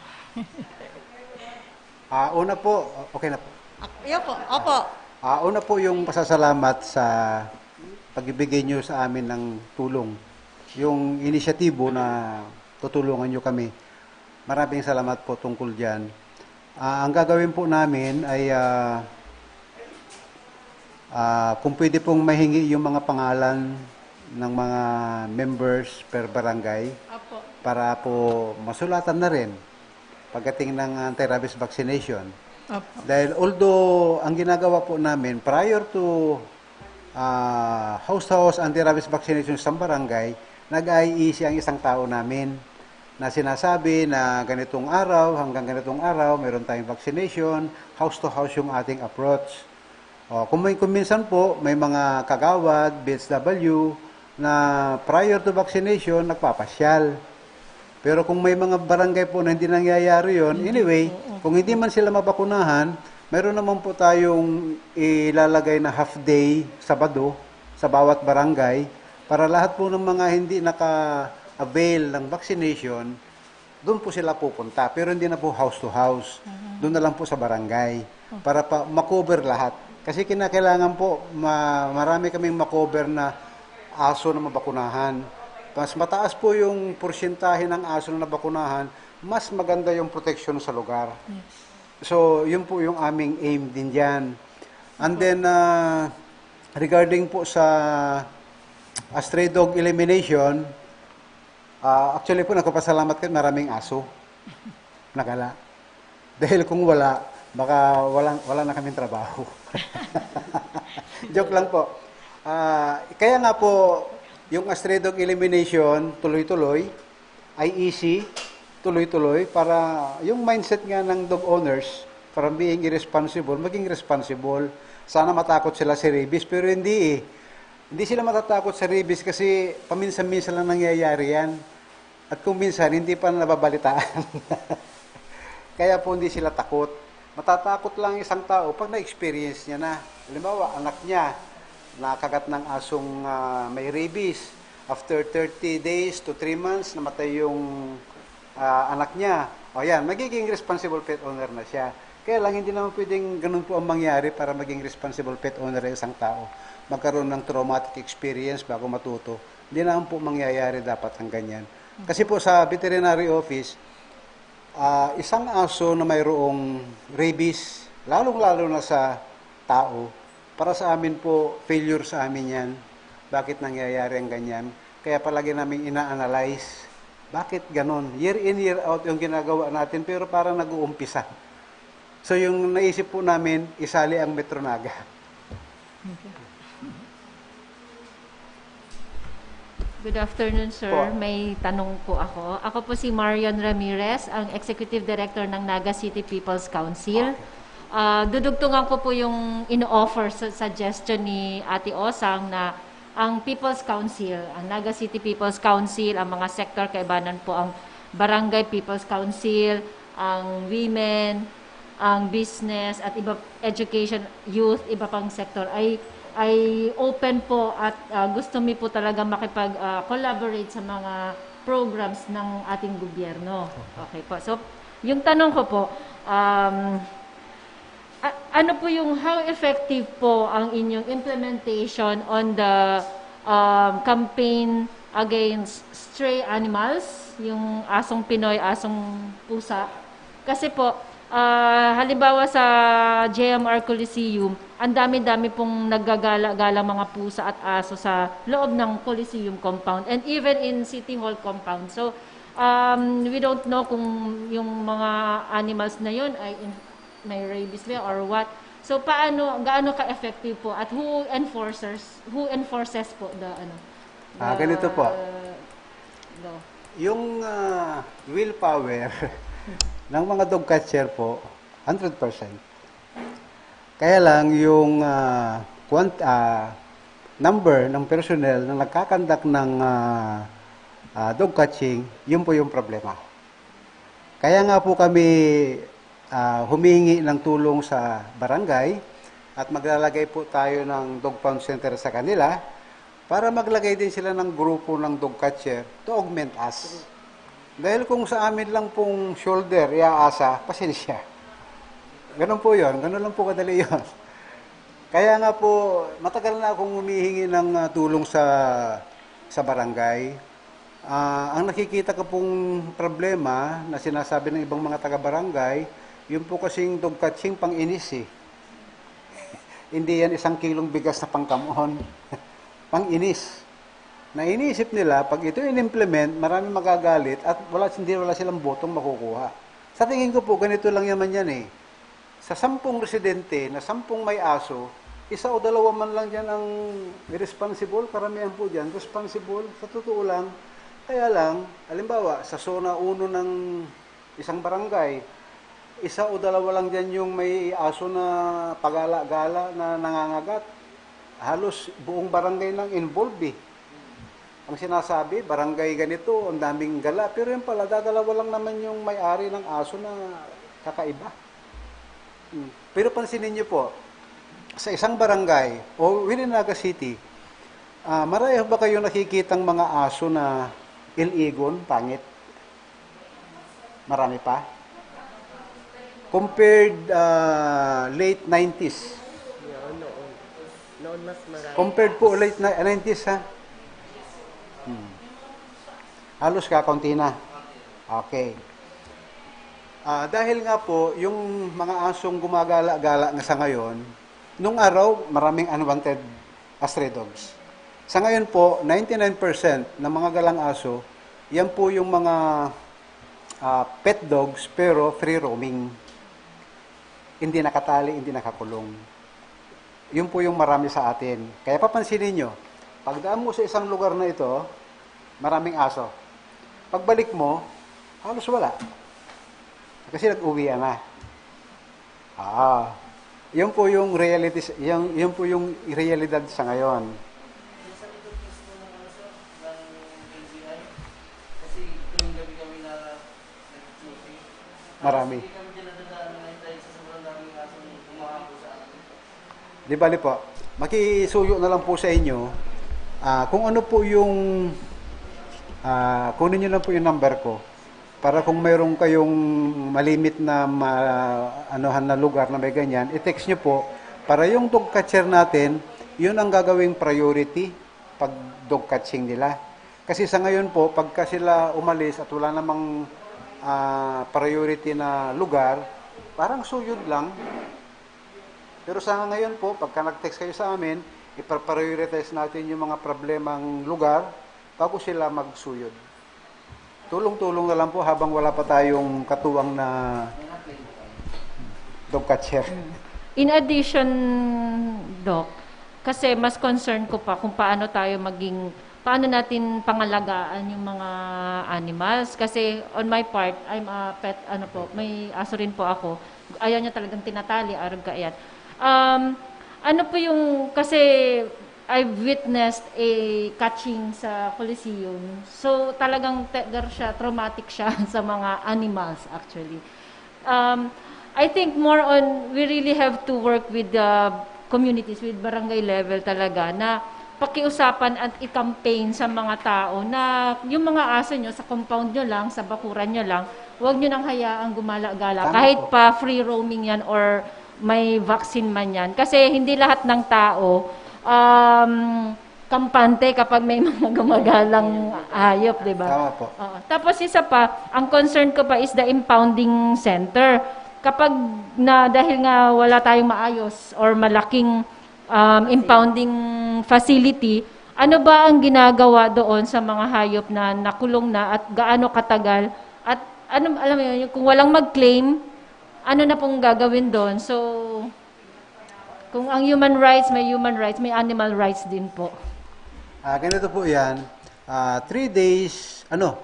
Ah, una po, okay na po. Ak- Yun po, opo. Ah, una po yung pasasalamat sa pagbibigay nyo sa amin ng tulong. Yung inisyatibo na tutulungan nyo kami. Maraming salamat po tungkol dyan. Ah, ang gagawin po namin ay ah, ah, kung pwede pong mahingi yung mga pangalan ng mga members per barangay Opo. para po masulatan na rin pagdating ng anti-rabies vaccination. Opo. Dahil although ang ginagawa po namin prior to ah, house-to-house anti-rabies vaccination sa barangay, nag-I E C ang isang tao namin na sinasabi na ganitong araw hanggang ganitong araw, meron tayong vaccination, house-to-house yung ating approach. O, kung, may, kung minsan po, may mga kagawad, B H W, na prior to vaccination, nagpapasyal. Pero kung may mga barangay po na hindi nangyayari yon, anyway, kung hindi man sila mabakunahan, meron naman po tayong ilalagay na half day, Sabado, sa bawat barangay para lahat po ng mga hindi naka-avail ng vaccination, doon po sila pupunta. Pero hindi na po house to house. Doon na lang po sa barangay para pa makover lahat. Kasi kinakailangan po, ma- marami kaming makover na aso na mabakunahan. Mas mataas po yung porsyentahe ng aso na nabakunahan, mas maganda yung protection sa lugar. So, yun po yung aming aim din dyan. And then, ah, regarding po sa ah, stray dog elimination, ah, actually po, nagpapasalamat kayo, maraming aso. Nagala. Dahil kung wala, baka walang, wala na kaming trabaho. Joke lang po. Ah, kaya nga po, yung stray dog elimination, tuloy-tuloy, I E C, tuloy-tuloy, para yung mindset nga ng dog owners, from being irresponsible, maging responsible. Sana matakot sila sa rabies, pero hindi eh. Hindi sila matatakot sa rabies kasi paminsan-minsan lang nangyayari yan. At kung minsan, hindi pa nababalitaan. Kaya po hindi sila takot. Matatakot lang isang tao pag na-experience niya na. Halimbawa, anak niya, nakagat ng asong ah, may rabies. After thirty days to three months, namatay yung ah, anak niya. O yan, magiging responsible pet owner na siya. Kaya lang, hindi naman pwedeng ganun po ang mangyari para maging responsible pet owner ang isang tao. Magkaroon ng traumatic experience bago matuto. Hindi naman po mangyayari dapat ang ganyan. Kasi po sa veterinary office, ah, isang aso na mayroong rabies, lalong-lalo na sa tao. Para sa amin po, failure sa amin yan. Bakit nangyayari ang ganyan? Kaya palagi naming ina-analyze. Bakit ganon? Year in, year out yung ginagawa natin, pero parang nag-uumpisa. So yung naisip po namin, isali ang Metro Naga. Good afternoon, sir. Po. May tanong po ako. Ako po si Marion Ramirez, ang Executive Director ng Naga City People's Council. Okay. Ah, dudugtungan ko po yung ino-offer sa suggestion ni Ate Osang na ang People's Council, ang Naga City People's Council, ang mga sector, kaibanan po ang Barangay People's Council, ang women, ang business, at iba, education, youth, iba pang sector ay, ay open po at, ah, gusto mi po talaga makipag, ah, collaborate sa mga programs ng ating gobyerno. Okay po. So, yung tanong ko po, um, a- ano po yung, how effective po ang inyong implementation on the, um, campaign against stray animals, yung asong Pinoy, asong pusa? Kasi po, ah, halimbawa sa J M R Coliseum, ang dami-dami pong naggagala-gala mga pusa at aso sa loob ng Coliseum compound and even in City Hall compound. So, um, we don't know kung yung mga animals na yun ay in- may rabies ba or what. So, paano, gaano ka-effective po at who enforcers, who enforces po the, ano, Ah, ganito po. Law? Yung, ah, willpower ng mga dog catcher po, hundred percent. Kaya lang yung, ah, quant-, ah, number ng personnel na nagkakandak ng, ah, ah, dog catching, yun po yung problema. Kaya nga po kami, ah, humihingi ng tulong sa barangay at maglalagay po tayo ng dog pound center sa kanila para maglagay din sila ng grupo ng dog catcher to augment us. Dahil kung sa amin lang pong shoulder iaasa, pasensya. Ganun po yun. Ganun lang po kadali yun. Kaya nga po, matagal na akong humihingi ng, ah, tulong sa, sa barangay. Ah, ang nakikita ko pong problema na sinasabi ng ibang mga taga-barangay, yung po kasing dog catching pang-inis eh. Hindi yan isang kilong bigas na pangkamon. Pang-inis. Na iniisip nila, pag ito in-implement, maraming magagalit at wala, hindi, wala silang botong makukuha. Sa tingin ko po, ganito lang naman yan eh. Sa sampung residente na sampung may aso, isa o dalawa man lang dyan ang responsible, karamihan po dyan, responsible. Sa totoo lang, kaya lang, halimbawa, sa zona uno ng isang barangay, isa o dalawa lang dyan yung may aso na pagala-gala na nangangagat. Halos buong barangay nang involved eh. Ang sinasabi, barangay ganito, ang daming gala. Pero yung pala, dadalawa lang naman yung may-ari ng aso na kakaiba. Hmm. Pero pansinin niyo po, sa isang barangay o within Naga City, ah, marami ba kayong nakikitang mga aso na iligon, pangit? Marami pa? Compared, ah, late nineties. Yun, noon. Noon mas marami. Compared po late na, nineties, ha? Hmm. Halos kakaunti na. Okay. Ah, dahil nga po, yung mga asong gumagala-gala nga sa ngayon, nung araw, maraming unwanted stray dogs. Sa ngayon po, ninety-nine percent ng mga galang aso, yan po yung mga, ah, pet dogs pero free roaming. Hindi nakatali, hindi nakakulong. Yun po yung marami sa atin. Kaya papansinin nyo, pagdaan mo sa isang lugar na ito, maraming aso. Pagbalik mo, halos wala. Kasi nag-uwian na. Ah, yun po yung reality, yung, yun po yung realidad sa ngayon. Minsan ito mismo ng ano sir, ng N B I. Kasi tuwing gabi kami na nag-shooting. Marami. Hindi kami dinadadaan ng dahil sa sobrang daming asong umahabol sa amin. Di bali po, makisuyo na lang po sa inyo, ah, kung ano po yung, ah, kunin nyo lang po yung number ko para kung mayroon kayong malimit na ma-, anuhan na lugar na may ganyan, i-text nyo po para yung dog catcher natin, yun ang gagawing priority pag dog catching nila. Kasi sa ngayon po, pagka sila umalis at wala namang, ah, priority na lugar, parang suyod lang. Pero sa ngayon po, pagka nag-text kayo sa amin, ipaprioritize natin yung mga problemang lugar bago sila magsuyod. Tulong-tulong na lang po habang wala pa tayong katuwang na dog catcher. In addition, Doc, kasi mas concern ko pa kung paano tayo maging, paano natin pangalagaan yung mga animals. Kasi on my part, I'm a pet, ano po, may aso rin po ako. Ayaw niya talagang tinatali, arog kaiyan. Um, ano po yung, kasi I've witnessed a catching sa Coliseum. So, talagang tegar siya, traumatic siya sa mga animals, actually. Um, I think more on, we really have to work with the communities, with barangay level talaga, na pakiusapan at i-campaign sa mga tao na yung mga aso nyo, sa compound nyo lang, sa bakuran nyo lang, huwag nyo nang hayaang gumala-gala. Tama Kahit po. pa free roaming yan or may vaccine man yan. Kasi hindi lahat ng tao um, kampante kapag may mga gumagalang hayop, di ba? Tama po. Oo. Tapos isa pa, ang concern ko pa is the impounding center. Kapag na dahil nga wala tayong maayos or malaking um, impounding facility, ano ba ang ginagawa doon sa mga hayop na nakulong na at gaano katagal? At ano, alam mo yun, kung walang mag-claim, ano na pong gagawin doon? So, kung ang human rights, may human rights, may animal rights din po. Ah, ganito po yan. Ah, three days, ano,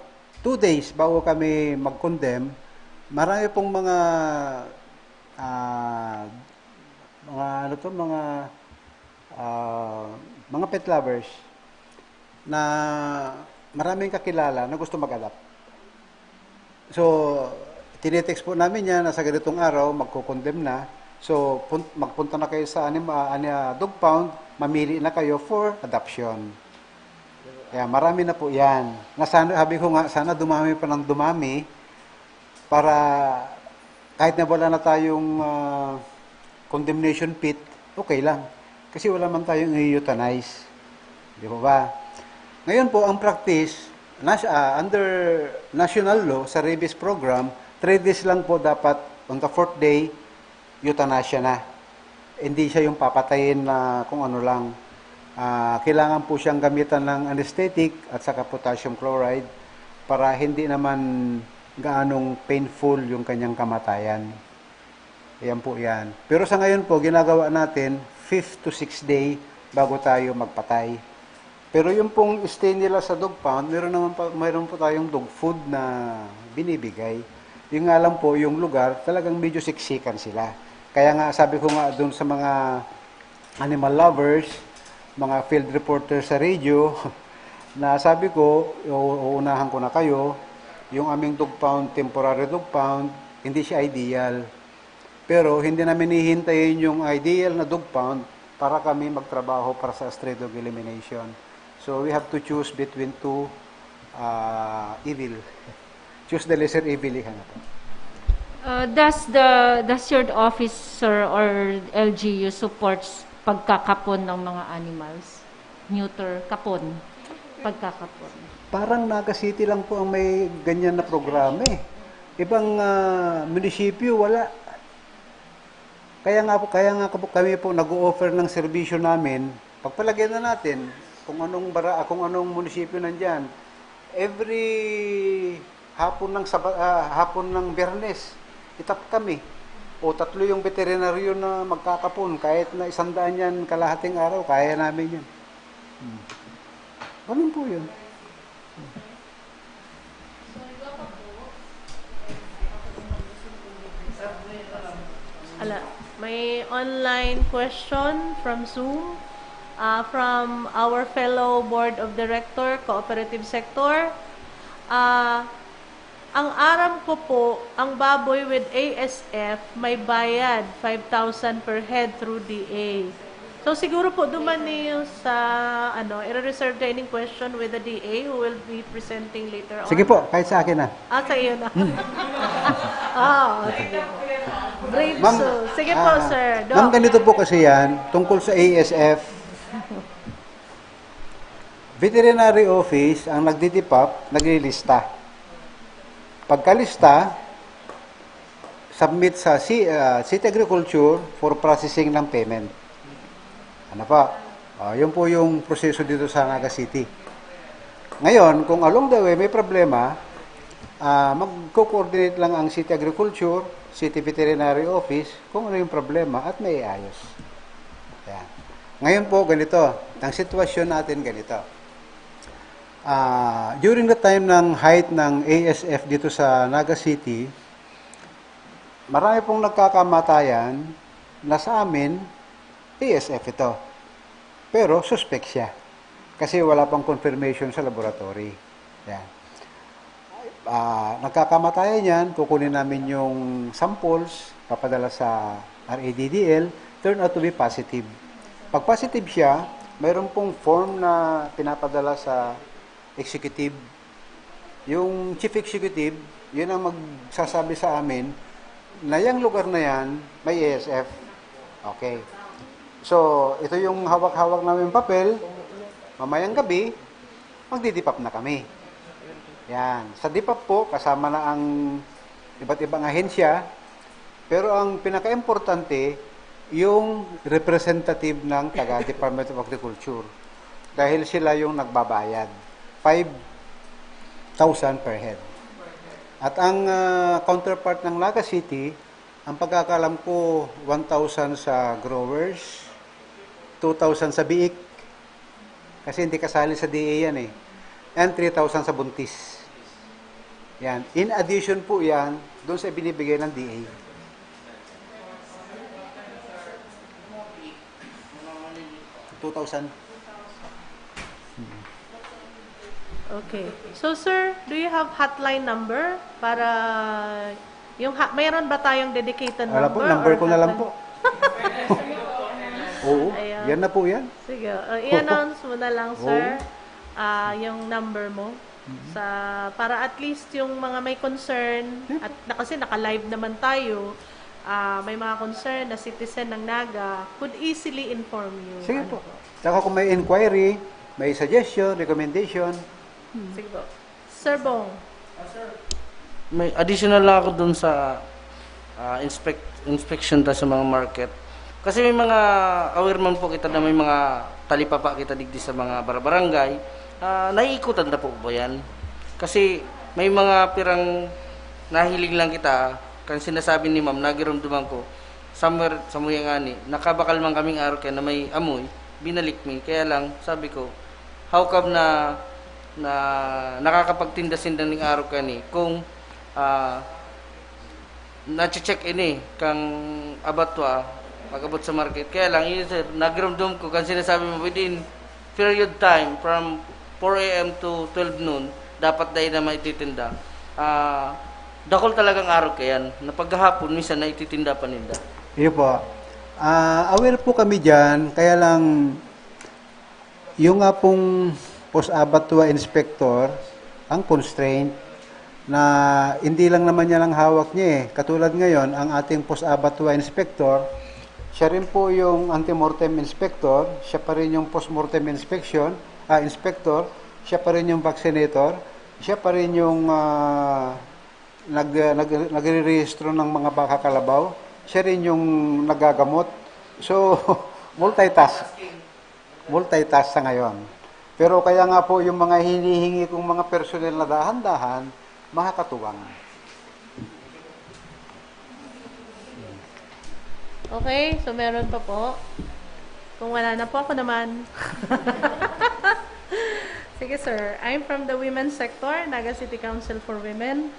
two days bago kami mag-condemn, marami pong mga, ah, mga ano to, mga, ah, mga pet lovers na maraming kakilala na gusto mag-adopt. So, tinetext po namin yan na sa ganitong araw, magko-condemn na. So, pun- magpunta na kayo sa anim, ah, ani- ah, dog pound, mamili na kayo for adoption. Kaya marami na po yan. Na sana, sabi ko nga, sana dumami pa ng dumami para kahit na wala na tayong ah, condemnation pit, okay lang. Kasi wala man tayong i-euthanize. Di ba ba? Ngayon po, ang practice, nas, ah, under national law, sa rabies program, three days lang po dapat, on the fourth day, euthanasia na. Hindi siya yung papatayin na kung ano lang. Ah, kailangan po siyang gamitan ng anesthetic at saka potassium chloride para hindi naman gaanong painful yung kanyang kamatayan. Ayan po yan. Pero sa ngayon po, ginagawa natin, fifth to sixth day bago tayo magpatay. Pero yung pong stay nila sa dog pound, meron naman pa, meron po tayong dog food na binibigay. Yung nga lang po, yung lugar, talagang medyo siksikan sila. Kaya nga, sabi ko nga doon sa mga animal lovers, mga field reporters sa radio, na sabi ko, "U- uunahan ko na kayo, yung aming dog pound, temporary dog pound, hindi siya ideal." Pero hindi namin hihintayin yung ideal na dog pound para kami magtrabaho para sa stray dog elimination. So we have to choose between two uh, evil. Choose the lesser evil, ika nga po. Uh, does the does your office, sir, or L G U supports pagkakapon ng mga animals? Neuter, kapon. Pagkakapon. Parang Naga City lang po ang may ganyan na programa eh. Ibang ah, munisipyo, wala. Kaya nga po, kaya nga po kami po nag-o-offer ng serbisyo namin. Pagpalagyan na natin kung anong bara, kung anong munisipyo nandiyan. Every hapon ng Saba, ah, hapon ng Biyernes, itap kami. O tatlo yung veterinaryo na magkakapon, kahit na isang daan yan, kalahating araw, kaya namin yan. Hmm. Ganun po yun. Ala, may online question from Zoom, uh, from our fellow Board of Director, Cooperative Sector. Uh, ang aram ko po, ang baboy with A S F may bayad five thousand per head through D A. So siguro po duman niyo sa ano, i-reserve na ining question with the D A who will be presenting later on. Sige po, kahit sa akin na. Ah, sa iyo na. Ah, sige. Brave Ma'am, soul. Sige po, ah, sir. Doc. Ma'am, ganito po kasi yan, tungkol sa A S F. Veterinary Office ang nagdidipap, naglilista. Pagkalista, submit sa ci-, ah, City Agriculture for processing ng payment. Ano pa? Ah, yun po yung proseso dito sa Naga City. Ngayon, kung along the way may problema, ah, magko-coordinate lang ang City Agriculture, City Veterinary Office, kung ano yung problema at maiayos. Yan. Ngayon po, ganito. Ang sitwasyon natin ganito. Ah, during the time ng height ng A S F dito sa Naga City, marami pong nagkakamatayan na sa amin, A S F ito. Pero suspect siya. Kasi wala pang confirmation sa laboratory. Yan. Ah, nagkakamatayan yan, kukunin namin yung samples, papadala sa R A D D L, turn out to be positive. Pag positive siya, mayroon pong form na pinapadala sa executive. Yung chief executive, yun ang magsasabi sa amin na yung lugar na yan, may A S F. Okay. So, ito yung hawak-hawak namin papel. Mamayang gabi, magdidipap na kami. Yan. Sa dipap po, kasama na ang iba't ibang ahensya. Pero ang pinaka-importante, yung representative ng taga Department of Agriculture. Dahil sila yung nagbabayad. Five thousand per head. At ang, ah, counterpart ng Naga City, ang pagkakaalam ko, one thousand sa growers, two thousand sa biik, kasi hindi kasali sa D A yan eh, and three thousand sa buntis. Yan. In addition po yan, doon sa ibinibigay ng D A. Two thousand. Okay. So, sir, do you have hotline number para yung ha- mayroon ba tayong dedicated Wala po, number? Number Or ko na lang hotline? po. Oo, Ayan. Yan na po yan. Sige, uh, i-announce mo na lang, sir, Oo. ah, yung number mo. Sa, para at least yung mga may concern, Sige po. At na, kasi naka-live naman tayo, ah, may mga concern na citizen ng Naga could easily inform you. Sige Ano po. Tsaka kung may inquiry, may suggestion, recommendation, Sige po. Sir Bong. May additional lang ako dun sa ah, inspect, inspection ta sa mga market. Kasi may mga aware man po kita na may mga talipapa kita digdi sa mga barabarangay. Ah, naiikutan na po ba yan? Kasi may mga pirang nahiling lang kita, kan sinasabi ni ma'am, nagirumduman ko, somewhere, sa muyang ani, nakabakal man kaming arog kaya na may amoy, binalik mi. Kaya lang, sabi ko, how come na, na nakakapagtinda sinda ning arog kani kung ah, nache-check ini kang abattoir pag-abot sa market. Kaya lang, yun, sir, nagirumdom ko kan sinasabi mo within period time from four a m to twelve noon, dapat dai na maititinda. Ah, dakul talagang arog kayan na paghahapon, minsan naititinda pa ninda. Iyo po. Ah, aware po kami dyan, kaya lang yung nga pong post-abattoir inspector, ang constraint na hindi lang naman niya lang hawak niya eh. Katulad ngayon, ang ating post-abattoir inspector, siya rin po yung antemortem inspector, siya pa rin yung postmortem inspection, ah, inspector, siya pa rin yung vaccinator, siya pa rin yung ah, nag, nag, nagre-rehistro ng mga baka kalabaw, siya rin yung nagagamot. So, multitask. Multitask sa ngayon. Pero kaya nga po yung mga hinihingi kong mga personnel na dahan-dahan, makakatuwang. Okay, so meron pa po. Kung wala na po, ako naman. Sige, sir. I'm from the women's sector, Naga City Council for Women.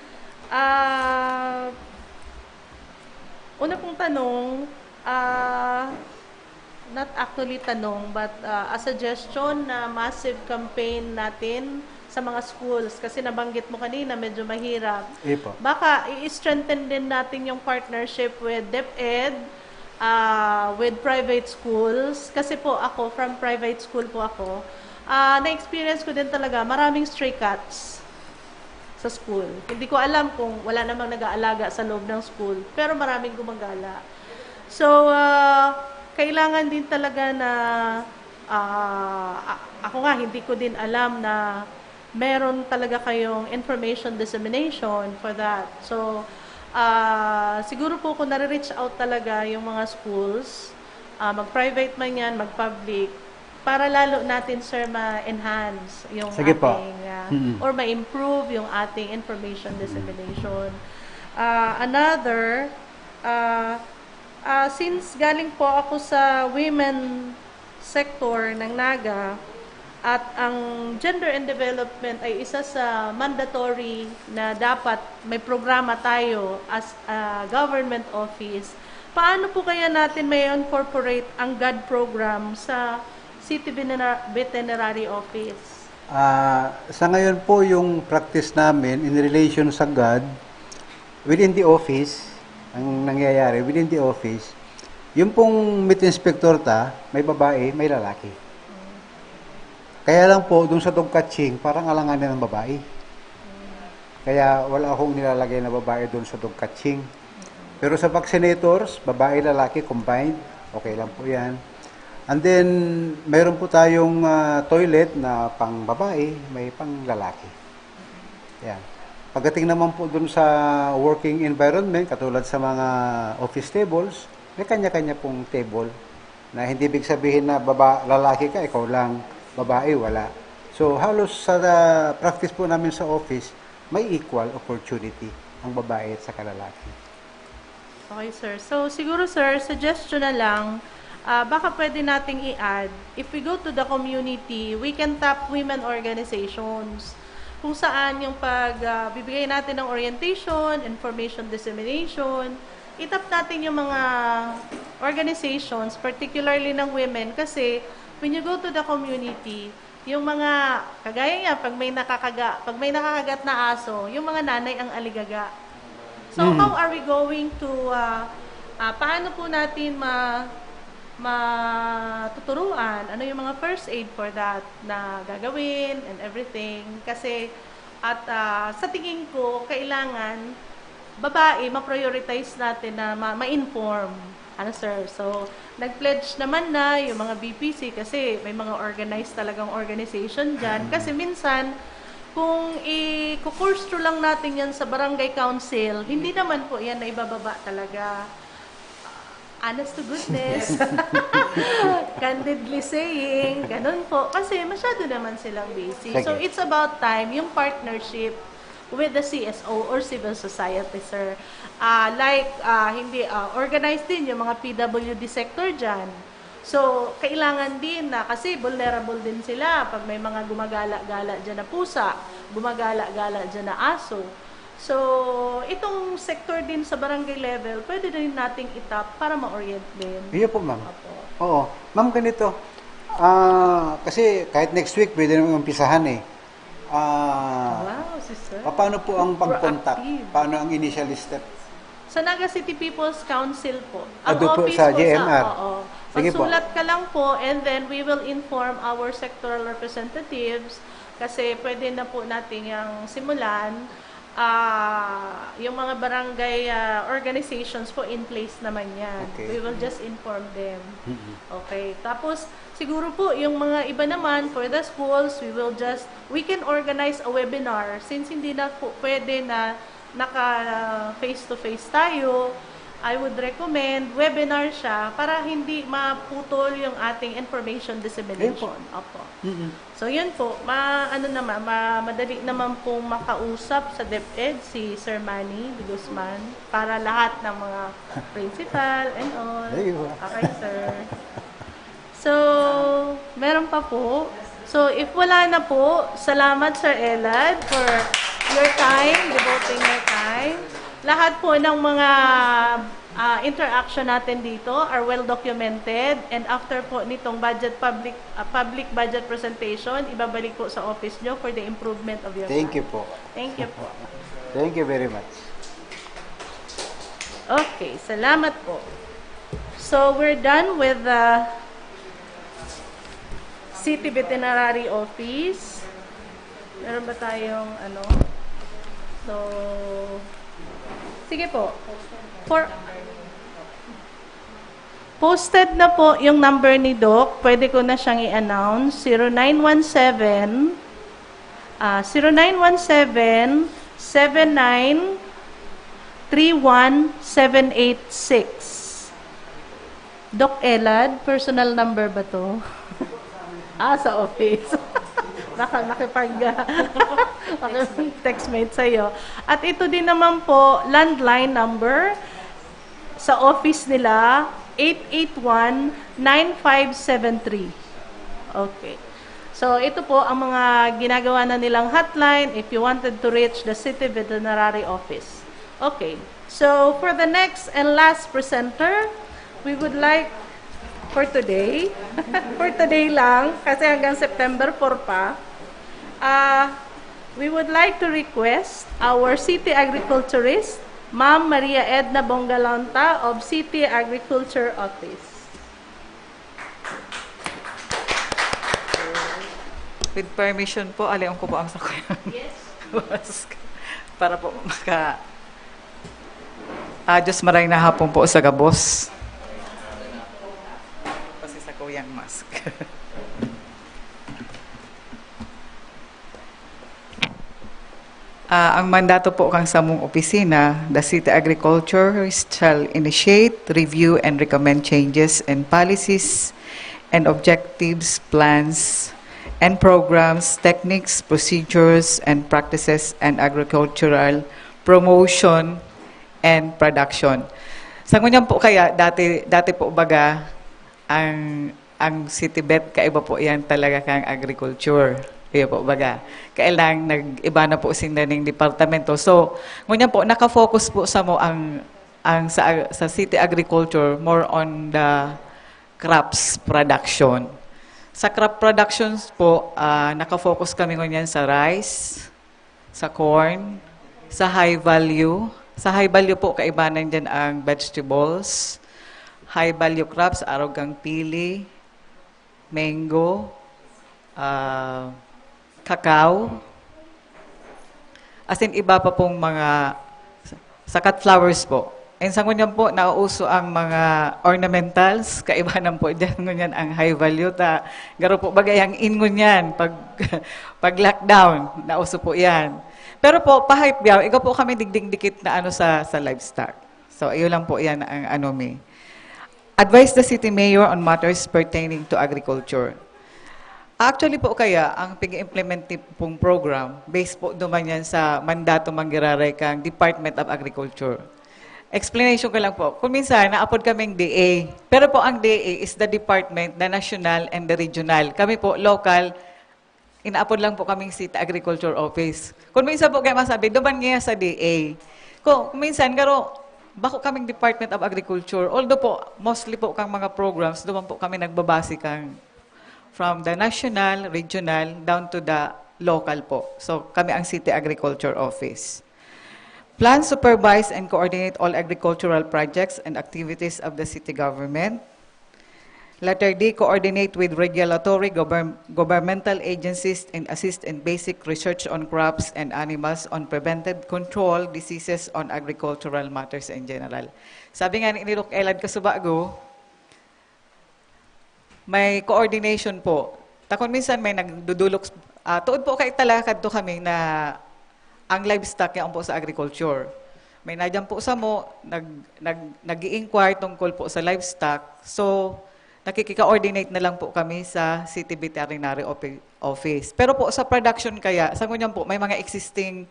Ah, una pong tanong, ah, not actually tanong, but ah, a suggestion na massive campaign natin sa mga schools. Kasi nabanggit mo kanina, medyo mahirap. Ipo. Baka i-strengthen din natin yung partnership with DepEd, ah, with private schools. Kasi po ako, from private school po ako, ah, na-experience ko din talaga, maraming stray cats sa school. Hindi ko alam kung wala namang nag-aalaga sa loob ng school, pero maraming gumagala. So, ah, kailangan din talaga na, ah, a- ako nga, hindi ko din alam na meron talaga kayong information dissemination for that. So, Ah, siguro po kung nare-reach out talaga yung mga schools, ah, mag-private man yan, mag-public, para lalo natin, sir, ma-enhance yung Sige po. ating, ah, Mm. or ma-improve yung ating information dissemination. Ah, another, ah, ah, since galing po ako sa women sector ng Naga, at ang gender and development ay isa sa mandatory na dapat may programa tayo as a government office. Paano po kaya natin may incorporate ang GAD program sa City Venera- Veterinary Office? Ah, sa ngayon po, yung practice namin in relation sa GAD, within the office, ang nangyayari within the office, yung pong meat inspector ta, may babae, may lalaki. Kaya lang po, doon sa dog catching, parang alanganin ng babae. Kaya wala akong nilalagay na babae doon sa dog catching. Pero sa vaccinators, babae, lalaki, combined, okay lang po yan. And then, mayroon po tayong ah, toilet na pang babae, may pang lalaki. Yan. Pagdating naman po doon sa working environment, katulad sa mga office tables, may kanya-kanya pong table na hindi ibig sabihin na baba, lalaki ka, ikaw lang, babae, wala. So, halos sa ah, practice po namin sa office, may equal opportunity ang babae at saka lalaki. Okay, sir. So, siguro, sir, suggestion na lang, ah, baka pwede nating i-add, if we go to the community, we can tap women organizations. Kung saan yung pag ah, bibigay natin ng orientation, information dissemination, itap natin yung mga organizations, particularly ng women, kasi when you go to the community, yung mga, kagaya niya, pag may nakakaga, pag may nakakagat na aso, yung mga nanay ang aligaga. So, Mhm. how are we going to, ah, ah, paano po natin ma, matuturuan? Ano yung mga first aid for that na gagawin and everything? Kasi, at ah, sa tingin ko, kailangan babae, ma-prioritize natin na ma- ma-inform. Ano, sir? So, nag-pledge naman na yung mga B P C kasi may mga organized talagang organization dyan. Kasi minsan, kung i-course through lang natin yan sa barangay council, hindi naman po yan na ibababa talaga. Honest to goodness. Candidly saying, ganun po. Kasi masyado naman silang busy. Sige. So, it's about time yung partnership with the C S O or civil society, sir. Ah, like, ah, hindi, ah, organized din yung mga P W D sector dyan. So, kailangan din na, kasi vulnerable din sila pag may mga gumagala-gala dyan na pusa, gumagala-gala dyan na aso. So, itong sector din sa barangay level, pwede din nating itap para ma-orient din. Iyo po, ma'am. Opo. Oo. Ma'am, ganito. Ah, kasi kahit next week, pwede naman umpisahan eh. Ah, Wow, si sir. pa- paano po ang pag-contact? Proactive. Paano ang initial step? Sa Naga City People's Council po. Ah, doon po office sa po G M R. Oo. Sige po. Magsulat ka lang po and then we will inform our sectoral representatives kasi pwede na po natin yung simulan. Ah, yung mga barangay ah, organizations po in place naman yan. Okay. We will just inform them. Mhm. Okay. Tapos, siguro po, yung mga iba naman, for the schools, we will just, we can organize a webinar since hindi na po pwede na naka face-to-face tayo. I would recommend webinar siya para hindi maputol yung ating information dissemination. Ayun po. Opo. Mhm. So, yun po. Ma, ano naman, ma, madali naman pong makausap sa DepEd si Sir Manny de Guzman para lahat ng mga principal and all. Ayun. Okay, sir. So, meron pa po. So, if wala na po, salamat, Sir Elad, for your time, devoting your time. Lahat po ng mga ah, interaction natin dito are well documented, and after po nitong budget public ah, public budget presentation, ibabalik po sa office nyo for the improvement of your Thank you plan. Po. Thank you po. Thank you very much. Okay, salamat po. So, we're done with the City Veterinary Office. Meron ba tayong ano? So, sige po. For, posted na po yung number ni Doc. Pwede ko na siyang i-announce. Zero nine one seven, ah, zero nine one seven, seven nine, three one seven eight six. Doc Elad, personal number ba to? Ah, sa office. Naka-, nakipag-, nakipag-textmate sa'yo. At ito din naman po, landline number sa office nila, eight eight one, nine five seven three. Okay. So, ito po ang mga ginagawa na nilang hotline if you wanted to reach the city veterinary office. Okay. So, for the next and last presenter, we would like for today, for today lang, kasi hanggang September four pa, ah, we would like to request our city agriculturist, Ma'am Maria Edna Bongalonta of City Agriculture Office. With permission po, alion ko po ang sakuyang Yes. mask para po maka Ah, Diyos maray na hapon po sa gabos. Kasi sa kuyang mask. Ah, ang mandato po kang samong opisina, the city agriculturist shall initiate, review, and recommend changes in policies and objectives, plans and programs, techniques, procedures, and practices, and agricultural promotion and production. Sa ngunyan po kaya, dati, dati po baga, ang, ang city vet, kaiba po yan talaga kang agriculture. Kaya po baga, kailang nag-iba na po sinda ning departamento. So, ngunyan po, nakafocus po sa mo ang, ang sa, sa city agriculture, more on the crops production. Sa crop productions po, ah, nakafocus kami ngunyan sa rice, sa corn, sa high value. Sa high value po, kaibanan dyan ang vegetables, high value crops, arog kang pili, mango, ah, cacao, as in iba pa pong mga, sa cut flowers po. And sa ngunyan po, nauuso ang mga ornamentals, kaibanan po dyan ngunyan ang high value. Ta, garo po bagay ang in ngunyan, pag, pag lockdown, nauso po yan. Pero po, pa-hype yaw, iga po kami digding dikit na ano sa, sa livestock. So, iyo lang po yan ang ano mi. Advise the city mayor on matters pertaining to agriculture. Actually po kaya, ang pag-implement ni pong program, based po duman yan sa mandato manggiraray kang Department of Agriculture. Explanation ko lang po. Kung minsan, naapod kaming D A. Pero po ang D A is the department, the national and the regional. Kami po, local, inaapod lang po kaming City Agriculture Office. Kung minsan po kaya masabi, duman niya sa D A. Kung, kung minsan, garo, bako kaming Department of Agriculture. Although po, mostly po kang mga programs, duman po kami nagbabase kang from the national, regional, down to the local po. So, kami ang City Agriculture Office. Plan, supervise, and coordinate all agricultural projects and activities of the city government. Letter D, coordinate with regulatory govern- governmental agencies and assist in basic research on crops and animals on prevented control diseases on agricultural matters in general. Sabi nga ni Doc Elad Kasubago, may coordination po. Takon minsan may nagdudulok, ah, tuod po kay talaga kadto kami na ang livestock yan po sa agriculture. May nadyan po sa mo, nag, nag, nag-i-inquire tungkol po sa livestock. So, nakikika-coordinate na lang po kami sa City Veterinary Offi- Office. Pero po sa production kaya, sa ngunyan po, may mga existing,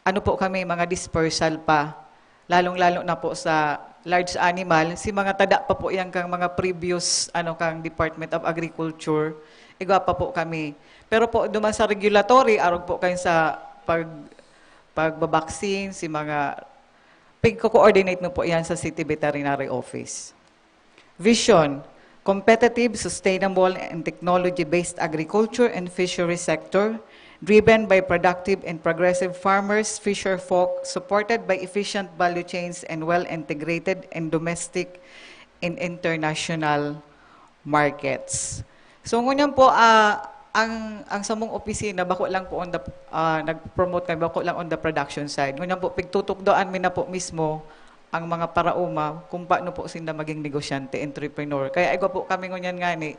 ano po kami, mga dispersal pa. Lalong-lalo na po sa large animal, si mga tada pa po yan kang mga previous, ano, kang Department of Agriculture, igwa pa po kami. Pero po, duman sa regulatory, arog po kayo sa pag, pagbabaksin, si mga, pagko-coordinate mo po yan sa City Veterinary Office. Vision, competitive, sustainable, and technology-based agriculture and fishery sector, driven by productive and progressive farmers, fisher folk, supported by efficient value chains, and well integrated in domestic and international markets. So, ngunyan po, ah, ang, ang samong opisina, bako lang po on the, ah, nag-promote kami, bako lang on the production side. Ngunyan po, pigtutukdoan mi na po mismo ang mga paraoma kung paano po sinda maging negosyante, entrepreneur. Kaya igwa po kami ngunyan ngani,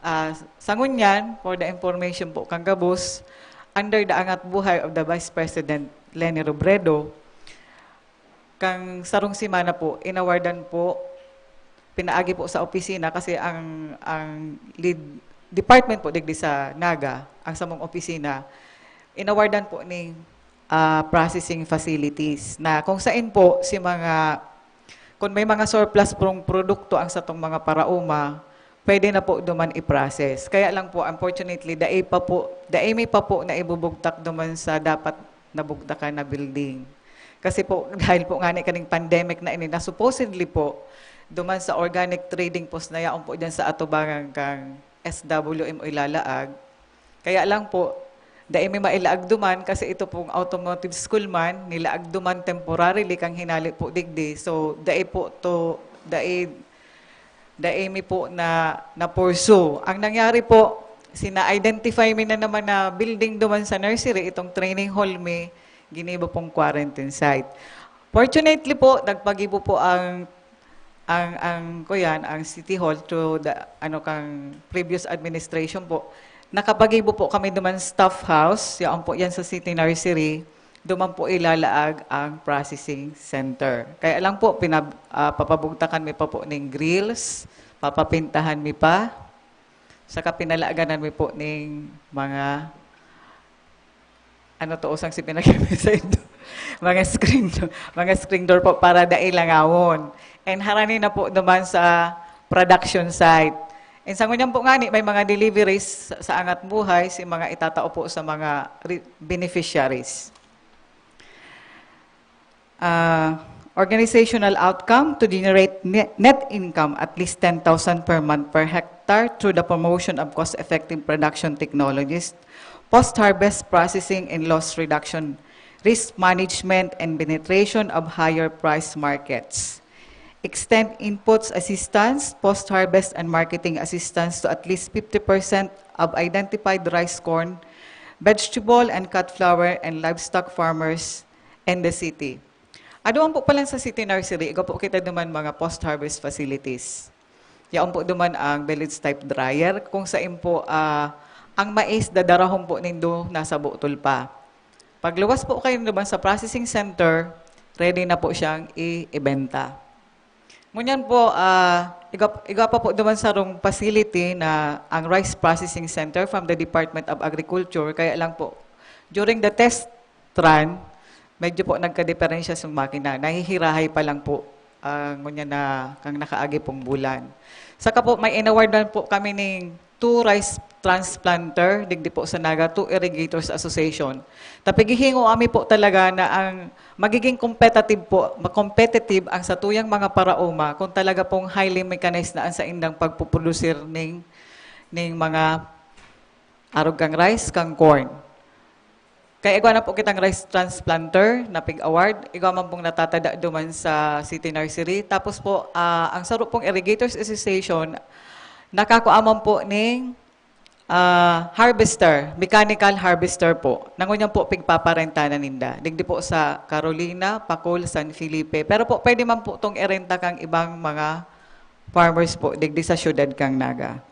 ah, sa ngunyan, for the information po, kang gabos, under the angat buhay of the Vice President Leni Robredo, Kang sarong semana po, inawardan po, pinaagi po sa opisina kasi ang, ang lead department po digdi sa Naga, ang samong opisina, inawardan po ning, ah, processing facilities na kung sain po si mga, kung may mga surplus pong produkto ang satong mga paraoma, pwede na po duman i-process. Kaya lang po, unfortunately, dai pa po, dai mi pa po naibubugtak duman sa dapat nabugtakan na building. Kasi po, dahil po ngani kaning pandemic na ini, na supposedly po, duman sa organic trading post na yaon po dyan sa atubangan kang S W M o ilalaag. Kaya lang po, dai mi mailaag duman kasi ito pong automotive school man, nilaag duman temporarily kang hinali po digdi. So, dai po to, dai, dai mi po na, na-pursue. Ang nangyari po, sina-identify mi na naman na building duman sa nursery, itong training hall mi, ginibo pong quarantine site. Fortunately po, nagpagibo po ang, ang, ang, kuyan, ang City Hall through the, ano, kang previous administration po. Nakapagibo po kami duman staff house, yaon po yan sa City Nursery. Duman po ilalaag ang processing center. Kaya lang po, pinab-, ah, papabugtakan mi pa po ning grills, papapintahan mi pa, saka pinalaganan mi po ning mga, ano to, usang si pinag-, mga screen do-, mga screen door po para dai langawon. And harani na po duman sa production site. And sa ngunyan po ngani, may mga deliveries sa, sa Angat Buhay, si mga itatao po sa mga re-, beneficiaries. Uh, organizational outcome to generate ne-, net income at least ten thousand per month per hectare through the promotion of cost-effective production technologies, post-harvest processing and loss reduction, risk management and penetration of higher price markets. Extend inputs assistance, post-harvest and marketing assistance to at least fifty percent of identified rice, corn, vegetable and cut flower and livestock farmers in the city. Aduan po palan sa City Nursery, igwa po kita duman mga post-harvest facilities. Yaon po duman ang village type dryer, kung sain po, ah, ang mais dadarahon po nindo nasa butol pa. Pagluwas po kayo naman sa processing center, ready na po siyang i-, ibenta. Ngunyan po, ah, igwa, igwa pa po duman sarong facility na ang rice processing center from the Department of Agriculture. Kaya lang po, during the test run, medyo po nagkadiperensya sa makina. Nahihirahay pa lang po, ah, ngunyan na kang nakaagi pong bulan. Saka po, may inawardan po kami ning two rice transplanter, digdi po sa Naga, two Irrigators Association. Tapighihingo kami po talaga na ang magiging competitive po, ma-competitive ang satuyang mga paraoma kung talaga pong highly mechanized na ang saindang pagpuprodusir ning, ning mga arog kang rice, kang corn. Kaya igwa na po kitang rice transplanter na pig-award. Igwa man pong natatada duman sa City Nursery. Tapos po, ah, ang saro pong Irrigators Association, nakakua man po ning, ah, harvester, mechanical harvester po. Na ngunyan po pigpaparentanan ninda. Digdi po sa Carolina, Pacol, San Felipe. Pero po, pwede man po itong irenta kang ibang mga farmers po, digdi sa syudad kang Naga.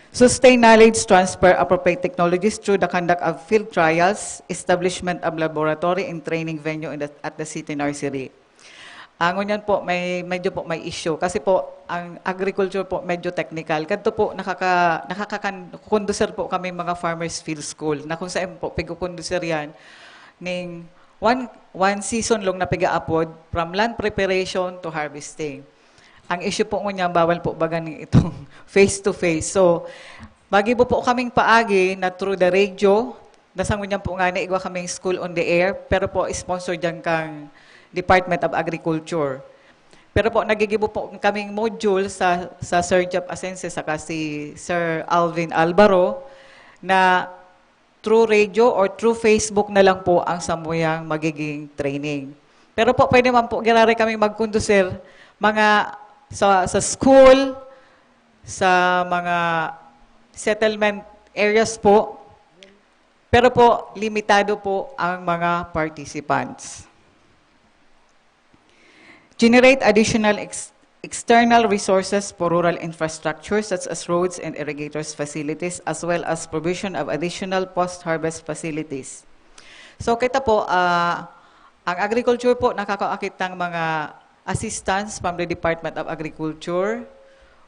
Sustain knowledge transfer, appropriate technologies through the conduct of field trials, establishment of laboratory and training venue in the, at the city nursery. Ah, ngunyan po, may, medyo po may issue. Kasi po, ang agriculture po, medyo technical. Kadto po, nakaka-, nakakakan-, conducer po kami mga farmers field school na kung saan po, pigkukondusir yan ning one, one season long na pigaapod, from land preparation to harvesting. Ang issue po ngunyan, bawal po baga ning itong face to face. So, magibo po kaming paagi na through the radio, nasa ngunyan po ngani, igwa kaming School on the Air, pero po sponsor diyan kang Department of Agriculture. Pero po, nagigibo po kaming module sa, sa Sir Jeff Asense saka si Sir Alvin Alvaro na through radio or through Facebook na lang po ang samuyang magiging training. Pero po, pwede man po, giraray kaming magkondusir, mga sa, sa school, sa mga settlement areas po. Pero po, limitado po ang mga participants. Generate additional ex-, external resources for rural infrastructure such as roads and irrigators facilities, as well as provision of additional post-harvest facilities. So, kita po, ah, Ang agriculture po, nakakaakit ng mga assistance from the Department of Agriculture,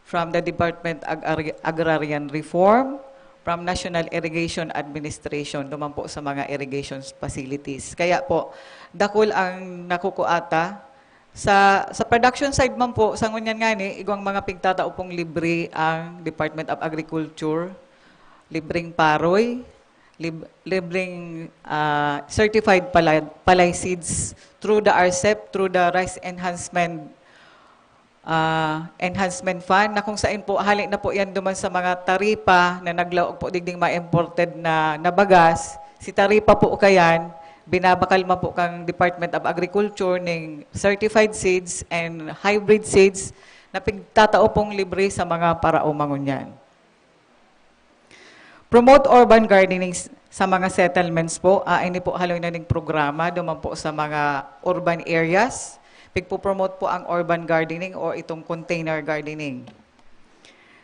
from the Department of Agri- Agrarian Reform, from National Irrigation Administration, duman po sa mga irrigation facilities. Kaya po, dakul ang nakukuata. Sa, sa production side man po, sa ngunyan ngani, igwang mga pigtatao pong libre ang Department of Agriculture, libreng paroy, lib- libreng, ah, certified palay, palay seeds through the R C E P, through the Rice Enhancement, ah, Enhancement Fund, na kung saan po, hali na po yan duman sa mga taripa na naglaog po digding mga imported na, na bagas. Si taripa po kayan, binabakal man po kang Department of Agriculture ning certified seeds and hybrid seeds na pigtatao pong libre sa mga paraoma ngunyan. Promote urban gardening s- sa mga settlements po. Ah, ini po haloy na ning programa duman po sa mga urban areas. Pigpo-promote po ang urban gardening o itong container gardening.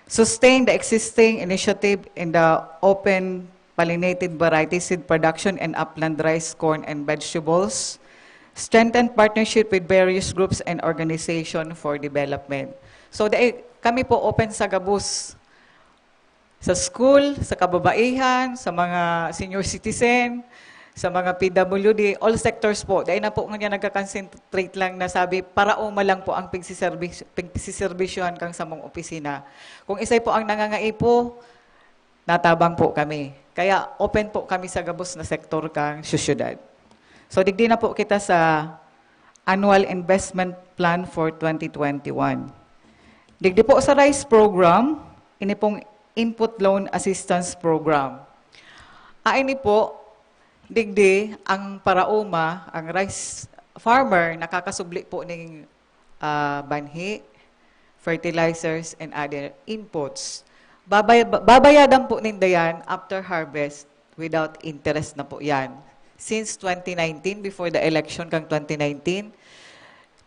Sustain the existing initiative in the open pollinated variety seed production and upland rice, corn, and vegetables. Strengthen partnership with various groups and organization for development. So, dai, kami po open sa gabos. Sa school, sa kababaihan, sa mga senior citizen, sa mga P W D, all sectors po. Dai na po ngunyan nagka-concentrate lang na sabi, paraoma lang po ang pigsiservis- pigsiservisyohan kang samong opisina. Kung isay po ang nangangaipo, natabang po kami. Kaya open po kami sa gabos na sektor kang syudad. So, digdi na po kita sa Annual Investment Plan for twenty twenty-one. Digdi po sa rice program, ini pong Input Loan Assistance Program. Ah, ini po, digdi ang paraoma, ang rice farmer, nakakasubli po ning, ah, banhi, fertilizers, and other inputs. Babay-, babayadan po ninda yan after harvest without interest na po yan. Since twenty nineteen, before the election kang twenty nineteen,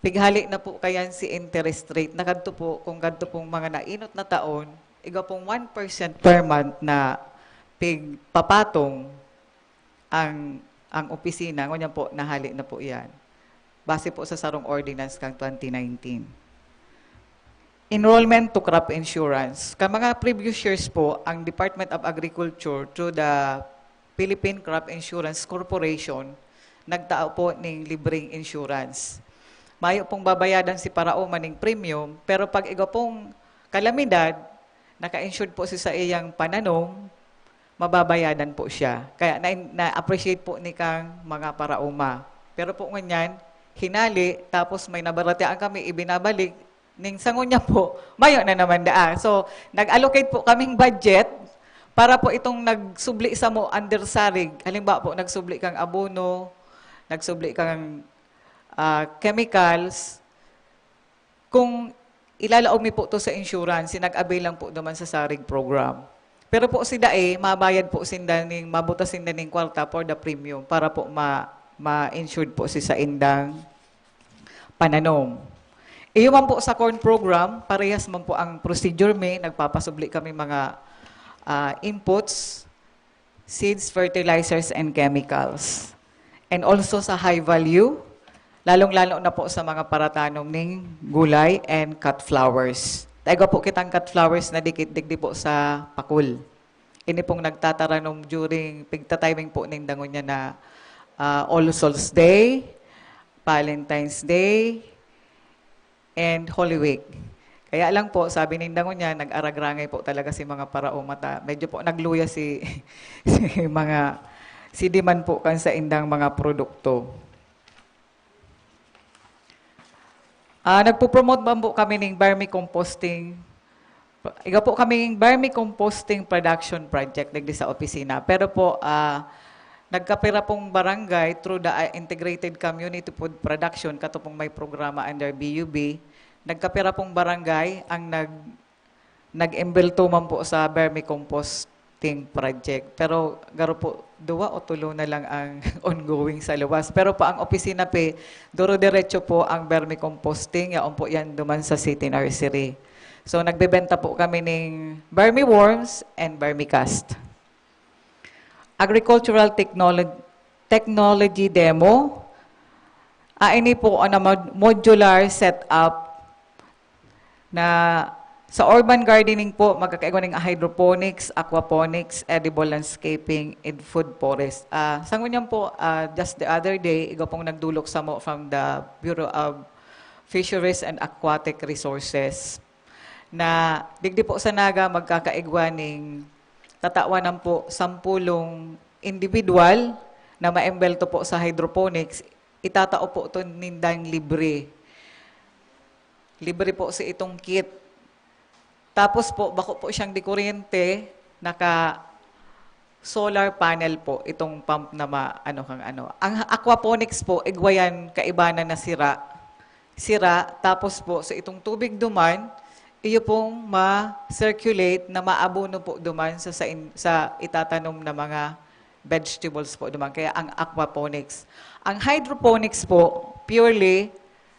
pighali na po kayan si interest rate na kadto po, kung kadto pong mga nainot na taon, igwa pong one percent per month na pigpapatong ang, ang opisina, ngunyan po, nahali na po yan. Base po sa sarong ordinance kang twenty nineteen. Enrollment to crop insurance. Kan mga previous years po, ang Department of Agriculture through the Philippine Crop Insurance Corporation, nagtao po ning libreng insurance. Mayo pong babayadan si paraoma ning premium, pero pag igwa pong kalamidad, naka-insured po si sa iyang pananom, mababayadan po siya. Kaya na, na-appreciate po ni kang mga paraoma. Pero po ngunyan, hinali, tapos may nabarataan kami, ibinabalik, ning sa ngunyan po, mayo na naman daa. So, nag-allocate po kaming budget para po itong nagsubli samo under sarig. Halimbawa po, nagsubli kang abono, nagsubli kang, ah, chemicals. Kung ilalaog mi po to sa insurance, nag-avail lang po duman sa sarig program. Pero po si dae, mabayad po sinda ning, mabutas sinda ning kwarta for the premium para po ma-, ma-insured po si saindang pananom. Iyo man po sa corn program, parehas man po ang procedure mi, nagpapasubli kami mga, ah, inputs, seeds, fertilizers, and chemicals. And also sa high value, lalong-lalo na po sa mga paratanom ning gulay and cut flowers. Taigwa po kitang cut flowers na dikit digdi po sa Pakul. Ini pong nagtataranom during pigta-timing po ning dangon niya na, ah, All Souls Day, Valentine's Day, and Holy Week. Kaya lang po, sabi ninda ngunyan, nag-aragrangay po talaga si mga paraoma ta. Medyo po nagluya si, si mga, si demand po kan saindang mga produkto. Ah, nagpo-promote man po kami ning vermicomposting. Igwa po kaming vermicomposting production project digdi sa opisina. Pero po, ah, nagkapira pong barangay through the, ah, Integrated Community Food Production, kato pong may programa under B U B. Nagkapira pong barangay ang nag-, nag-embelto man po sa vermicomposting project. Pero garo po, duwa o tulo na lang ang ongoing sa luwas. Pero po ang opisina pe, duro-diretso po ang vermicomposting, yaon po yan duman sa City Nursery. So, nagbebenta po kami ning vermiworms and vermicast. Agricultural technolo-, technology demo. Ah, ini po ang mod-, modular setup na sa urban gardening po, magkakaigwa ning hydroponics, aquaponics, edible landscaping, and food forest. Ah, sa ngunyan po, ah, just the other day, igwa pong nagdulok samo from the Bureau of Fisheries and Aquatic Resources na digdi po sa Naga magkakaigwa ning tatawanan po sampulong individual na maembelto po sa hydroponics, itatao po to nindang libre. Libre po si itong kit. Tapos po, bako po siyang di kuryente, naka solar panel po itong pump na ma-, ano kang ano. Ang aquaponics po, igwa yan kaibanan na sira. Sira, tapos po, sa itong tubig duman, iyo pong ma-circulate na maabono po duman sa, sa, in-, sa itatanom na mga vegetables po duman. Kaya ang aquaponics. Ang hydroponics po, purely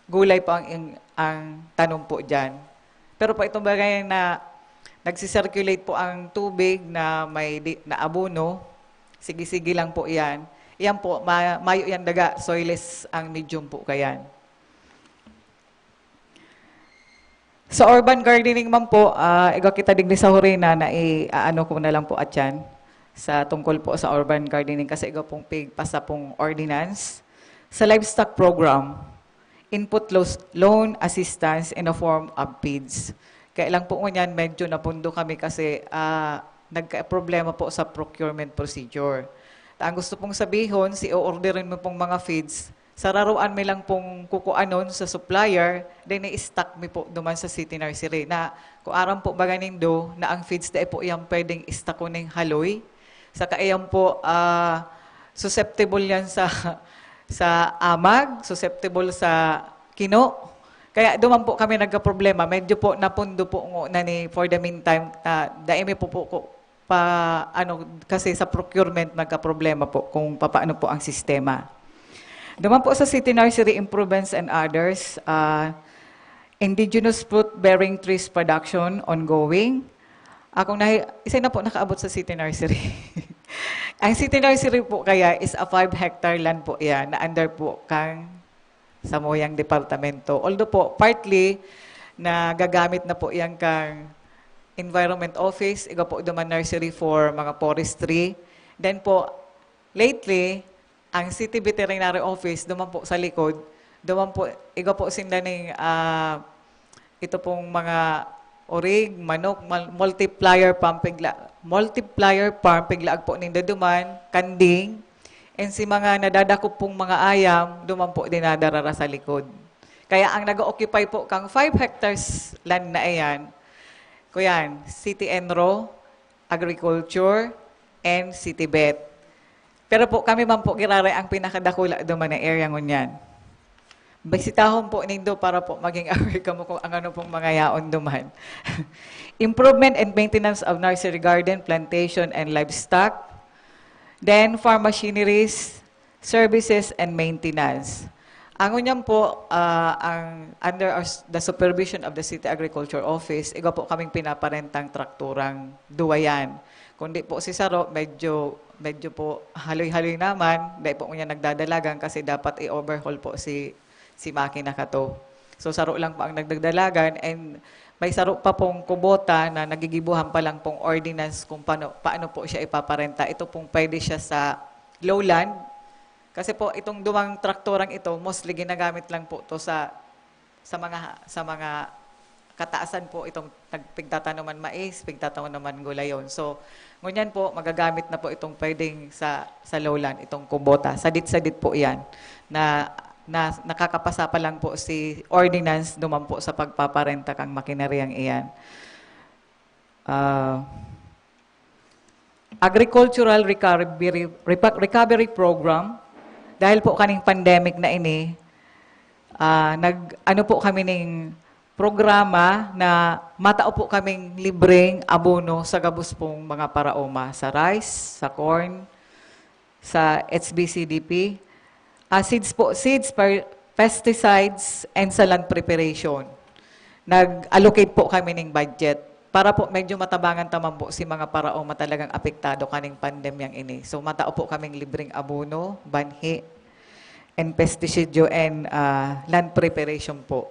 gulay po ang, ang, ang tanom po dyan. Pero po itong bagay na nagsisirculate po ang tubig na may di, na abono, sige-sige lang po yan. Yan po, ma-, mayo yan daga, soilless ang medium po kayan. Sa urban gardening man po, ah, igwa kita digdi sa Horina na i-, aano ko na lang po atyan sa tungkol po sa urban gardening kasi igwa pong pigpasa pong ordinance. Sa livestock program, input lo-, loan assistance in a form of feeds. Kaya lang po ngunyan, medyo napundo kami kasi, ah, nagka-problema po sa procurement procedure. Ta-, ang gusto pong sabihon, si o-orderin mo pong mga feeds, sararuan mi lang pong kukuanon sa supplier, then i-stock mi po duman sa city nursery. Na, kung aram po baga nindo, na ang feeds dai po yan pwedeng istako ning haloy. Saka iyan po, ah, susceptible yan sa, sa amag, susceptible sa kino. Kaya duman po kami nagkaproblema. Medyo po napundo po ngona ni, for the meantime, ah, dai mi po, po ko-, pa, ano, kasi sa procurement nagkaproblema po kung papaano po ang sistema. Duman po sa city nursery improvements and others, ah, indigenous fruit-bearing trees production ongoing. Akong nahi-, isa na po nakaabot sa city nursery. Ang city nursery po kaya is a five hectare land po yan na under po kang samuyang departamento. Although po, partly, nagagamit na po yan kang Environment Office, igwa po duman nursery for mga forestry. Then po, lately, ang City Veterinary Office, duman po sa likod, duman po, igwa po sinda ning, ah, ito pong mga orig, manok, mal-, multiplier farm pigla-, multiplier farm piglaag po ninda duman, kanding, and si mga nadadakop pong mga ayam, duman po dinadara sa likod. Kaya ang nag-occupy po kang five hectares land na iyan, kuyan, City Enro, Agriculture, and City Vet. Pero po, kami man po giraray ang pinakadakula duman na area ngunyan. Bisitahon po nindo para po maging aware kamo kung ang ano pong mga yaon duman. Improvement and maintenance of nursery garden, plantation, and livestock. Then, farm machineries, services, and maintenance. Ang ngunyan po, ah, ang under our s-, the supervision of the City Agriculture Office, igwa po kaming pinaparentang trakturang duwa yan. Kundi po si saro, medyo, medyo po haloy-haloy naman, dai po ngunyan nagdadalagan kasi dapat i-overhaul po si, si makina kato. So, saro lang po ang nagdadalagan and may saro pa pong kubota na nagigibuhan pa lang pong ordinance kung paano, paano po siya ipaparenta. Ito pong pwede siya sa lowland. Kasi po, itong duwang traktorang ito, mostly ginagamit lang po to sa, sa mga, sa mga kataasan po itong tag-, pigtatanuman mais, pigtatanuman gulayon. So, ngunyan po, magagamit na po itong pwedeng sa, sa lowland, itong kubota. Sadit-sadit po yan na, na nakakapasa pa lang po si ordinance duman po sa pagpaparenta kang makinaryang iyan. Ah, Agricultural Recovery, Repa-, Recovery Program, dahil po kaning pandemic na ini, ah, nag-, ano po kami ning programa na matao po kaming libreng abono sa gabos pong mga paraoma, sa rice, sa corn, sa H B C D P. Ah, seeds po, seeds, per-, pesticides, and sa land preparation. Nag-allocate po kami ning budget para po medyo matabangan ta man po si mga paraoma talagang apektado kaning pandemyang ini. So, matao po kaming libreng abono, banhi, and Pesticidyo and, ah, Land Preparation po.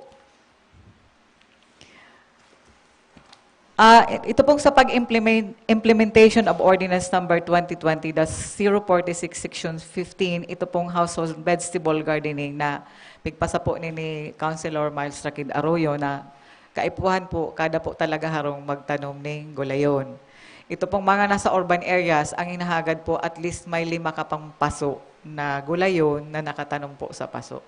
Ah, ito pong sa pag-implement, implementation of Ordinance Number twenty twenty dash zero forty-six, Section fifteen, ito pong household vegetable gardening na pigpasa po ni, ni Councilor Miles Rakid Arroyo na kaipuhan po, kada po talaga harong magtanom ning gulayon. Ito pong mga nasa urban areas, ang hinahagad po, at least may lima ka pang paso na gulayon na nakatanom po sa paso.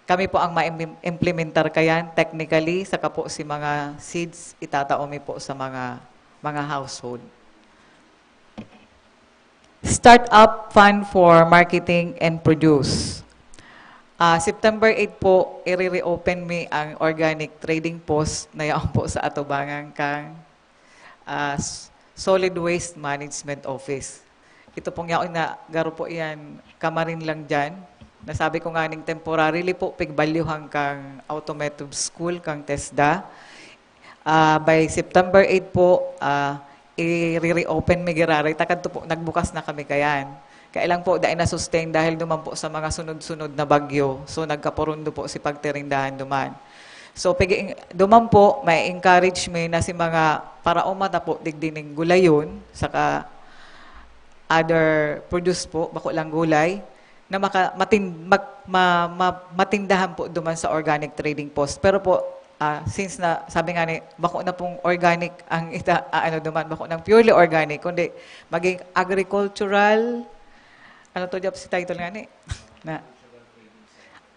Kami po ang ma-implementar kayan technically, saka po si mga seeds itatao mi po sa mga, mga household. Startup Fund for Marketing and Produce. Ah, September eight po, i-reopen mi ang organic trading post na yaon po sa atubangan kan, ah, s-, Solid Waste Management Office. Ito pong yaon na garo po yan, kamarin lang dyan. Nasabi ko nga ning temporarily po, pigbalyuhan kang automotive school, kang TESDA. Ah, by September eight po, ah, i-reopen mi giraray. Takad to po, nagbukas na kami kayan. Kaya lang po, dai na-sustain dahil duman po sa mga sunod-sunod na bagyo. So, nagkapurundo po si pagtirindahan duman. So, pigi-, duman po, may encourage mi na si mga paraoma ta po, digdi ning gulayon, saka other produce po, bako lang gulay, na maka-, matin-, mag-, ma-, ma-, matindahan po duman sa organic trading post. Pero po, ah, since na, sabi nga ni, bako na pong organic ang ita-, ah, ano duman, bako ng purely organic, kundi maging agricultural, ano to, Jap, si title nga ni? Na,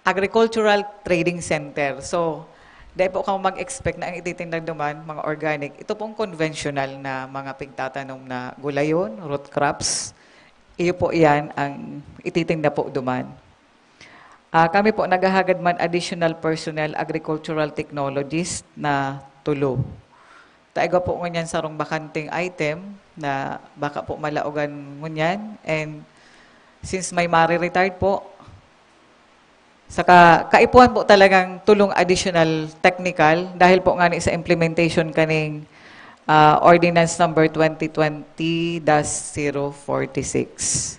Agricultural Trading Center. So, dai po kamo mag-expect na ang ititinda duman, mga organic. Ito pong conventional na mga pigtatanom na gulayon, root crops, iyo po yan ang ititinda po duman. Ah, kami po naghahagad man additional personnel, agricultural technologist na tulo. Ta igwa po ngunyan sarong bakanteng item na baka po malaogan ngunyan. And since may mare-retired po, saka kaipuhan po talagang tulong additional technical dahil po nga ni sa implementation kaning, ah, Ordinance Number twenty twenty dash zero forty-six.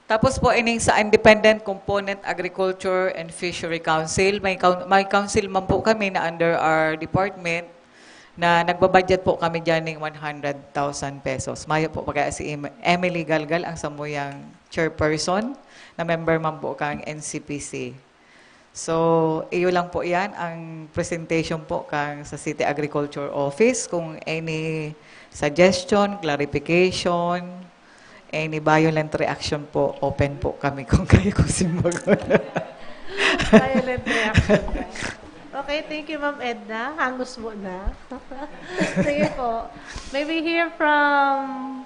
Tapos po, ining sa Independent Component Agriculture and Fishery Council, may coun-, may council man po kami na under our department na nagbabudget po kami dyan ng one hundred thousand pesos. Mayo po, pag si Em-, Emily Galgal ang samuyang chairperson, na member man po kang N C P C. So, iyo lang po yan, ang presentation po kang sa City Agriculture Office. Kung any suggestion, clarification, any violent reaction po, open po kami kung kayo kung simbagon. Violent reaction. Okay, thank you, Ma'am Edna. Hangos mo na. Sige po. May we hear from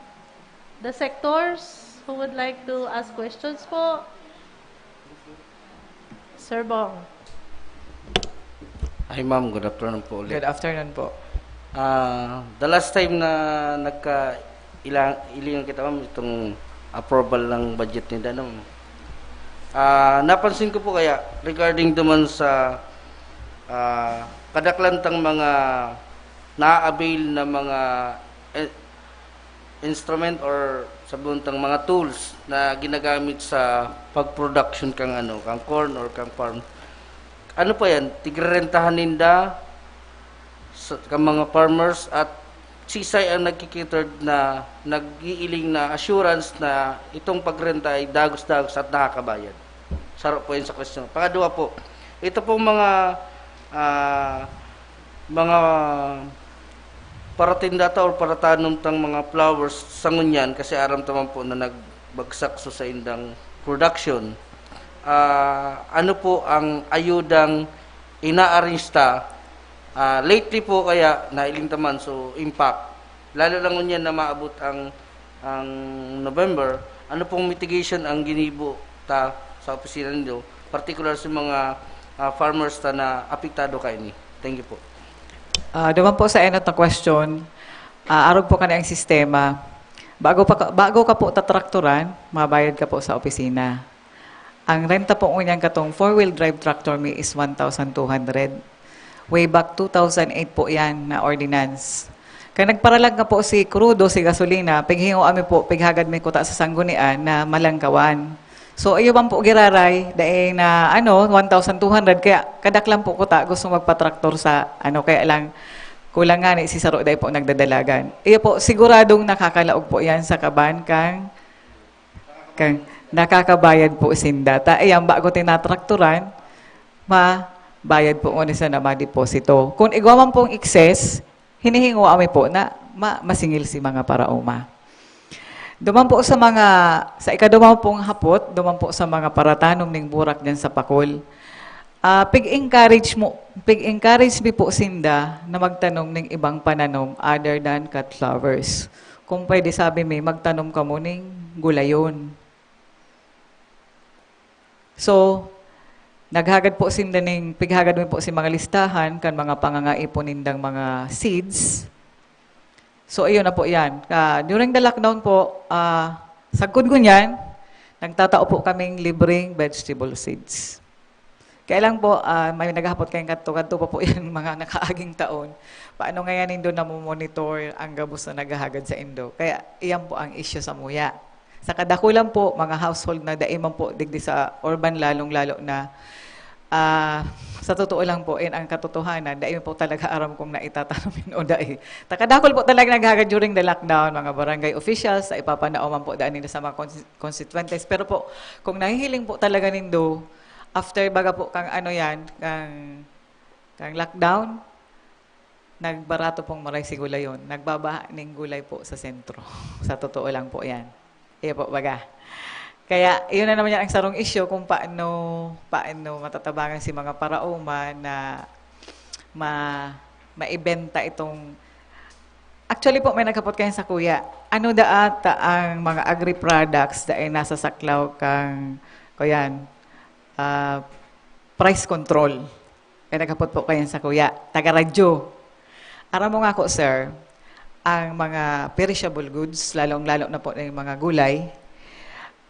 the sectors who would like to ask questions po? Sir Bong. Hi ma'am, good afternoon po ulit. Good afternoon po. Ah, the last time na nagka ilang ilingan kita ma'am itong approval ng budget ni Danong. Ah, napansin ko po kaya regarding duman sa ah, kadaklan tang mga na-avail na mga eh, instrument or sa buntang mga tools na ginagamit sa pag-production kang ano, kang corn or kang farm. Ano pa yan? Tigrerentahan ninda sa, kang mga farmers at sisay ang nagkikiterd na nag-iiling na assurance na itong pagrenta ay dagos-dagos at nakakabayad. Saro po yun sa question. Pangadwa po, ito pong mga ah, mga paratinda ta or paratanom tang mga flowers sa ngunyan kasi aram ta man po na nagbagsak so sa indang production. Ah, ano po ang ayudang ina-arrange ta? Ah, lately po kaya nailing ta man so impact. Lalo lang ngunyan na maabot ang ang November, ano pong mitigation ang ginibo ta sa opisina nindo, particular sa mga ah, farmers ta na apektado kaini? Thank you po. Ah, duman po sa enot na question, ah, arog po kani ang sistema. Bago pa ka, bago ka po tatrakturan, mabayad ka po sa opisina. Ang renta po ngunyan katong four-wheel drive tractor mi is one thousand two hundred. Way back two thousand eight po yan na ordinance. Kaya nagparalag nga po si krudo, si gasolina, pighingo kami po, pighagad may kuta sa sanggunian na malangkawan. So, iyo man po giraray, dai na, ano, one thousand two hundred, kaya kadaklan po kuta, gusto magpatraktor sa, ano, kaya lang, kulang nga ni si saro, dai po nagdadalagan. Iyo po, siguradong nakakalaog po yan sa kaban kang, kang nakakabayad po sinda. Ta, ayan, bago tinatrakturan, mabayad po nguni sana madeposito. Kung igwa man pong excess, hinihingo kami po na ma-, masingil si mga paraoma. Duman po sa mga, sa ikaduwa pong hapot, duman po sa mga paratanom ning burak dyan sa Pacol. Ah, pig-encourage mo, pig-encourage mi po sinda na magtanom ning ibang pananom other than cut flowers. Kung pwede, sabi mi, magtanom kamo ning gulayon. So, naghagad po sinda ning, pighagad mi po si mga listahan kan mga pangangaipon nindang mga seeds. So, ayun na po yan. Ah, during the lockdown po, ah, sagkod ngunyan, nagtatao po kaming libreng vegetable seeds. Kaya lang po, ah, may naghahapot kayong kadto, kadto pa po yan, mga nakaaging taon. Paano ngayon nindo namomonitor ang gabos na naghahagad sa indo? Kaya iyan po ang issue sa muya. Sa kadakulan po, mga household na dai man po digdi sa urban, lalong-lalo na, ah, sa totoo lang po, in ang katotohanan, dai man po talaga aram kung naitatanom yun o dai. Takadakol po talaga naghagad during the lockdown, mga barangay officials, sa ipapanao man po daan nila sa mga cons-, constituentes. Pero po, kung nahihiling po talaga nindo, after baga po kang ano yan, kang, kang lockdown, nagbarato pong maray si gulayon. Nagbabaha ning gulay po sa sentro. Sa totoo lang po yan. Iyo po, baga. Kaya, yun na naman yan ang sarong issue kung paano, paano matatabangan si mga paraoma na ma-, maibenta itong, actually po, may naghapot kayo sa kuya. Ano daat ang mga agri-products na ay nasa saklaw kang, kuyan, ah, price control? May naghapot po kayo sa kuya. Taga-radyo. Aram mo nga ako, sir, ang mga perishable goods, lalong-lalo na po na yung mga gulay,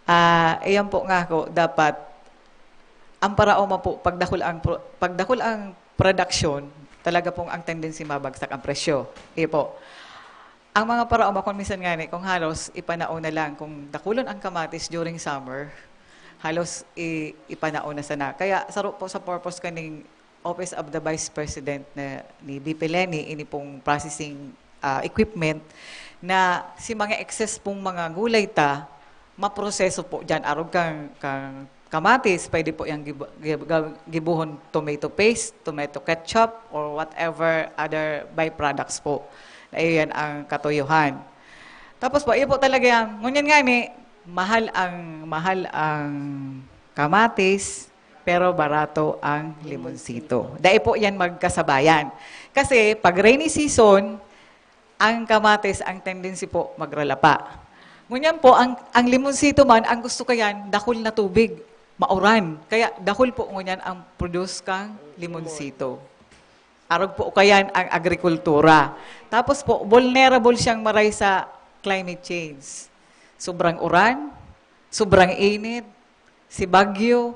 ah, iyan po nga ako, dapat, ang paraoma po, pagdakul ang pro-, pagdakul ang production, talaga pong ang tendency mabagsak ang presyo. Iyo po. Ang mga paraoma, kung minsan nga ni, kung halos ipanao na lang, kung dakulon ang kamatis during summer, halos i-, ipanao na sana. Kaya saro po sa purpose kaning Office of the Vice President na ni V P Leni, ini pong processing, ah, equipment, na si mga excess pong mga gulay ta, maproseso po dyan. Arog kang, kang kamatis, pwede po yung gib-, gib-, gab-, gibuhon tomato paste, tomato ketchup, or whatever other byproducts po. Na iyan ang katuyuhan. Tapos po, iyo po talaga yan. Ngunyan nga ni, mahal ang, mahal ang kamatis, pero barato ang limonsito. Dai po yan magkasabayan. Kasi pag rainy season, ang kamatis, ang tendency po, magralapa. Ngunyan po, ang, ang limonsito man, ang gusto kayan, dakul na tubig, mauran. Kaya dakul po ngunyan ang produce kang limonsito. Arog po kayan ang agrikultura. Tapos po, vulnerable siyang maray sa climate change. Sobrang uran, sobrang init, si bagyo.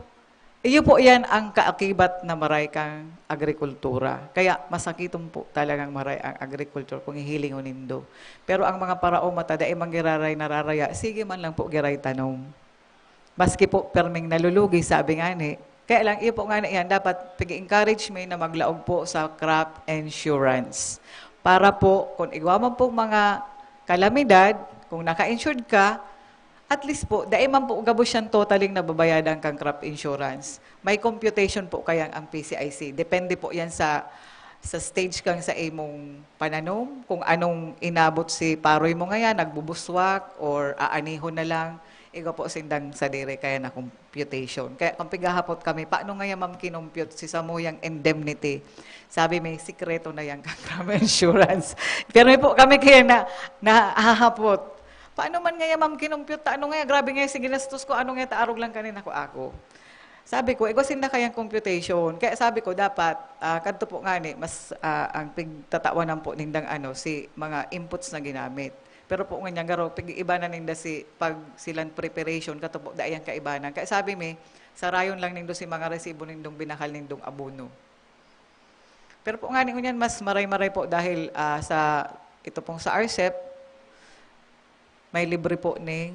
Iyo po yan ang kaakibat na maray kang agrikultura. Kaya masakiton po talagang maray ang agriculture kung hihilingon nindo. Pero ang mga paraoma ta, dai man giraray nararaya, sige man lang po giray tanom. Maski po perming nalulugi, sabi nga ni, kaya lang, iyo po nga na yan, dapat pag-encourage mi na maglaog po sa crop insurance. Para po, kung igwa man po mga kalamidad, kung naka-insured ka, at least po, dai man po gabos siyang totaling nababayadan kang crop insurance. May computation po kaya ang P C I C. Depende po yan sa, sa stage kang sa imong pananom, kung anong inabot si paroy mo ngayon, nagbubuswak or aanihon na lang. Igwa po sindang sadiri kaya na computation. Kaya kung pigahapot kami, "Paano nga yan, ma'am, kinompute si samuyang indemnity?" Sabi, "May sikreto na yan kang crop insurance." Pero may po kami kaya na, nahahapot. "Paano man nga yan, ma'am, kinompute ta? Ano nga yan? Grabe nga yan, si ginastos ko. Ano nga yan? Taarog lang kanina ko ako." Sabi ko, "Igwa sinda kayang computation." Kaya sabi ko, dapat, ah, kadto po nga ni, mas, ah, ang pigtatawanan po nindang ano, si mga inputs na ginamit. Pero po ngunyan garo, pig-iiba na ninda si, pag silang preparation, kato po, dai ang kaibanan. Kaya sabi mi, sarayon lang nindo si mga resibo nindong binakal nindong abono. Pero po nga ni ngunyan, mas maray-maray po dahil, ah, sa Ito pong sa RCEP, may libre po ning,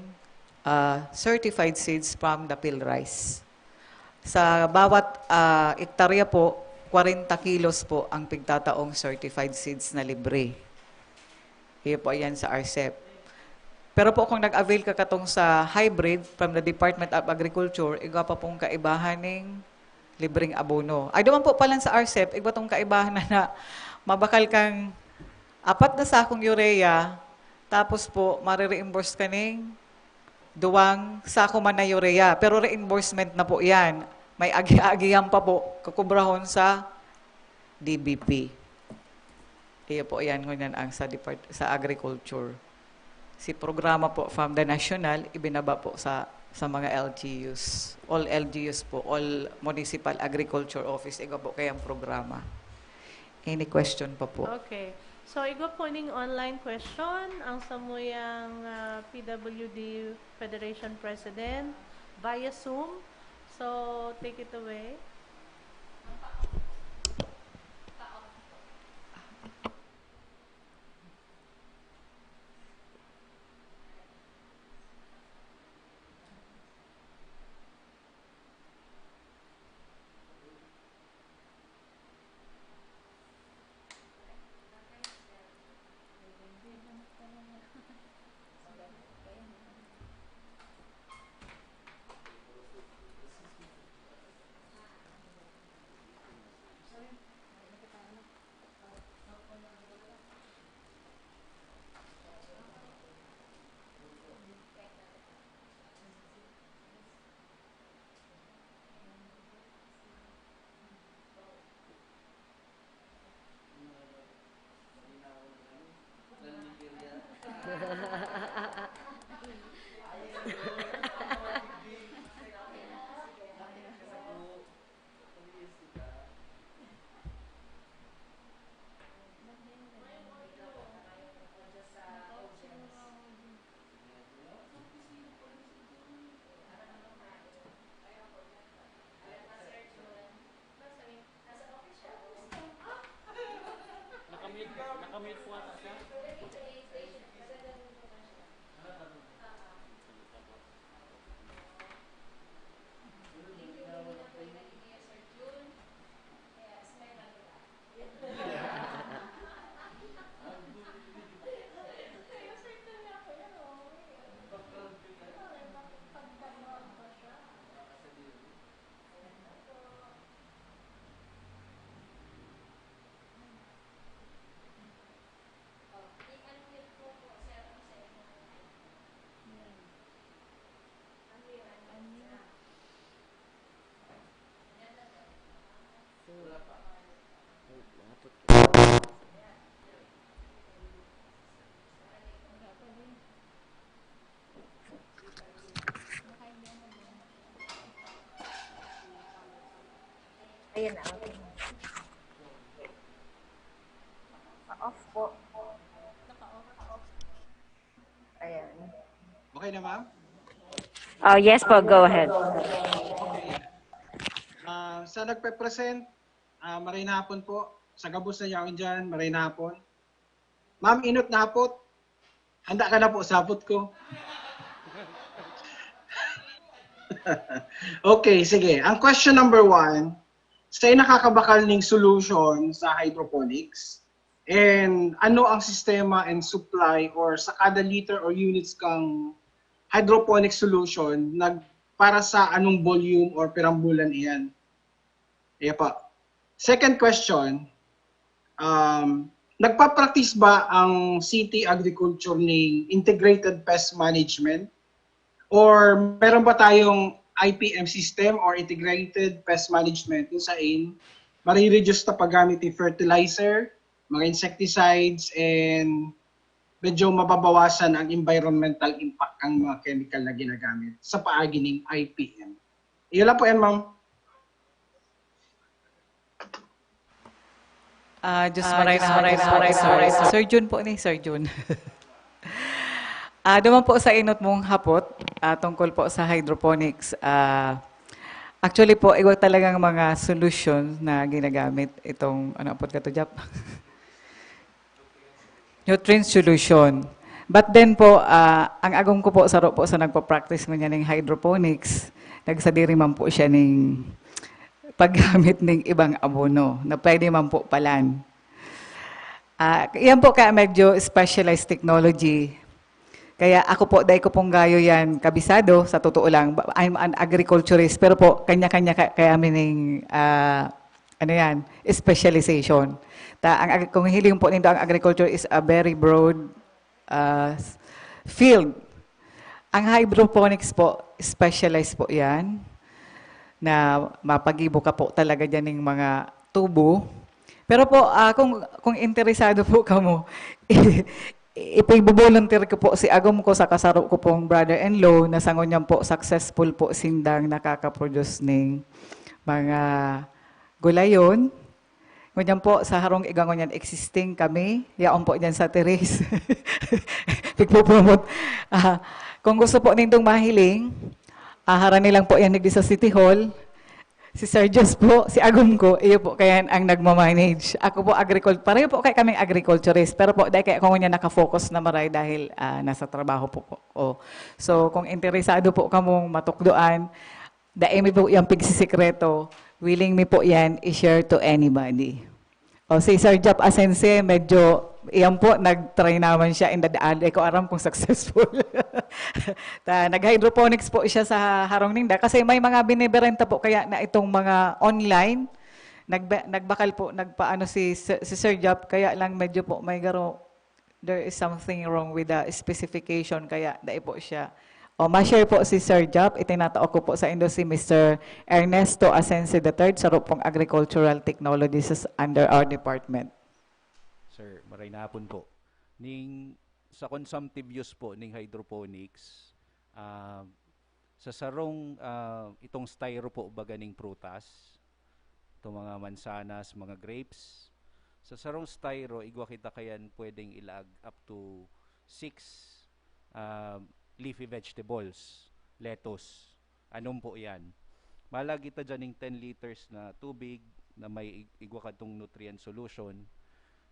ah, certified seeds from the PhilRice. Sa bawat, ah, ektarya po, kwarenta kilos po ang pigtataong certified seeds na libre. Iyo po yan sa RCEP. Pero po kung nag-avail ka katong sa hybrid from the Department of Agriculture, igwa pa pong kaibahan ning libreng abono. Ay, duman po palan sa RCEP, igwa tong kaibahan na, na mabakal kang apat na sakong urea, tapos po, marireimburse ka ning duwang sako man na urea. Pero reimbursement na po yan. May agi-agihan pa po, kakubrahon sa D B P. Iyo po yan, ngunyan ang sa, depart- sa agriculture. Si programa po from the national, ibinaba po sa, sa mga L G Us. All L G Us po, all municipal agriculture office, igwa po kayang programa. Any question pa po? Okay. So, igwa po ning online question, ang samuyang ah, P W D Federation President via Zoom. So, take it away. Nakamute, nakamute po ata siya. Ayan na, okay. Pa-off po. Ayan. Okay na, ma'am? Oh, yes po, go ahead. Ah, sa nagpe-present, ah, maray na hapon po. Sa gabos na yaon dyan, maray na hapon. Ma'am, inot na hapot. Handa ka na po sa hapot ko. Okay, sige. Ang question number one, sa nakakabakal ning solution sa hydroponics, and ano ang sistema and supply or sa kada liter or units kang hydroponic solution, nag, para sa anong volume or pirang bulan iyan? Iya pa. Second question, um, nagpa-practice ba ang city agriculture ning integrated pest management? Or meron ba tayong I P M system or integrated pest management kung saan marireduce ta paggamit ng fertilizer, mga insecticides, and medyo mababawasan ang environmental impact ng mga chemical na ginagamit sa paagi ng I P M? Iyon lang po yan, ma'am. Ah, Diyos maray na, maray na, maray na, maray na. Sir Jun po ni, Sir Jun. Ah, duman po sa inot mong hapot, ah, tungkol po sa hydroponics. Ah, actually po, iba talagang mga solusyon na ginagamit itong, ano apod ka to, Jap? Nutrient solution. But then po, ah, ang agom ko po, saro po sa nagpa-practice ngunyan ning hydroponics, nagsadiri man po siya ning paggamit ning ibang abono na pwede man po palan. Ah, yan po kaya medyo specialized technology. Kaya ako po, dai ko pong gayo yan kabisado, sa totoo lang. Ba-, I'm an agriculturist, pero po, kanya-kanya ka-, kaya meaning, ah, ano yan, specialization. Ta, ang ag-, kung hiling po nindo, ang agriculture is a very broad, ah, s-, field. Ang hydroponics po, specialized po yan, na mapagibo ka po talaga dyan ng mga tubo. Pero po, ah, kung, kung interesado po kamo, ipagbo-volunteer ko po si agom ko sa kasaro ko pong brother-in-law na sa ngunyan po successful po sindang nakaka-produce ning mga gulayon. Ngunyan po, sa harong igwa ngunyan existing kami, yaon po dyan sa terrace. Pigpo-promote. Ah, kung gusto po nindong mahiling, ah, harani lang po yan digdi sa City Hall. Si Sir Jos po, si agom ko, iyo po kaya ang nagmamanage. Ako po, agricult-, pareho po kaya kaming agriculturist, pero po, dahil kaya ako ngunyan nakafocus na maray dahil, ah, nasa trabaho po po. Oh. So, kung interesado po kamong matukdoan, dai mi po yan pigsisikreto, willing mi po yan i-share to anybody. O, si Sir Jap Asense, medyo, iyan po, nag-try naman siya in the, ah, di ko aram kung successful. Ta, nag-hydroponics po siya sa harong ninda kasi may mga biniberenta po kaya na itong mga online. Nagba-, nagbakal po, nagpaano si, si Sir Jap, kaya lang medyo po may garo, there is something wrong with the specification, kaya dai po siya. O, ma-share po si Sir Jap, itinatao ko po sa indo si Mister Ernesto Asense the third, saro pong agricultural technologists under our department. Sir, maray na hapon po. Ning, sa consumptive use po ning hydroponics, ah, sa sarong, ah, itong styro po baga ning prutas, itong mga mansanas, mga grapes, sa sarong styro, igwa kita kayan pwedeng ilaag up to six, ah, leafy vegetables, lettuce. Anong po yan? Malag kita dyan ng ten liters na tubig na may ig-, igwa katong nutrient solution.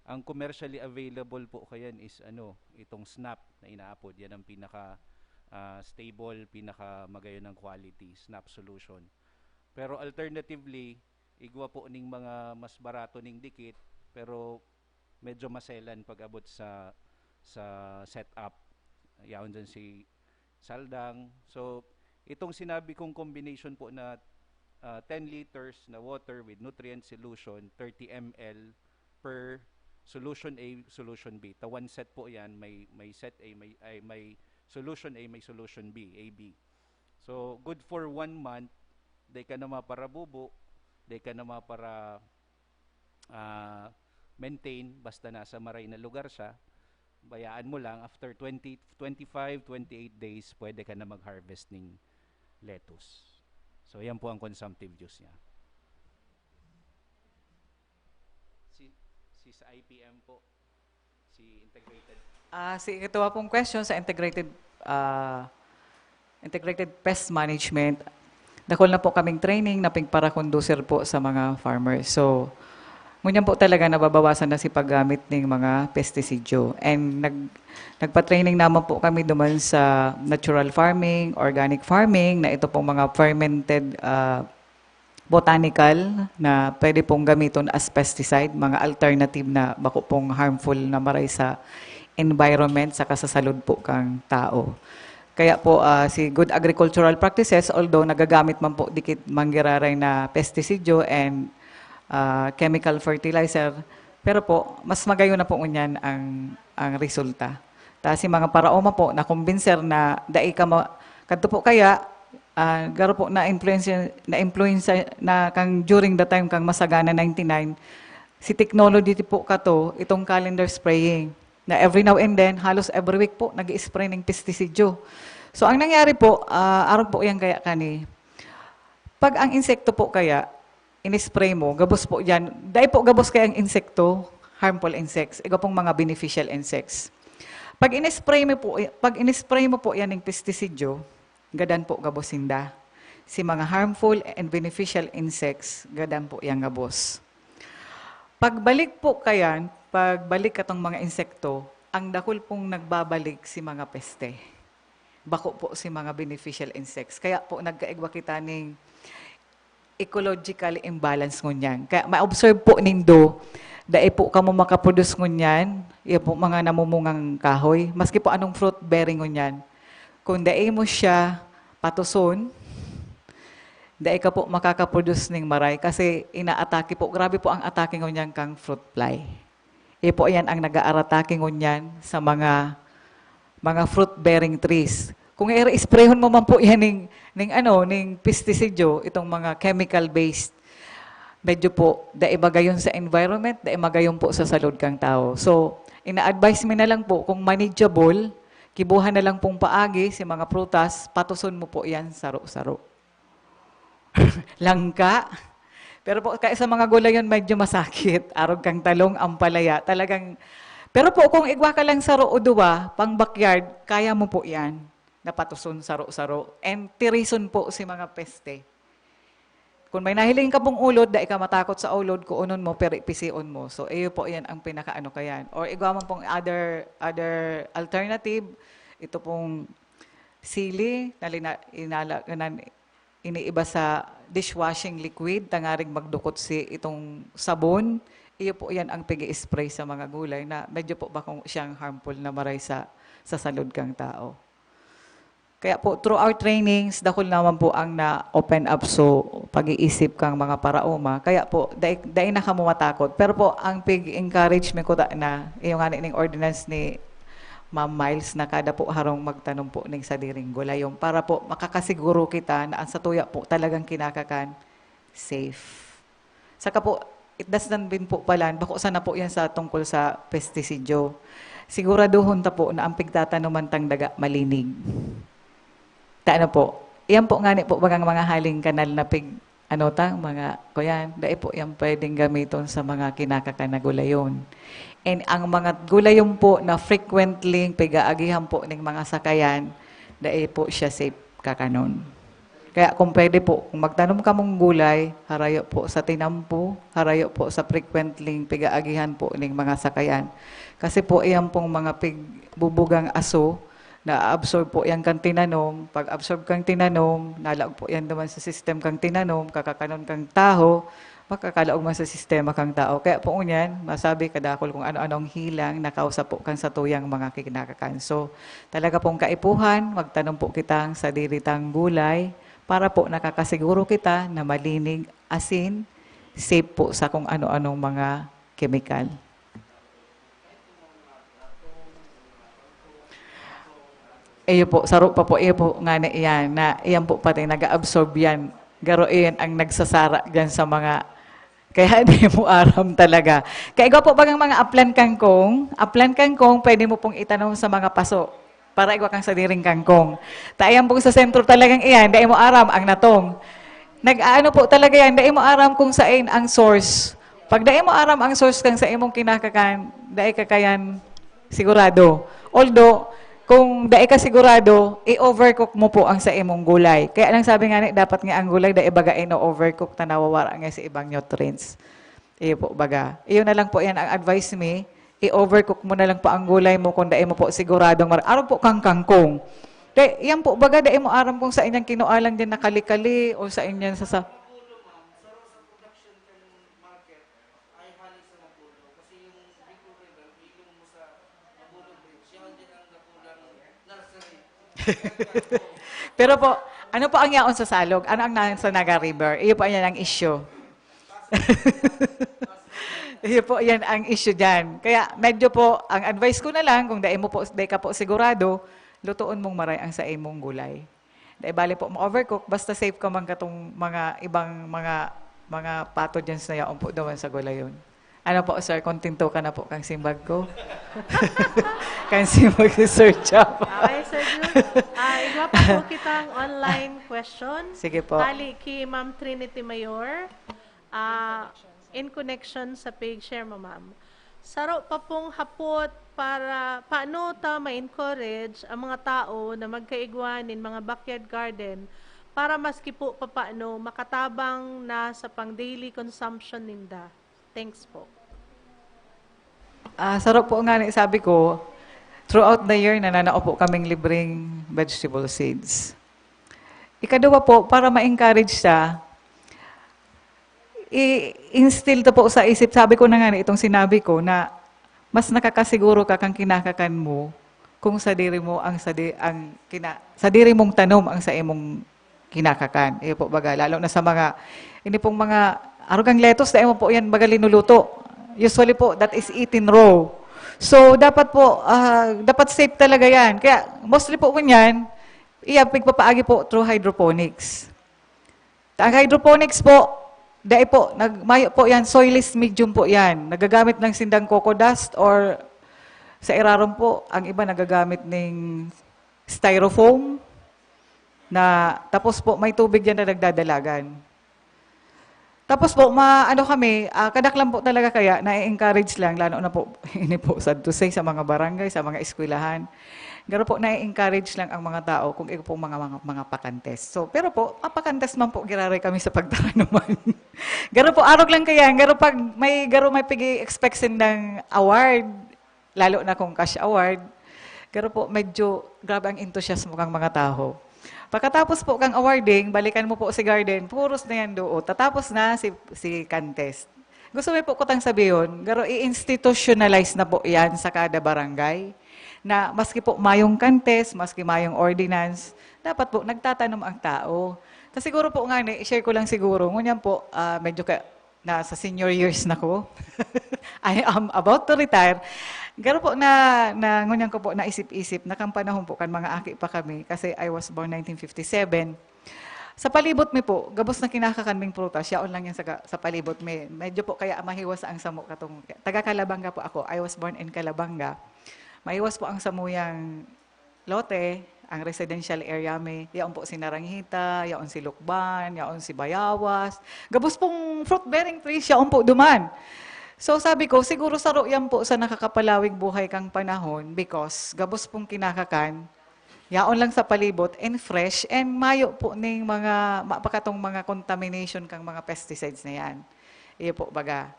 Ang commercially available po kayan is ano, itong snap na inaapod. Yan ang pinaka, ah, stable, pinaka magayon ng quality, snap solution. Pero alternatively, igwa po ning mga mas barato ning dikit, pero medyo maselan pag-abot sa, sa setup. Yaon dyan si Saldang. So, itong sinabi kong combination po na, ah, ten liters na water with nutrient solution, thirty M L per solution A, solution B. Ta one set po yan, may, may set A, may, ay, may solution A, may solution B, A B. So, good for one month, dai ka na maparabubo, dai ka na mapara, ah, maintain, basta nasa maray na lugar siya. Bayaan mo lang, after twenty, twenty-five, twenty-eight days, pwede ka na mag-harvest ng lettuce. So, yan po ang consumptive use niya. Si, si sa I P M po, si integrated. Ah, si, ito nga pong question sa integrated, ah, integrated pest management. Dakul na po kaming training na pigparaconducir po sa mga farmers. So, ngunyan po talaga nababawasan na si paggamit ng mga pestisidyo. And nag-, nagpa-training naman po kami duman sa natural farming, organic farming, na ito pong mga fermented, ah, botanical na pwede pong gamiton as pesticide, mga alternative na bako pong harmful na maray sa environment saka sa salud po kang tao. Kaya po, ah, si good agricultural practices, although nagagamit man po dikit manggiraray na pestisidyo and, ah, chemical fertilizer, pero po, mas magayon na po ngunyan ang, ang resulta. Ta si mga paraoma po, nakumbinser na dai ka ma-, kadto po kaya, ah, garo po na-influensya, na-influensya na kang during the time kang Masagana ninety-nine, si technology po kato, itong calendar spraying, na every now and then, halos every week po, nag-i-spray ng pestisidyo. So, ang nangyari po, ah, arog po yan kaya kani, pag ang insekto po kaya, in-spray mo, gabos po yan, dai po gabos kaya ang insekto, harmful insects, iba pong mga beneficial insects. Pag in-spray mo po, pag in-spray mo po yan ng pestisidyo, gadan po gabos sinda. Si mga harmful and beneficial insects, gadan po yang gabos. Pagbalik po kayan, pagbalik katong mga insekto, Ang dakul pong nagbabalik si mga peste. Bako po si mga beneficial insects. Kaya po nagkaigwa kita ning ecological imbalance ngunyan. Kaya ma-observe po nindo, dai po kamo makaproduce ngunyan, iya po mga namumungang kahoy, maski po anong fruit bearing ngunyan. Kung dai mo siya patuson, dai ka po makakaproduce ning maray kasi inaatake po, grabe po ang atake ngunyan kang fruit fly. Iyo po yan ang nag-aaratake ngunyan sa mga, mga fruit-bearing trees. Kung i-sprayhon mo man po yan ning, ning ano, ning pestisidyo, itong mga chemical-based, medyo po, dai magayon sa environment, dai magayon po sa salud kang tao. So, ina-advise mi na lang po, kung manageable, kibuhan na lang pong paagi si mga prutas, patuson mo po yan saro-saro. Langka. Pero po, kaya sa mga gulayon, medyo masakit. Arog kang talong, ampalaya. Talagang, pero po, kung igwa ka lang saro o duwa, pang backyard, kaya mo po yan. Napatuson saro-saro. And tirisun po si mga peste. Kung may nahiling ka pong ulod, dai ka matakot sa ulod, kuonon mo, pero ipision mo. So, iyo po yan ang pinakaano ka yan. Or igwa man pong other, other alternative, ito pong sili, na lina-, inala-, nan-, iniiba sa dishwashing liquid, tangaring magdukot si itong sabon. Iyo po yan ang pig spray sa mga gulay na medyo po bakong siyang harmful na maray sa, sa salud kang tao. Kaya po, through our trainings, dakul naman po ang na-open up. So, pag-iisip kang mga paraoma. Kaya po, dai, dai na kamo matakot. Pero po, ang pig-encourage mi kuta na, iyo nga ning ordinance ni Ma'am Miles na kada po harong magtanom po ning sadiring gulayon para po makakasiguro kita na ang satuya po talagang kinakakan safe. Saka po, it does not mean po palan, bako sana po yan sa tungkol sa pestisidyo. Siguraduhon ta po na ang pigtatanuman tang daga malinig. Ta ano po, iyan po ngani po bagang mga haling kanal na pig, ano ta, mga, kuyan, dai po yan pwedeng gamiton sa mga kinakakan na gulayon. And ang mga gulayon po na frequently pigaagihan po ning mga sakayan, dai po siya safe kakanon. Kaya kung pwede po, kung magtanom kamong gulay, harayo po sa tinampo, harayo po sa frequently pigaagihan po ning mga sakayan. Kasi po, iyan pong mga pigbubugang aso, na-absorb po yan kang tinanom. Pag absorb kang tinanom, nalaog po yan naman sa system kang tinanom, kakakanon kang taho, makakalaog man sa sistema kang tao. Kaya po ngunyan, masabi kadakol kung ano-anong hilang na kausa po kan satuyang mga kinakakan. So, talaga pong kaipuhan, magtanom po kitang sadiri tang gulay para po nakakasiguro kita na malinig, asin, safe po sa kung ano-anong mga kemikal. Iyo po, saro pa po, iyo po nga na iyan, na iyan po pati nag-a-absorb yan. Garo iyan ang nagsasara dyan sa mga, kaya di mo aram talaga. Kaya igwa po bagang mga aplan kangkong, aplan kangkong, pwede mo pong itanom sa mga paso. Para igwa kang sadiring kangkong. Ta iyan pong sa sentro talagang iyan, dai mo aram ang natong. Nag-aano po talaga yan, dai mo aram kung sain ang source. Pag dai mo aram ang source kang sa imong kinakakan, dai ka kayan sigurado. Although, kung dai ka sigurado, i-overcook mo po ang sa imong gulay. Kaya lang sabi nga ni, dapat nga ang gulay, dai baga ino-overcook, ta nawawara nga sa ibang nutrients. Iyo po, baga. Iyo na lang po yan ang advice mi. I-overcook mo na lang po ang gulay mo kung dai mo po siguradong mar-, arog po kang kangkong. Dai, yan po, baga, dai mo aram kung saan yan kinuha lang din na kali-kali o saan yan sa, sa Pero po, ano po ang yaon sa Salog? Ano ang nasa Naga River? Iyo po yan ang issue. Iyo po yan ang issue dyan. Kaya medyo po, ang advice ko na lang, kung dai mo po, dai ka po sigurado, lutoon mong maray ang sa imong gulay. Dai bale po ma-overcook, basta safe ka man katong mga ibang mga, mga pathogens na yaon po duman sa gulayon. Ano po, sir? Kontento ka na po kang simbag ko? Kang simbag ni Sir Chap. Okay, Sir Jun. Ah, igwa pa po kitang online question. Sige po. Hali ki Ma'am Trinity Mayor. Ah, in connection sa pig, share mo, ma'am. Saro pa pong hapot para paano ta ma-encourage ang mga tao na magkaigwa nin mga backyard garden para maski po papaano makatabang na sa pang daily consumption ninda. Thanks po. Ah, saro po nga ni sabi ko, Throughout the year, nananao po kaming libreng vegetable seeds. Ikaduwa po, para ma-encourage siya, i-instill to po sa isip, sabi ko na nga, itong sinabi ko, na mas nakakasiguro ka kang kinakakan mo kung sadiri mo ang sadi-, ang kina-, sadiri mong tanom ang sa imong kinakakan. Iyo po, baga, lalo na sa mga, ini pong mga arugang lettuce, dai mo po yan baga linuluto. Usually po, that is eaten raw. So, dapat po, ah, dapat safe talaga yan. Kaya, mostly po kunyan, iya, pigpapaagi po through hydroponics. Ang hydroponics po, dai po, nag-, mayo po yan, soilless medium po yan. Nagagamit lang sindang coco dust or sa irarom po, ang iba nagagamit ning styrofoam na tapos po may tubig yan na nagdadalagan. Tapos po, ma-, ano kami, ah, kadaklan po talaga kaya, na-encourage lang, lalo na po, ini po, sad to say, sa mga barangay, sa mga eskwelahan. Garo po, na-encourage lang ang mga tao kung ikaw pong mga, mga, mga pakantes. So, pero po, mapakantes man po, giraray kami sa pagtaranuman. Garo po, arog lang kaya, garo pag may, garo may pigi-expect sindang award, lalo na kung cash award, garo po, medyo grabe ang entusiasmo kang mga tao. Pagkatapos po kang awarding, balikan mo po si garden, puros na yan doon. Tatapos na si, si contest. Gusto mo po kutang sabihin, garo i-institutionalize na po yan sa kada barangay, na maski po mayong contest, maski mayong ordinance, dapat po nagtatanom ang tao. Kasi siguro po nga, ni, share ko lang siguro, ngunyan po, ah, medyo ka, na sa senior years na ko. I am about to retire. Garo po na, na ngunyan ko po naisip-isip na kang panahon po kan mga aki pa kami, kasi I was born nineteen fifty-seven. Sa palibot mi po, gabos na kinakakan ming prutas, yaon lang yan sa, ga-, sa palibot mi. Medyo po kaya mahiwas ang samo katong, taga Calabanga po ako. I was born in Calabanga. Mahiwas po ang samuyang lote, ang residential area mi, yaon po si Naranjita, yaon si Lucban, yaon si Bayawas. Gabos pong fruit-bearing trees, yaon po duman. So sabi ko, siguro saro yan po sa nakakapalawig buhay kang panahon because gabos pong kinakakan, yaon lang sa palibot and fresh and mayo po ning mga, mapakatong mga contamination kang mga pesticides na yan. Iyo po, baga.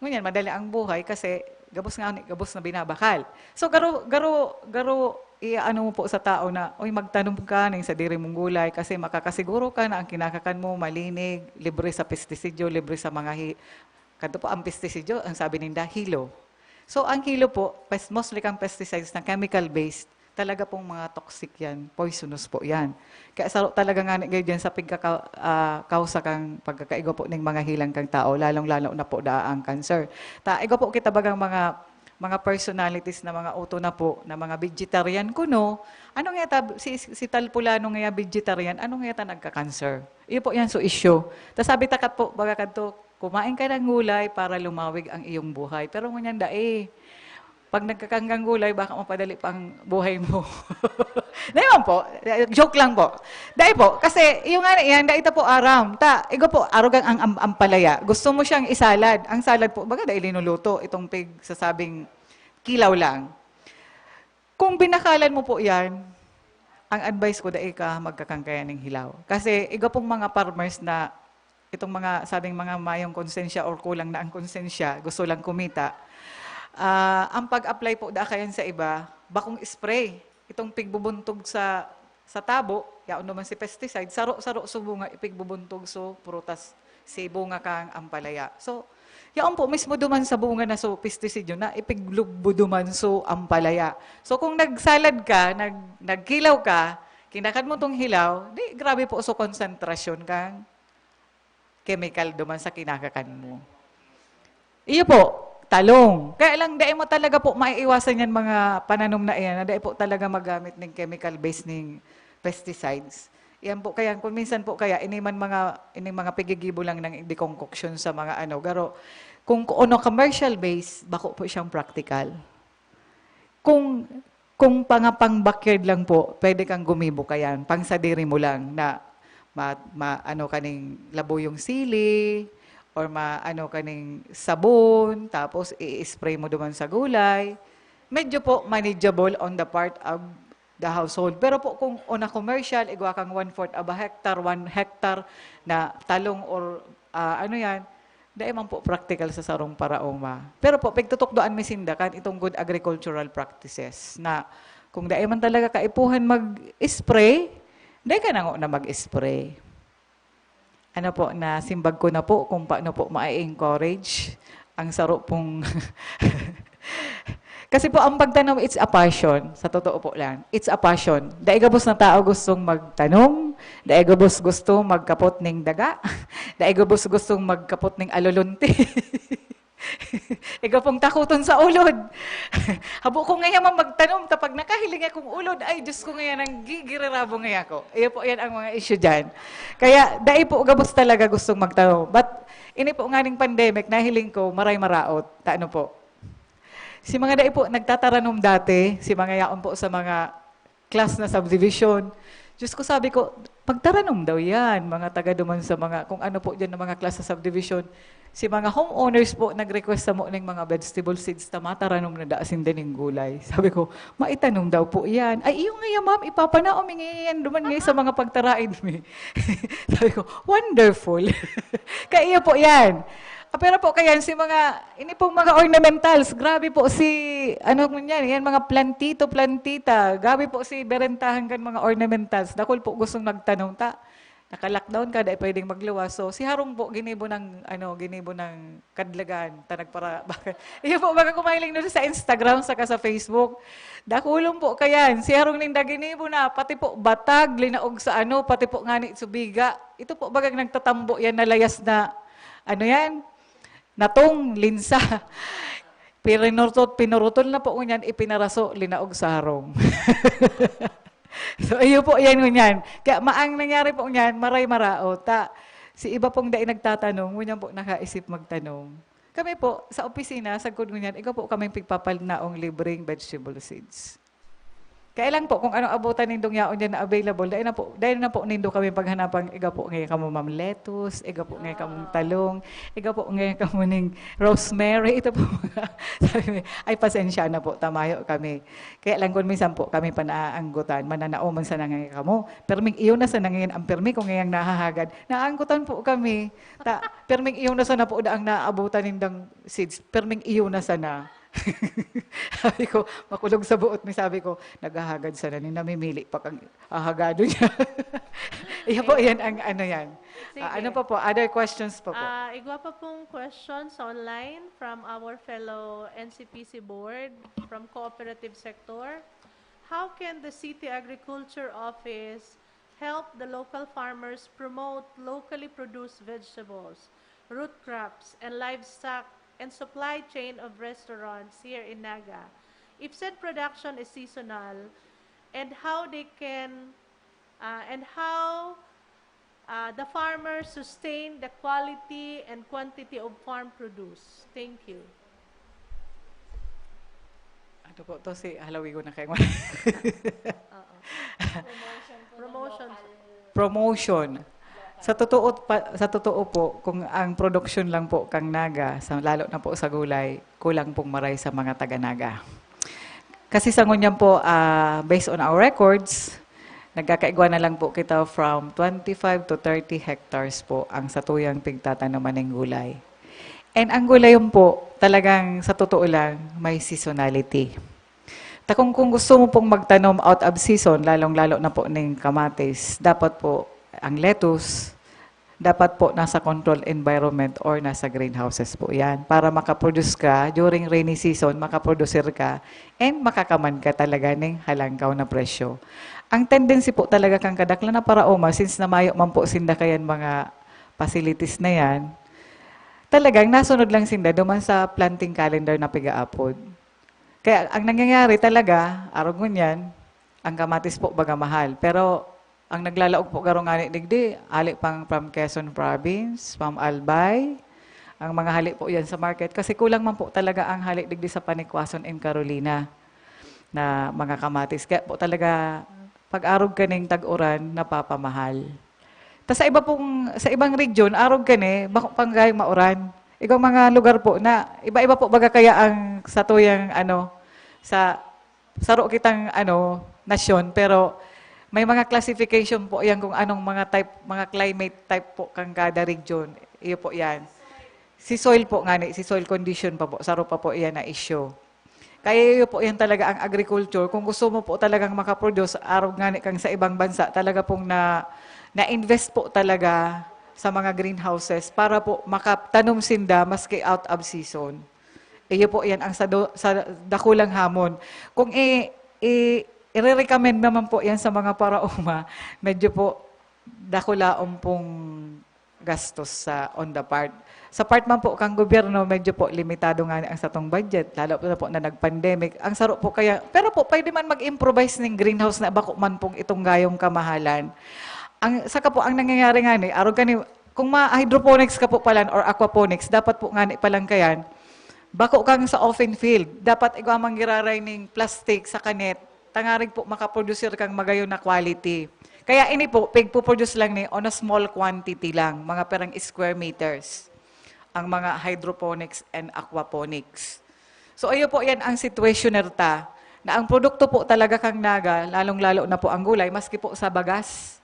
Ngunyan, madali ang buhay kasi gabos nga ni, gabos na binabakal. So, garo, garo, garo, i-ano mo po sa tao na, "Uy, magtanom ka ning sadiri mong gulay kasi makakasiguro ka na ang kinakakan mo malinig, libre sa pestisidyo, libre sa mga hi-," kanto po, ang pestisidyo, ang sabi ninda, hilo. So, ang hilo po, pes-, mostly kang pesticides na chemical-based, talaga pong mga toxic yan, poisonous po yan. Kaya saro talaga nga ni, ngayon dyan sa pagkaka-, ah, kausa kang pagkakaigo po ning mga hilang kang tao, lalong-lalo na po daa ang cancer. Ta, igo po kita bagang mga, mga personalities na mga uto na po, na mga vegetarian kuno. Ano nga ta, si, si Tal Pulano nga vegetarian, ano nga ta nagka-cancer? Iyo po yan, so issue. Ta sabi ta kat po, baga kadto, kumain ka ng gulay para lumawig ang iyong buhay. Pero ngunyan dai. Pag nagkakanggang gulay, baka mapadali pa ang buhay mo. Dai man po. Joke lang po. Dai po. Kasi yung nga na yan, dai ta po aram. Ta, igo po, arugang ang am-, ampalaya. Gusto mo siyang isalad. Ang salad po, baga dai linuluto. Itong pig, sasabing kilaw lang. Kung binakalan mo po yan, ang advice ko, dai ka magkakangkayan ng hilaw. Kasi igo pong mga farmers na itong mga, sabing mga mayong konsensya or kulang na ang konsensya, gusto lang kumita, ah, ang pag-apply po da kayan sa iba, bakong spray. Itong pigbubuntog sa, sa tabo, yaon naman si pesticide, saro-saro subong nga ipigbubuntog so prutas, si bunga kang ampalaya. So, yaon po mismo duman sa bunga na so pesticide na ipiglugbo duman so ampalaya. So, kung nagsalad ka, nag-, nagkilaw ka, kinakan mo tong hilaw, di grabe po so konsentrasyon kang chemical duman sa kinakakan mo. Iyo po, talong. Kaya lang, dai mo talaga po maiiwasan yan mga pananom na iyan, na dai po talaga magamit ng chemical-based ning pesticides. Yan po, kaya kung minsan po kaya, ini man mga, ini mga pigigibo lang ng deconcoction sa mga ano, garo, kung, kung on a commercial base, bako po siyang practical. Kung, kung panga pang backyard lang po, pwede kang gumibo kayan, pang sadiri mo lang na ma-, ma-, ano ka ning labuyong sili, or ma-, ano ka ning sabon, tapos i-spray mo duman sa gulay. Medyo po manageable on the part of the household. Pero po kung on a commercial, igwa kang one-fourth of a hectare, one hectare na talong or, ah, ano yan, Dai man po practical sa sarong paraoma. Pero po, pigtutukdoan mi sinda kan itong good agricultural practices na kung dai man talaga kaipuhan mag-spray, dai ka na ngona mag-spray. Ano po, nasimbag ko na po kung paano po ma-encourage ang saro pong Kasi po, ang pagtanom, it's a passion. Sa totoo po lang, it's a passion. Dai gabos na tao gustong magtanom, dai gabos gusto magkapot ning daga, dai gabos gustong magkapot ning alulunti. Iga pong takoton sa ulod. Habo ko ngaya man magtanom, ta pag nakahiling akong ulod, ay, Diyos ko, ngaya nang gigirirabo ngaya ako. Iyo po, yan ang mga issue dyan. Kaya, dai po gabos talaga gustong magtanom. But, ini po nganing pandemic, nahiling ko, maray maraot. Ta ano po? Si mga dai po, nagtataranom dati, si mga yaon po sa mga class na subdivision. Diyos ko, sabi ko, "Pagtaranom daw yan, mga taga duman sa mga, kung ano po dyan ng mga class na subdivision." Si mga homeowners po, nag-request sa mo ng mga vegetable seeds, ta mataranom na da sinda ning gulay. Sabi ko, "Maitanom daw po yan." "Ay, iyo nga yan, ma'am, ipapanaom, ingay yan, duman ngayon sa mga pagtaraid mi." Sabi ko, "Wonderful." Kaya iyo po yan. Ah, pero po, kayan, si mga, ini pong mga ornamentals, grabe po si, ano mo niyan, yan, mga plantito, plantita, grabe po si berentahan kan mga ornamentals. Dakul po gustong magtanom ta. Naka-lockdown ka, dai pwedeng magluwas. So, si Harong po, ginibo ng, ano, ginibo ng kadlagan, ta nagpara-, iyo po, baga kumahiling nun sa Instagram, saka sa Facebook. Dakulon po kayan, si Harong ninda ginibo na, pati po batag, linaog sa ano, pati po ngani subiga. Ito po, bagang nagtatambo yan, nalayas na, ano yan, natong, linsa. Pinurutol, pinurutol na po ngunyan, ipinaraso, linaog sa harong. So, iyo po, yan ngunyan. Kaya maang nangyari po ngunyan, maray maraot. Ta, si iba pong dai nagtatanong, ngunyan po nakaisip magtanom. Kami po, sa opisina, sagkod ngunyan, iga po kaming pigpapalnaong libreng vegetable seeds. Kaya lang po, kung anong abutan nindong yaon dyan na available, dahil na po, dahil na po nindo kami paghanapang, iga po ngayon kamo, ma'am, lettuce, iga po ngayon kamong talong, iga po ngayon kamo ning rosemary, ito po mga, sabi mo, ay, pasensya na po, tamayo kami. Kaya lang kung minsan po kami pa naaanggutan, mananaoman sana ngayon kamo. Perming iyo na sana ngayon ang permi kung ngayang nahahagad. Naanggutan po kami. Ta, perming iyo na sana po daang naabutan nindang seeds. Perming iyo na sana. Sabi ko, makulog sa buot mi, sabi ko, "Naghahagad sana ni, namimili pa kang hahagado niya." Iyo po, yan ang ano yan. Ah, ano pa po? Other questions pa po? Ah, igwa pa pong questions online from our fellow N C P C board, from cooperative sector. How can the City Agriculture Office help the local farmers promote locally produced vegetables, root crops, and livestock, and supply chain of restaurants here in Naga? If said production is seasonal, and how they can, uh, and how, uh, the farmers sustain the quality and quantity of farm produce? Thank you. Ano po to? Si halawigon na kayo. Oo. Promotion po ng Promotion. Local. Promotion. Sa totoo pa, sa totoo po, kung ang produksyon lang po kang Naga, sa, lalo na po sa gulay, kulang pong maray sa mga taga-Naga. Kasi sa ngunyan po, ah, based on our records, nagkakaigwa na lang po kita from twenty-five to thirty hectares po ang satuyang pigtatanaman ng gulay. And ang gulayon po, talagang sa totoo lang, may seasonality. Ta kung, kung gusto mo pong magtanom out of season, lalong-lalo na po ning kamatis, dapat po ang lettuce, dapat po nasa controlled environment or nasa greenhouses po yan. Para makaproduce ka during rainy season, makaproducer ka, and makakaman ka talaga ning halangkaw na presyo. Ang tendency po talaga kang kadaklan na paraoma, since na mayo man po sinda kayan mga facilities na yan, talagang nasunod lang sinda duman sa planting calendar na pigaapod. Kaya ang nangyayari talaga, arog ngunyan, ang kamatis po baga mahal. Pero ang naglalaog po garo ngani digdi, hali pang from Quezon Province, from Albay, ang mga hali po yan sa market. Kasi kulang man po talaga ang hali digdi sa Panikwason and Carolina na mga kamatis. Kaya po talaga, pag-arog kaning tag-uran, napapamahal. Ta sa iba pong, sa ibang region, arog kani, bako pang gayong mauran. Igong mga lugar po na, iba-iba po baga kaya ang satuyang, ano, sa saro kitang, ano, nasyon, pero may mga classification po yan kung anong mga type, mga climate type po kang kada region. Iyo po yan. Si soil po ngani, si soil condition pa po, saro pa po iyan na issue. Kaya iyo po yan talaga ang agriculture. Kung gusto mo po talagang makaproduce, arog ngani kang sa ibang bansa, talaga pong na, na-invest po talaga sa mga greenhouses para po makatanom sinda maski out of season. Iyo po yan ang sa, do, sa dakulang hamon. Kung i, i, i-recommend naman po yan sa mga paraoma, medyo po dakulaon pong gastos sa on the part. Sa part man po kang gobyerno, medyo po limitado nga ang satong budget, lalo na po na nag-pandemic. Ang saro po kaya, pero po pwede man mag-improvise ning greenhouse na bako man pong itong gayong kamahalan. Ang saka po ang nangyayari nga ni, arog kani, kung ma-hydroponics ka po palan or aquaponics, dapat po nga ni palang kayan, bako kang sa open field. Dapat igwa mang giraray ning plastic sa kanet, tangarig po makaproduce kang magayon na quality. Kaya ini po, pigpo-produce lang ni on a small quantity lang, mga perang square meters, ang mga hydroponics and aquaponics. So, ayo po yan ang situationer ta, na ang produkto po talaga kang Naga, lalong-lalo na po ang gulay, maski po sa bagas,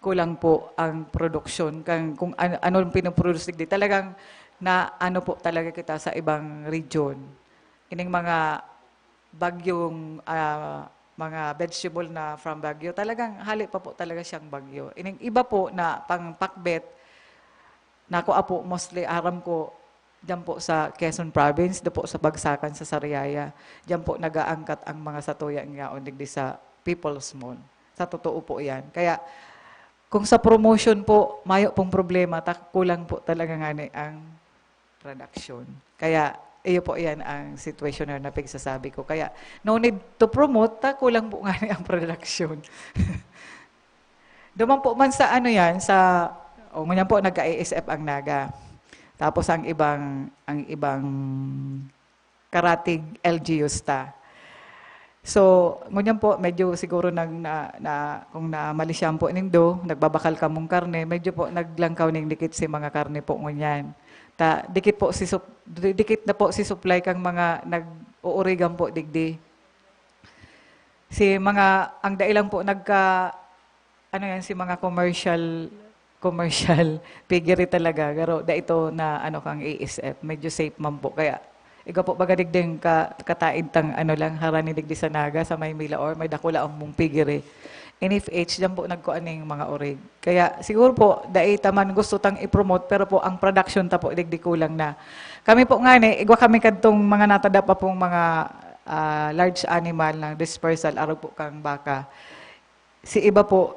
kulang po ang produksyon. Kang, kung ano, ano ang pinoproduce digdi, talagang na ano po talaga kita sa ibang region. Ining mga bagyong, ah, mga vegetable na from Baguio, talagang hali pa po talaga siyang Baguio. Ining iba po na pang pakbet, nako apo, mostly aram ko, diyan po sa Quezon Province, do po sa Bagsakan, sa Sariaya, diyan po nagaangkat ang mga satuya nga digdi sa People's Mall. Sa totoo po yan. Kaya, kung sa promotion po, mayo pong problema, ta kulang po talaga nga ni ang production. Kaya, iyo po yan ang situationer na pigsasabi ko. Kaya, no need to promote, ta kulang po nga ni ang production. Duman po man sa ano yan, sa, o ngunyan po, nagka-A S F ang Naga. Tapos ang ibang, ang ibang karatig L G Us ta. So, ngunyan po, medyo siguro nag, na, na, kung namalisyan po nindo, nagbabakal kamong karne, medyo po naglangkaw ning dikit si mga karne po ngunyan. Ta, dikit po si sup-, di-, dikit na po si supply kang mga nag-uurigan po digdi. Si mga, ang dai lang po nagka, ano yan, si mga commercial, commercial piggery talaga. Pero da ito na, ano, kang A S F, medyo safe man po. Kaya, iga po baga digding ka, kataid tang, ano lang, harani digdi sa Naga, sa may Mila or may dakula ang mong piggery. N F H, diyan po nagkuan ning mga orig. Kaya, siguro po, dai ta man gusto tang i-promote, pero po, ang production ta po, digdi kulang na. Kami po nga ni, igwa kami kadtong mga natada pa pong mga, ah, large animal ng dispersal, arog po kang baka. Si iba po,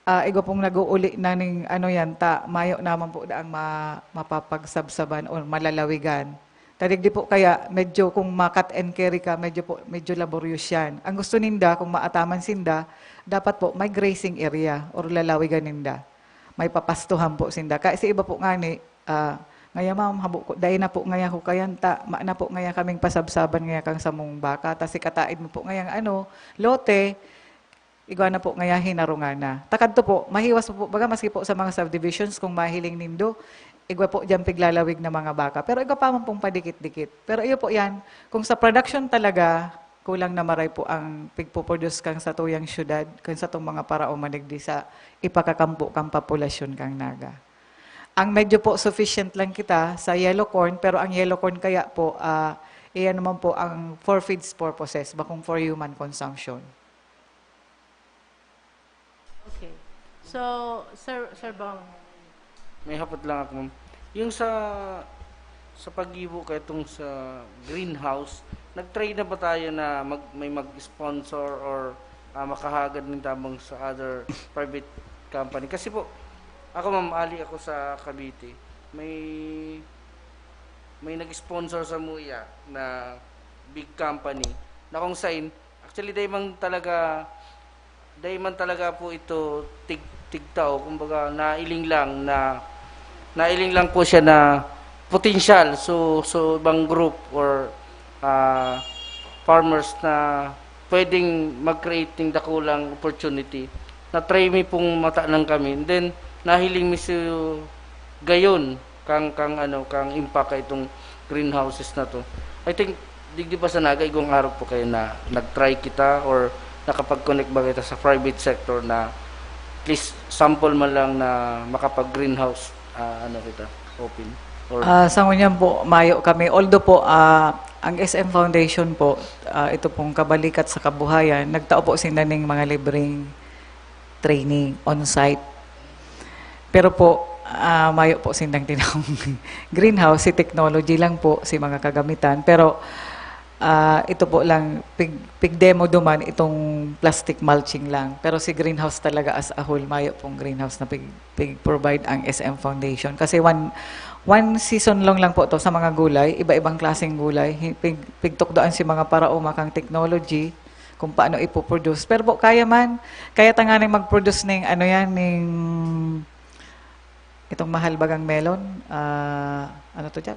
ah, igwa pong nag-uuli na ning ano yan, ta, mayo naman po daang ma-, mapapagsabsaban o malalawigan. Ta digdi po kaya, medyo kung ma-cut and carry ka, medyo po, medyo laborious yan. Ang gusto ninda, kung maataman sinda, dapat po may grazing area or lalawigan ninda. May papastuhan po sinda. Kaya si iba po nga ni, ah, ngaya ma'am, habo ko, dai na po ngaya ko kayan ta, ma na po ngaya kaming pasabsaban ngaya kang samong baka, ta si kataid mo po ngayang ano, lote, igwa na po ngaya hinarungan na. Ta kadto po, mahiwas po, baga maski po sa mga subdivisions, kung mahiling nindo, igwa po dyan piglalawig na mga baka. Pero igwa pa man pong padikit-dikit. Pero iyo po yan, kung sa production talaga, kulang na maray po ang pigpo-produce kang satuyang syudad, kang satong mga paraoma digdi sa ipakakampo kang populasyon kang Naga. Ang medyo po sufficient lang kita sa yellow corn, pero ang yellow corn kaya po, ah, iyan naman po ang for feeds purposes, bakong for human consumption. Okay. So, Sir, Sir Bong. May hapot lang ako, ma'am. Yung sa sa paggibo ka itong sa greenhouse, nag-try na ba tayo na mag, may mag-sponsor or ah, makahagad nin tabang sa other private company? Kasi po, ako, ma'am, ali ako sa Cavite. May may nag-sponsor sa muya na big company na kung sain, actually, dahil man talaga, dahil man talaga po ito tig, tigtao, kumbaga, nailing lang na, nailing lang po siya na potential. So, so ibang group or ah, farmers na pwedeng mag-create ng dakulang opportunity. Na-try mi pong matanan kami. And then, nahiling mi si gayon kang, kang, ano, kang impact ka itong greenhouses na to. I think, digdi pa sa Naga, igwang araw po kayo na nag-try kita or nakapag-connect ba kita sa private sector na at least sample man lang na makapag-greenhouse, ah, ano kita, open. Ah, sa ngunyan po, mayo kami. Although po, ah, ang S M Foundation po, ah, ito pong Kabalikat sa Kabuhayan, nagtao po sinda ning mga libreng training on-site. Pero po, ah, mayo po sindang tinawong greenhouse, si technology lang po, si mga kagamitan. Pero, ah, ito po lang, pig-, pig-demo duman itong plastic mulching lang. Pero si greenhouse talaga as a whole, mayo pong greenhouse na pig-, pig-provide ang S M Foundation. Kasi one, one season long lang po to sa mga gulay, iba-ibang klaseng gulay. Hi-, pig-, pigtukdoan si mga paraoma kang technology kung paano ipoproduce. Pero po, kaya man, kaya tanganing mag-produce ning, ano yan, ning, itong mahal bagang melon, ah, ano to dyan?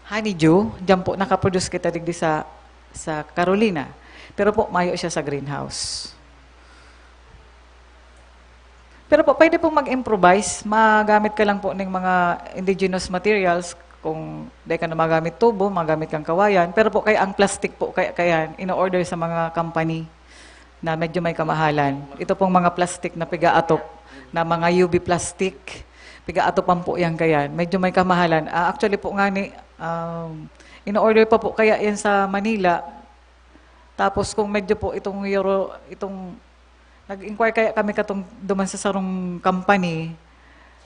Honeydew. Dyan po, nakaproduce kita digdi sa, sa Carolina. Pero po, mayo siya sa greenhouse. Pero po, pwede pong mag-improvise. Magamit ka lang po ng mga indigenous materials. Kung di ka na magamit tubo, magamit kang kawayan. Pero po, kaya ang plastic po, kaya, kaya in-order sa mga company na medyo may kamahalan. Ito pong mga plastic na piga-atop, na mga U V plastic, piga-atopan po yan kaya. Medyo may kamahalan. Ah, actually po nga ni, um, in-order pa po kaya yan sa Manila. Tapos kung medyo po itong Euro, itong nag-inquire kaya kami katong duman sa sarong company,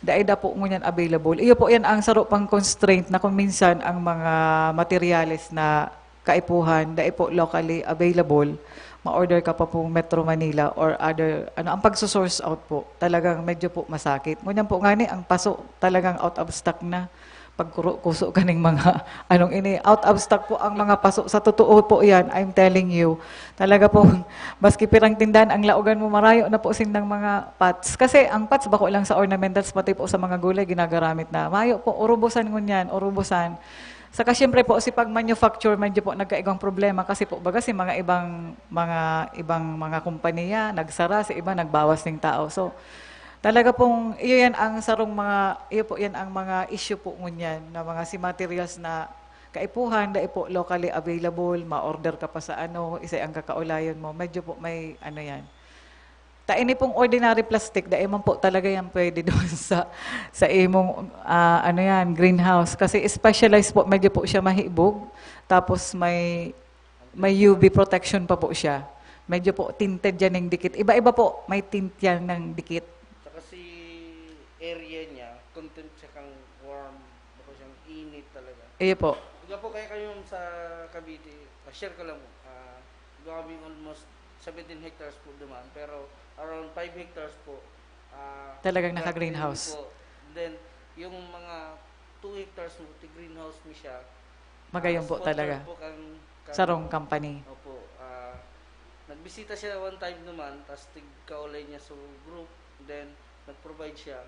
dai da po ngunyan available. Iyo po yan ang saro pang constraint na kung minsan ang mga materyales na kaipuhan, dai po locally available, ma-order ka pa po Metro Manila or other, ano, ang pagso-source out po, talagang medyo po masakit. Ngunyan po ngani, ang paso talagang out of stock na. Pagkuro-kuso kaning mga, anong ini, out of stock po ang mga paso. Sa totoo po yan, I'm telling you. Talaga po, maski pirang tindahan ang laogan mo, marayo na po sindang mga pots. Kasi ang pots, bako lang sa ornamentals, pati po sa mga gulay, ginagaramit na. Mayo po, urubosan ngunyan, urubosan. Saka siyempre po, si pag-manufacture, medyo po nagkaigwang problema kasi po, baga si mga ibang, mga ibang mga kompanya, nagsara, si iba nagbawas ning tao. So, talaga pong, iyo yan ang sarong mga, iyo po yan ang mga issue po ngunyan, na mga si materials na kaipuhan, dai po locally available, ma-order ka pa sa ano, isa ang kakaulayon mo, medyo po may ano yan. Ta ini pong ordinary plastic, dai man po talaga yan pwede doon sa, sa imong, ah, ano yan, greenhouse. Kasi specialized po, medyo po siya mahibog. Tapos may, may U V protection pa po siya. Medyo po tinted yan yung dikit. Iba-iba po, may tint yan ng dikit. Saka si area niya, content siya kang warm, bako siyang init talaga. Iyo po. Diba po, kaya kami, ma'am, sa Cavite, pa-share ko lang po, ah, diba kami almost seventeen hectares po duman, pero around five hectares po, ah, Talagang naka-greenhouse. Green po. Then, yung mga two hectares mo, ti-greenhouse mo siya. Magayon Ah, po sponsor talaga. po kang, kang Sarong company. Opo, ah, nagbisita siya one time naman, tas tigkaulay niya sa group, then nag-provide siya.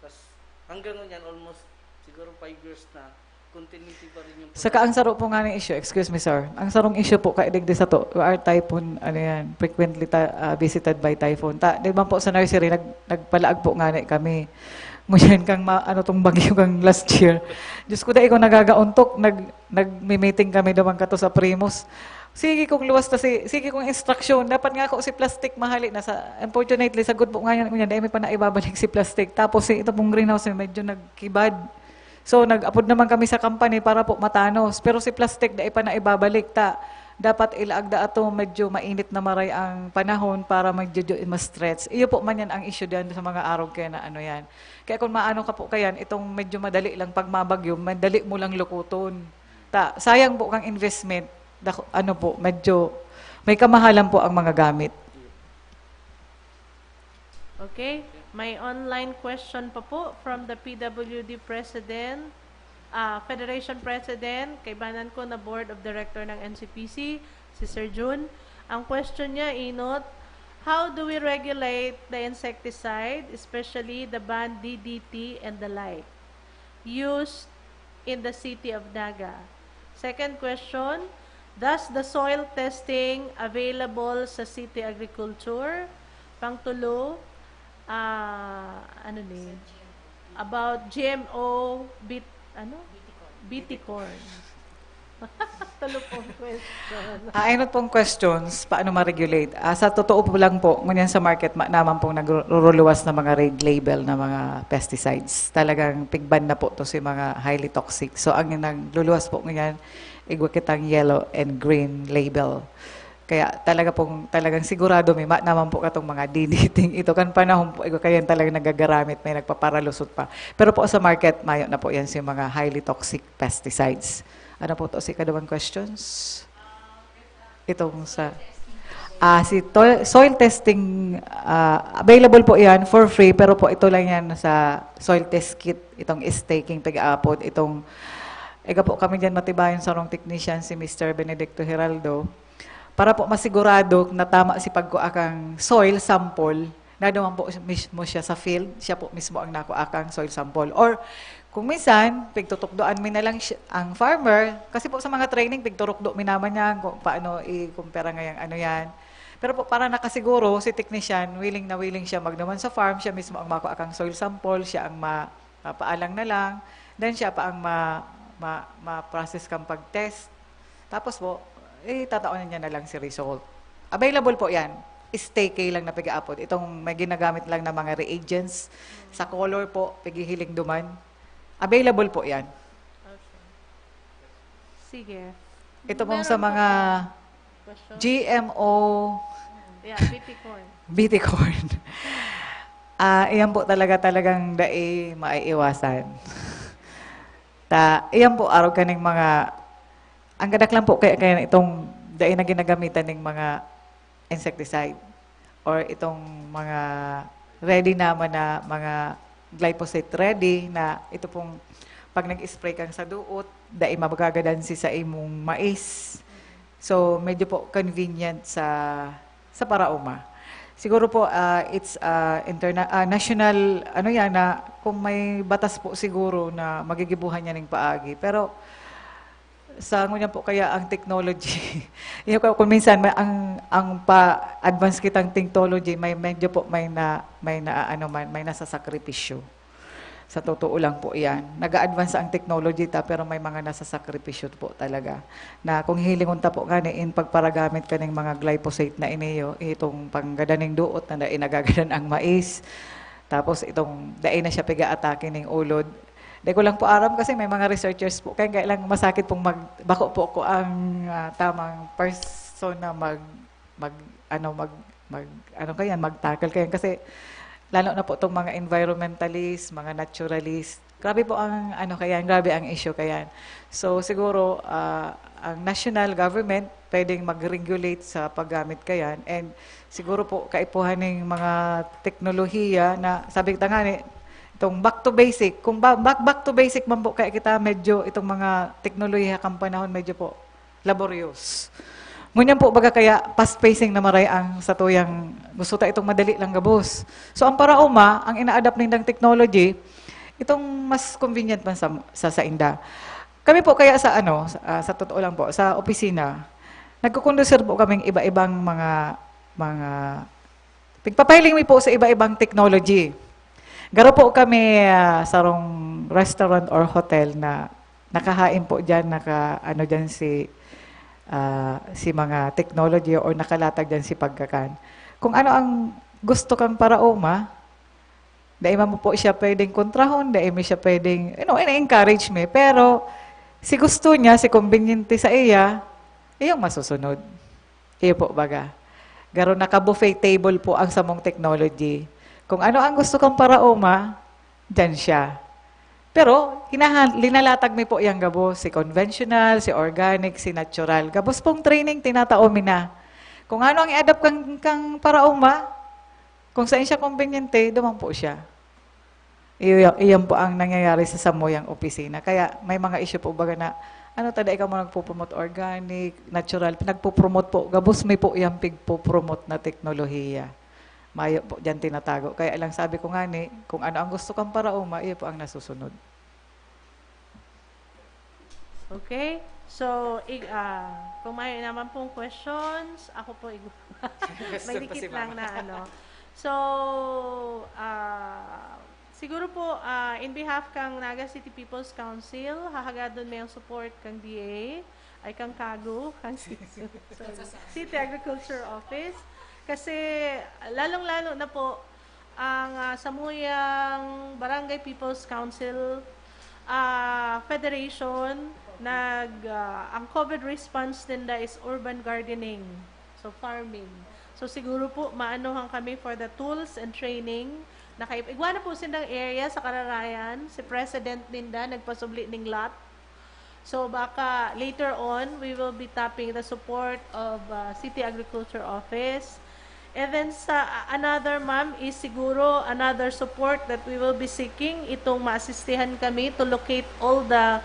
Tas hanggang ngunyan, almost siguro five years na, continuity pa rin yung Saka ang product. Saro po nga ng issue, excuse me, sir, ang sarong issue po, kaya digdi sa to, we are typhoon, ano yan, frequently ta-, ah, visited by typhoon. Ta, di ba po sa nursery, nag-, nagpalaag po nga na kami. Ngunyan kang ma-, ano tong bagyo kang last year. Diyos ko, dai ko nagagauntok, nag-, nagmi-meeting kami naman kato sa Primus. Sige kong luwas ta si, sige kong instruction. Dapat nga ako si plastic mahali na sa, unfortunately, sa good po ngayon, ngunyan, dai may pa naibabalik si plastic. Tapos, si, ito pong greenhouse, medyo nagkibad. So, nag-apod naman kami sa company para po matanos. Pero si plastic, dai pa naibabalik ta. Dapat ilaag da ato, medyo mainit na maray ang panahon para medyo ma-stretch. Iyo po man yan ang issue diyan sa mga arog kaya na ano yan. Kaya kung maano ka po kayan, itong medyo madali lang pag mabagyo, madali mo lang lukuton. Ta, sayang po kang investment. Dako-, ano po, medyo may kamahalan po ang mga gamit. Okay. May online question pa po from the P W D President, ah, Federation President, kaibanan ko na Board of Director ng N C P C, si Sir Jun. Ang question niya, Inot, how do we regulate the insecticide, especially the banned D D T and the like, used in the city of Naga? Second question, does the soil testing available sa City Agriculture? Pangtulo, ah, ano ni? About G M O bit-, ano? B T corn. Talo pong question. Ah, enot pong questions, paano ma-regulate? Ah, sa totoo po lang po, ngunyan sa market, ma naman pong nagruruluwas na mga red label na mga pesticides. Talagang pigban na po to si mga highly toxic. So, ang nagluluwas po ngunyan, igwa kitang yellow and green label. Kaya talaga pong, talagang sigurado may ma naman po katong mga D D T ito. Kan panahon po, igwa kayan talagang nagagaramit, may nagpaparalusot pa. Pero po sa market, mayo na po yan si mga highly toxic pesticides. Ano po to si kadawang questions? Itong sa ah si to- soil testing, ah, available po 'yan for free, pero po ito lang 'yan sa soil test kit, itong staking pag-aapod, itong ega po kami diyan matibayon sa rong technician si Mister Benedicto Heraldo para po masigurado na tama si pagkuha kang soil sample. Naduman po mismo siya sa field, siya po mismo ang nakuha kang soil sample. Or kung minsan, pigtutukdoan mi na lang siya, ang farmer, kasi po sa mga training, pigturukdo mi naman yan kung paano ikumpara ngayang ano yan. Pero po para nakasiguro, si technician, willing na willing siya magduman sa farm, siya mismo ang makuha kang soil sample, siya ang ma, mapaalang na lang, then siya pa ang ma, ma, ma-process kang pag-test. Tapos po, eh, tataonan niya na lang si result. Available po yan. Stake lang na pag-aapod. Itong may ginagamit lang na mga reagents sa color po, pighihiling duman. Available po yan. Okay. Sige. Ito pong Meron sa pa mga po question? G M O Yeah, B T corn. B T corn. Ah, iyan po talaga talagang dai maiiwasan. Ta, iyan po arog kaning mga ang gadak lang po kaya kaya itong dai na ginagamitan ning mga insecticide or itong mga ready naman na mga glyphosate ready na ito pong pag nag-spray kang sa duot, dai magagadan si sa imong mais. So, medyo po convenient sa sa paraoma. Siguro po, ah, it's ah, interna- ah, national, ano yan, na kung may batas po siguro na magigibuhan niya ning paagi. Pero sa ngunyan po kaya ang technology, yung kung minsan may, ang, ang pa-advance kitang technology, may medyo po may na, may na, ano man, may nasasakripisyo. Sa totoo lang po yan. Nag-a-advance ang technology ta, pero may mga nasasakripisyo po talaga. Na kung hihilingon ta po nga in pagparagamit kaning mga glyphosate na iniyo, itong panggadaning duot na dai nagagadan ang mais, tapos itong dai na siya piga-atake ning ulod. Dai ko lang po aram kasi may mga researchers po. Kaya, kaya lang masakit pong mag, bako po ko ang ah, tamang person na mag, mag, ano, mag, mag, ano kaya, mag-tackle kaya. Kasi lalo na po itong mga environmentalist, mga naturalist. Grabe po ang, ano kaya, grabe ang issue kaya. So siguro, ah, ang national government pwedeng mag-regulate sa paggamit kayan. And siguro po, kaipuhan ng mga teknolohiya na, sabi ta nga ni, itong back to basic. Kung ba, back, back to basic man po, kaya kita medyo itong mga teknolohiya kang panahon, medyo po laborious. Ngunyan po, baga kaya fast-pacing na maray ang satuyang gusto ta itong madali lang gabos. So, ang paraoma, ang ina-adapt nindang technology, itong mas convenient man sa, sa, sa inda. Kami po kaya sa ano, sa, ah, sa totoo lang po, sa opisina, nagkukondusir po kaming iba-ibang mga mga pigpapahiling mi po sa iba-ibang technology. Garo po kami ah, sarong restaurant or hotel na nakahain po diyan, naka ano diyan si ah, si mga technology or nakalatag diyan si pagkakan. Kung ano ang gusto kang paraoma, dai mo po siya pwedeng kontrahon, dai mo siya pwedeng, you know, ina-encourage mi. Pero si gusto niya, si conveniente sa iya, iyong masusunod. Iyo po, baga. Garo naka-buffet table po ang samong technology. Kung ano ang gusto kang paraoma, dyan siya. Pero, hinahan, linalatag mi po yang gabos, si conventional, si organic, si natural. Gabos pong training, tinatao mi na. Kung ano ang i-adapt kang, kang paraoma, kung saan siya kombenyente, duman po siya. Iyo, iyan po ang nangyayari sa samuyang opisina. Kaya may mga issue po baga na, ano, tada ikaw mo nagpo-promote organic, natural, nagpo-promote po, gabos mi po iyang pigpo-promote na teknolohiya. Mayo po diyan tinatago. Kaya lang sabi ko nga ni, kung ano ang gusto kang paraoma, iyo po ang nasusunod. Okay? So, ig, ah, kung may naman pong questions, ako po ig, may Question pa si dikit lang Mama. Na ano. So, ah, siguro po, ah, in behalf kang Naga City People's Council, hahagadon may ang support kang D A. Ay, kang kago, kang City Agriculture Office. Kasi lalong-lalo na po ang, ah, samuyang Barangay People's Council, ah, Federation, nag, ah, ang COVID response ninda is urban gardening. So, farming. So, siguro po, maanohan kami for the tools and training. Naka-, igwa na po sindang area sa Kararayan. Si President ninda, nagpasubli ning lot. So, baka later on, we will be tapping the support of, uh, City Agriculture Office. And then sa, uh, another, ma'am, is siguro another support that we will be seeking, itong maasistihan kami to locate all the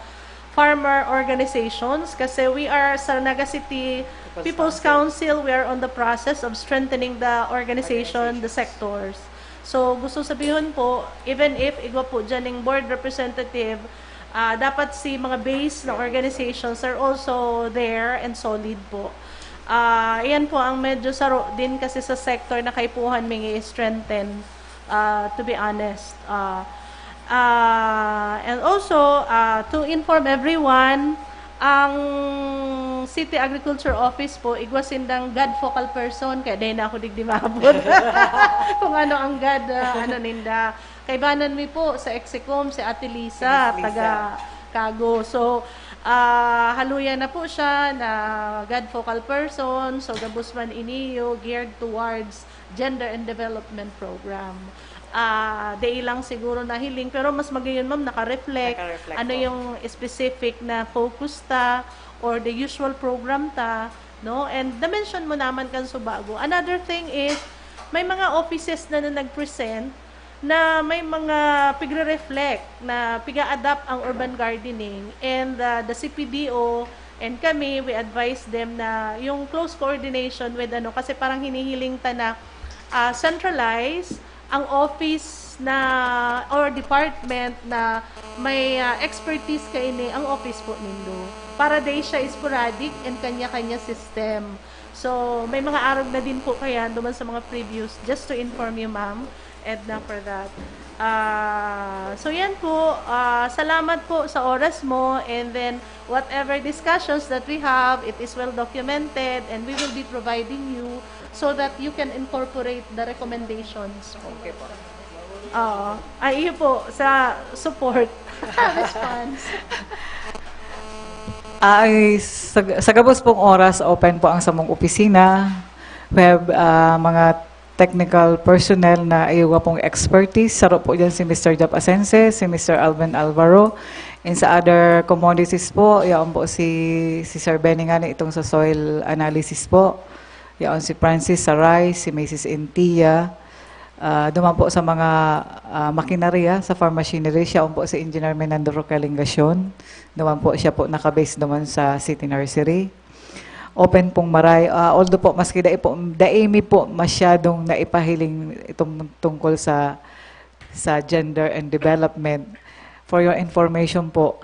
farmer organizations. Kasi we are, sa Naga City People's Council, we are on the process of strengthening the organization, the sectors. So, gusto sabihon po, even if igwa po dyan yung board representative, ah, dapat si mga base na organizations are also there and solid po. Ah, iyan po ang medyo saro din kasi sa sector na kaipuhan may strengthen, ah, to be honest. Ah, ah, and also, ah, to inform everyone, ang City Agriculture Office po, igwa sindang GAD focal person, kaya dahil na ako digdi maabot. Kung ano ang GAD, ah, ano ninda. Kaibanan mi po sa Execom, si Ate Lisa, Miss Lisa. Taga Cago. So, ah, haluya na po siya na GAD focal person. So, gabos man iniyo, geared towards gender and development program. Ah, dai lang siguro nahiling, pero mas magayon, ma'am, naka-reflect. Naka-reflect Ano po. Yung specific na focus ta or the usual program ta, no? And na-mention mo naman kan subago. Another thing is, may mga offices na, na nag-present na may mga pigre-reflect na piga-adapt ang urban gardening, and, uh, the C P D O and kami, we advise them na yung close coordination with ano, kasi parang hinihiling ta na, ah, centralize ang office na or department na may, ah, expertise kaini ang office po nindo. Para dai siya sporadic and kanya-kanya system. So, may mga arog na din po kaya duman sa mga previous, just to inform you, ma'am Edna, for that. Ah, so yan po, ah, salamat po sa oras mo, and then whatever discussions that we have, it is well documented and we will be providing you so that you can incorporate the recommendations po. Okay po. Oo. Ay, iyo po, sa support. Response. Ay, sa, sa gabos pong oras, open po ang samong opisina. We have, ah, mga technical personnel na igwa pong expertise. Saro po dyan si Mister Jap Asense, si Mister Alvin Alvaro. And sa other commodities po, yaon po si, si Sir Benny nga na itong sa soil analysis po. Yaon si Francis Saray, si Missus Intia. Ah, duman po sa mga, ah, makinarya, sa farm machinery, siya po si Engineer Menandro Calingacion. Duman po, siya po nakabase duman sa City Nursery. Open pong maray. Ah, although po, maski dai po, dai mi po masyadong naipahiling itong tungkol sa, sa gender and development. For your information po,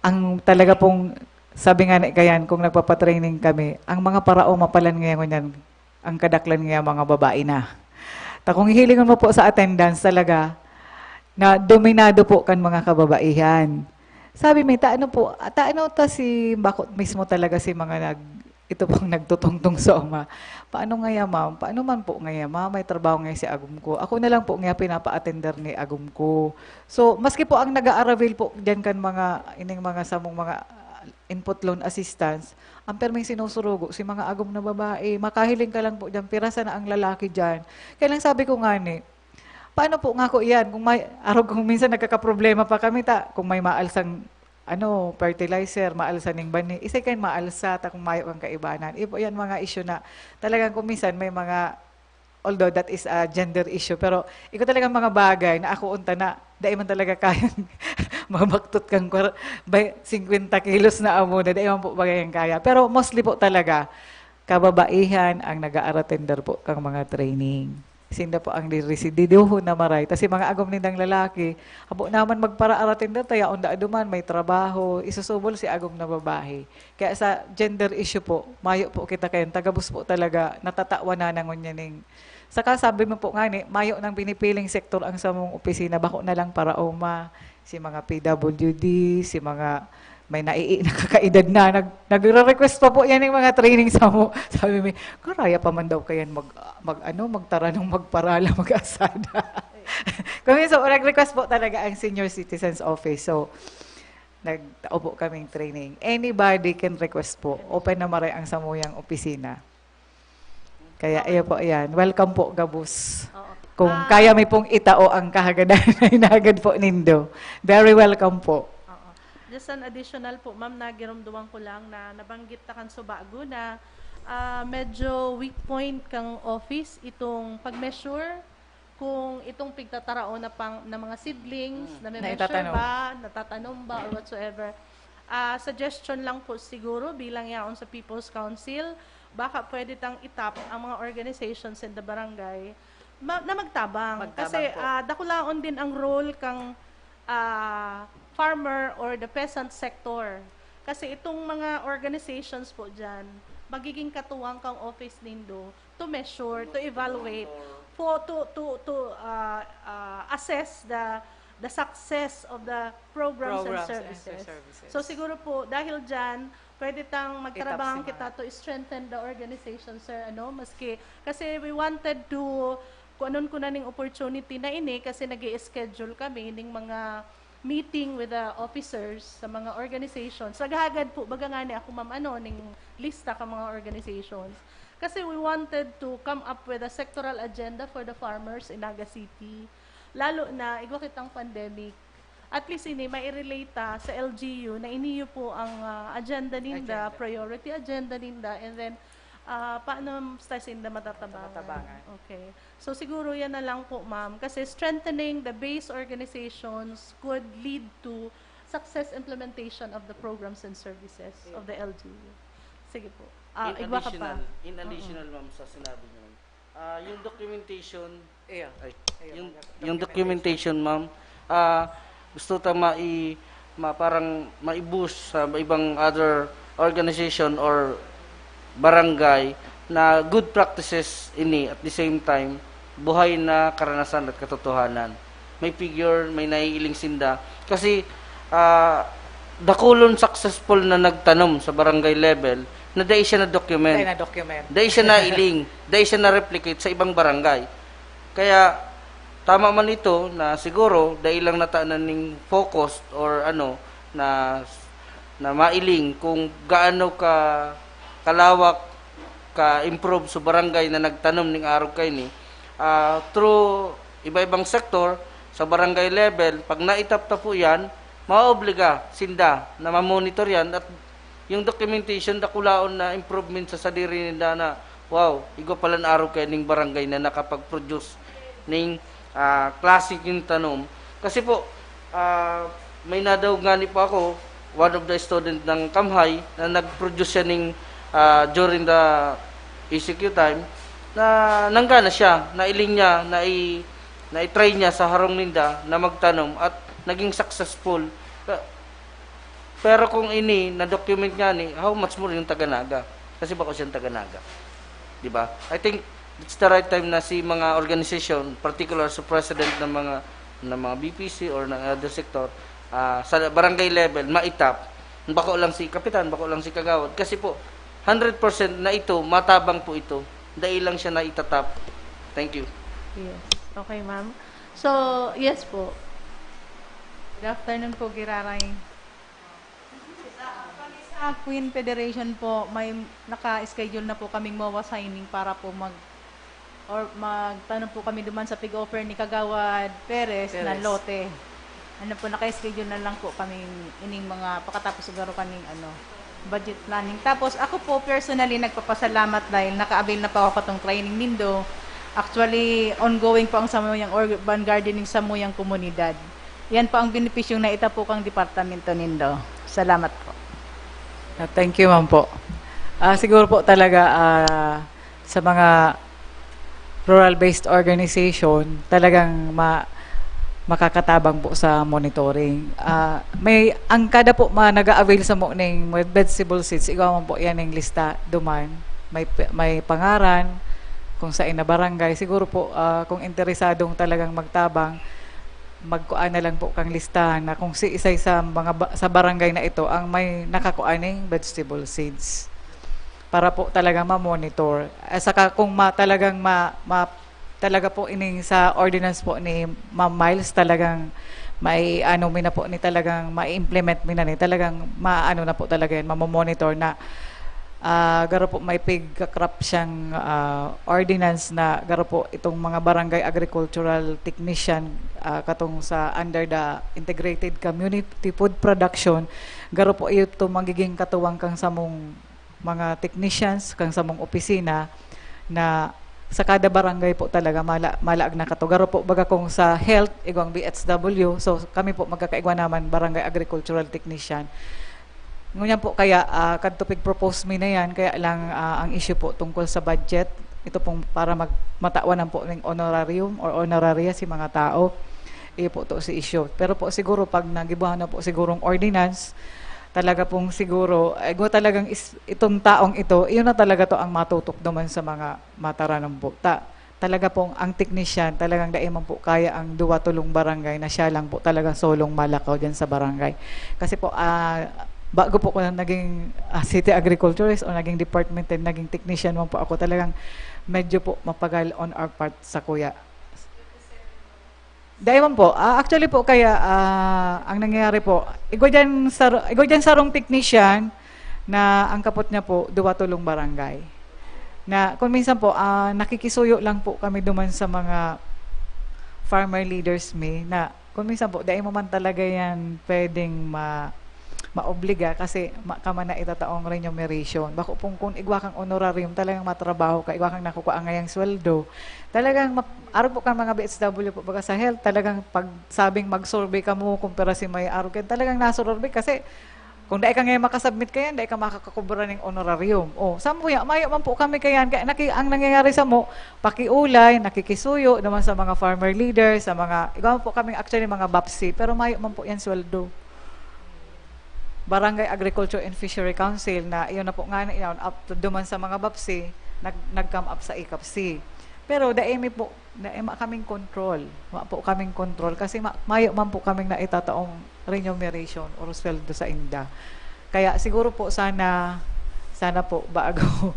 ang talaga pong, sabi nga ni Kayan, kung nagpapatraining kami, ang mga paraoma pa lang ngayon yan, ang kadaklan nga mga babae na. Ta kung hihilingon mo po sa attendance talaga, na dominado po kan mga kababaihan. Sabi mi, "Ta ano po, ta ano ta si, bako mismo talaga si mga nag-, ito pong nagtutungtong sa oma. Paano ngaya, ma'am? Paano man po ngaya, ma'am? May trabaho ngaya si agom ko." Ako na lang po ngaya pinapa-attender ni agom ko. So, maski po ang nag-aarabil po diyan kan mga, ining mga samong mga, ah, input loan assistance, ang perming sinusurugo si mga agom na babae. Makahiling ka lang po diyan, pira sana ang lalaki diyan. Kaya lang sabi ko nga ni, paano po nga ko iyan? Kung may, arog kung minsan nagkakaproblema pa kami ta, kung may maalsang, ano, fertilizer, maalsa ning bani, isay kayo maalsa, ta kung mayo kang kaibanan. Ipo yan mga issue na talagang kung minsan may mga, although that is a gender issue, pero iko talagang mga bagay na ako unta na, dai man talaga kayang mabaktot kang kwar-, bay-, singkwenta kilos na amo na, dai man po bagay ang kaya. Pero mostly po talaga, kababaihan ang nag-aarotender po kang mga training. Sinda po ang dirisididohon na maray. Tas si mga agom nindang lalaki, abo naman magparaarotender, ta yaon da duman, may trabaho, isusubol si agom na babae. Kaya sa gender issue po, mayo po kita kayan. Tagabos po talaga, natatawan na nangon niya ning. Saka sabi mo po nga ni, mayo nang pinipiling sektor ang samong opisina, bako na lang paraoma, si mga P W D, si mga may nai-, nakakaedad na, nag-, nagre-request pa po yan yung mga training sa mo. Sabi mi, "Karaya pa man daw kayan mag-, mag-, ano, magtaranong, magparala, mag-asada." Kami, so, nag-request po talaga ang Senior Citizens Office. So, nagtao po kaming training. Anybody can request po. Open na maray ang samuyang opisina. Kaya, Okay. Iyo po, ayan. Welcome po, gabos. Oo. Kung Ah. kaya mi pong itao ang kahagadan na hinagad po nindo, very welcome po. Oo. Just an additional po, ma'am, nagiromdoman ko lang na nabanggit ta kan subago na, ah, medyo weak point kang office itong pag-measure kung itong pigtataraon na pang, na mga seedlings, Mm. na may measure Naitatanom. ba, natatanom ba, or whatsoever. Ah, suggestion lang po siguro bilang yaon sa People's Council, baka pwede tang itap ang mga organizations in the barangay ma-, na magtabang. Magtabang Kasi, po. ah, dakulaon din ang role kang, ah, farmer or the peasant sector. Kasi itong mga organizations po dyan, magiging katuwang kang office nindo to measure, to evaluate, for, to, to, to, ah, ah, assess the, the success of the programs and Programs and services. services. So, siguro po, dahil dyan, pwede tang magtrabaho Itap si kita Ma'am. to strengthen the organization, sir, ano? Maski, kasi we wanted to, kung anon ko na ning opportunity na ini, kasi nag schedule kami ning mga meeting with the officers sa mga organizations. Naghahagad po, baga nga ni ako, ma'am, ano, ning lista ka mga organizations. Kasi we wanted to come up with a sectoral agenda for the farmers in Naga City. Lalo na, igwa kitang pandemic. At least ini, mai-relate ta sa L G U na iniyo po ang, ah, agenda ninda, Agenda. priority agenda ninda, and then, ah, paano sa sinda matatabangan? Matatabangan. Okay. So, siguro yan na lang po, ma'am. Kasi strengthening the base organizations could lead to success implementation of the programs and services Ayun. of the L G U. Sige po. Ah, In igwa ka pa. additional, in Oo. additional, ma'am, sa sinabi niyo, ma'am. Ah, yung documentation, Iya. ay, Iya, yung, mga yung documentation. documentation, ma'am, ah, gusto ta mai-, ma-, parang mai-boost sa ibang other organization or barangay na good practices ini, at the same time, buhay na karanasan at katotohanan. May figure, may naiiling sinda. Kasi, ah, dakulon successful na nagtanom sa barangay level na dai siya na-document. Dai na-document. Dai siya nailing, dai siya na-replicate sa ibang barangay. Kaya, tama man ito na siguro, dai lang natanan ning focus or ano, na, na mailing kung gaano ka kalawak, ka-improve sa barangay na nagtanom ning arog kaini. Ah, through iba-ibang sektor, sa barangay level, pag naitap ta po yan, maobliga sinda na mamonitor yan at yung documentation, dakulaon na improvement sa sadiri ninda na, "Wow, igwa pala na arog kaining barangay na nakapag-produce ning, ah, klase ning tanom." Kasi po, ah, may nadangog ngani po ako, one of the student ng Kamhay na nag-produce siya ning, ah, during the E C Q time, na nanggana siya, nailing niya, nai-, na-try niya sa harong ninda na magtanom at naging successful. Ka-, pero kung ini, na-document ngani, how much more yung taga Naga? Kasi bako siyang taga Naga. Di ba? I think it's the right time na si mga organisasyon, particular sa president ng mga, ng mga B P C or ng other sector, ah, sa barangay level, maitap. Bako lang si kapitan, bako lang si kagawad. Kasi po, hundred percent na ito, matabang po ito. Dai lang siya naitatap. Thank you. Yes. Okay, ma'am. So, yes po. Good afternoon po, Giraray. Sa, kami sa Queen Federation po, may naka-schedule na po kaming MOA signing para po mag-, or magtanom po kami duman sa pig-offer ni Kagawad Perez na Perez. lote. Ano po, naka-schedule na lang po kaming ining mga pakatapos siguro kaning ano, budget planning. Tapos ako po personally nagpapasalamat dahil naka-avail na po ako katong training nindo. Actually, ongoing po ang samuyang urban gardening sa samuyang komunidad. Yan po ang benepisyong naitap po kang departamento nindo. Salamat po. Ah, thank you, ma'am po. Ah, siguro po talaga, ah, sa mga rural-based organization, talagang ma-, makakatabang po sa monitoring. Ah, may, ang kada po ma-, nag-a-avail samo ning vegetable seeds, igwa man po yan ning lista duman. May p-, may pangaran, kung sain na barangay. Siguro po, ah, kung interesadong talagang magtabang, magkuan na lang po kang listahan na kung si isay sa mga ba-, sa barangay na ito ang may nakakuan ning vegetable seeds para po talaga ma-monitor. At saka kung ma-, talagang ma-, ma-, talaga po ining sa ordinance po ni Ma'am Miles, talagang may ano mi na po ni, talagang ma-implement mi na ni, talagang maano na po talaga yan, mamomonitor na, ah, garo po may pig-crop siyang, ah, ordinance na garo po itong mga barangay agricultural technician, ah, katong sa under the integrated community food production, garo po ito magiging katuwang kang samong mga technicians, kang samong opisina na sa kada barangay po talaga mala-, malaag na kato. Garo po, baga kung sa health, igwang B H W, so kami po magkakaigwa naman, barangay agricultural technician. Ngunyan po kaya, ah, kadto pig-propose mi na yan, kaya lang, ah, ang issue po tungkol sa budget, ito pong para mag-, matawan po ng honorarium or honoraria si mga tao. Iyo po to si issue. Pero po siguro pag nagibuhan na po sigurong ordinance, talaga pong siguro, ay, kung talagang is-, itong taong ito, iyon na talaga to ang matutok naman sa mga mataranom po. Ta-, talaga pong ang technician, talagang dai man po kaya ang duwa, tulong barangay na siya lang po talaga solong malakaw dyan sa barangay. Kasi po, ah, bago po ko naging, ah, city agriculturist o naging department and naging technician man po ako, talagang medyo po mapagal on our part sa kuya. Dai man po. Ah, actually po, kaya, ah, ang nangyayari po, igwa dyan sa, igwa dyan sarong technician na ang kapot niya po, duwa tulong barangay. Na kung minsan po, ah, nakikisuyo lang po kami duman sa mga farmer leaders mi na kung minsan po, dai mo man talaga yan pwedeng ma-, maobliga kasi ma-, ka man na itataong remuneration. Bako pong kung igwa kang honorarium, talagang matrabaho ka, igwa kang nakukuha ngayang sweldo. Talagang map-, arog po kang mga B H W po, baga sa health, talagang pag sabing mag-survey ka mo, kumpara si may arog ka, talagang nasurvey kasi kung dai ka ngayon makasubmit kayan, dai ka makakakubra ning honorarium. O, sa muya, mayo man po kami kayan. Kaya naki-, ang nangyayari sa mo, pakiulay, nakikisuyo naman sa mga farmer leaders, sa mga, igwa man po kaming actually mga BAPSI, pero mayo man po yan sweldo. Barangay Agriculture and Fishery Council na iyon na po nga na iyon, up to duman sa mga BAPSI, nag-, nag-come up sa ICAPSI. Pero dai mi po, dai ma kaming control. Wa po kaming control kasi ma-, mayo man po kaming naitataong remuneration or sweldo sa inda. Kaya siguro po sana, sana po bago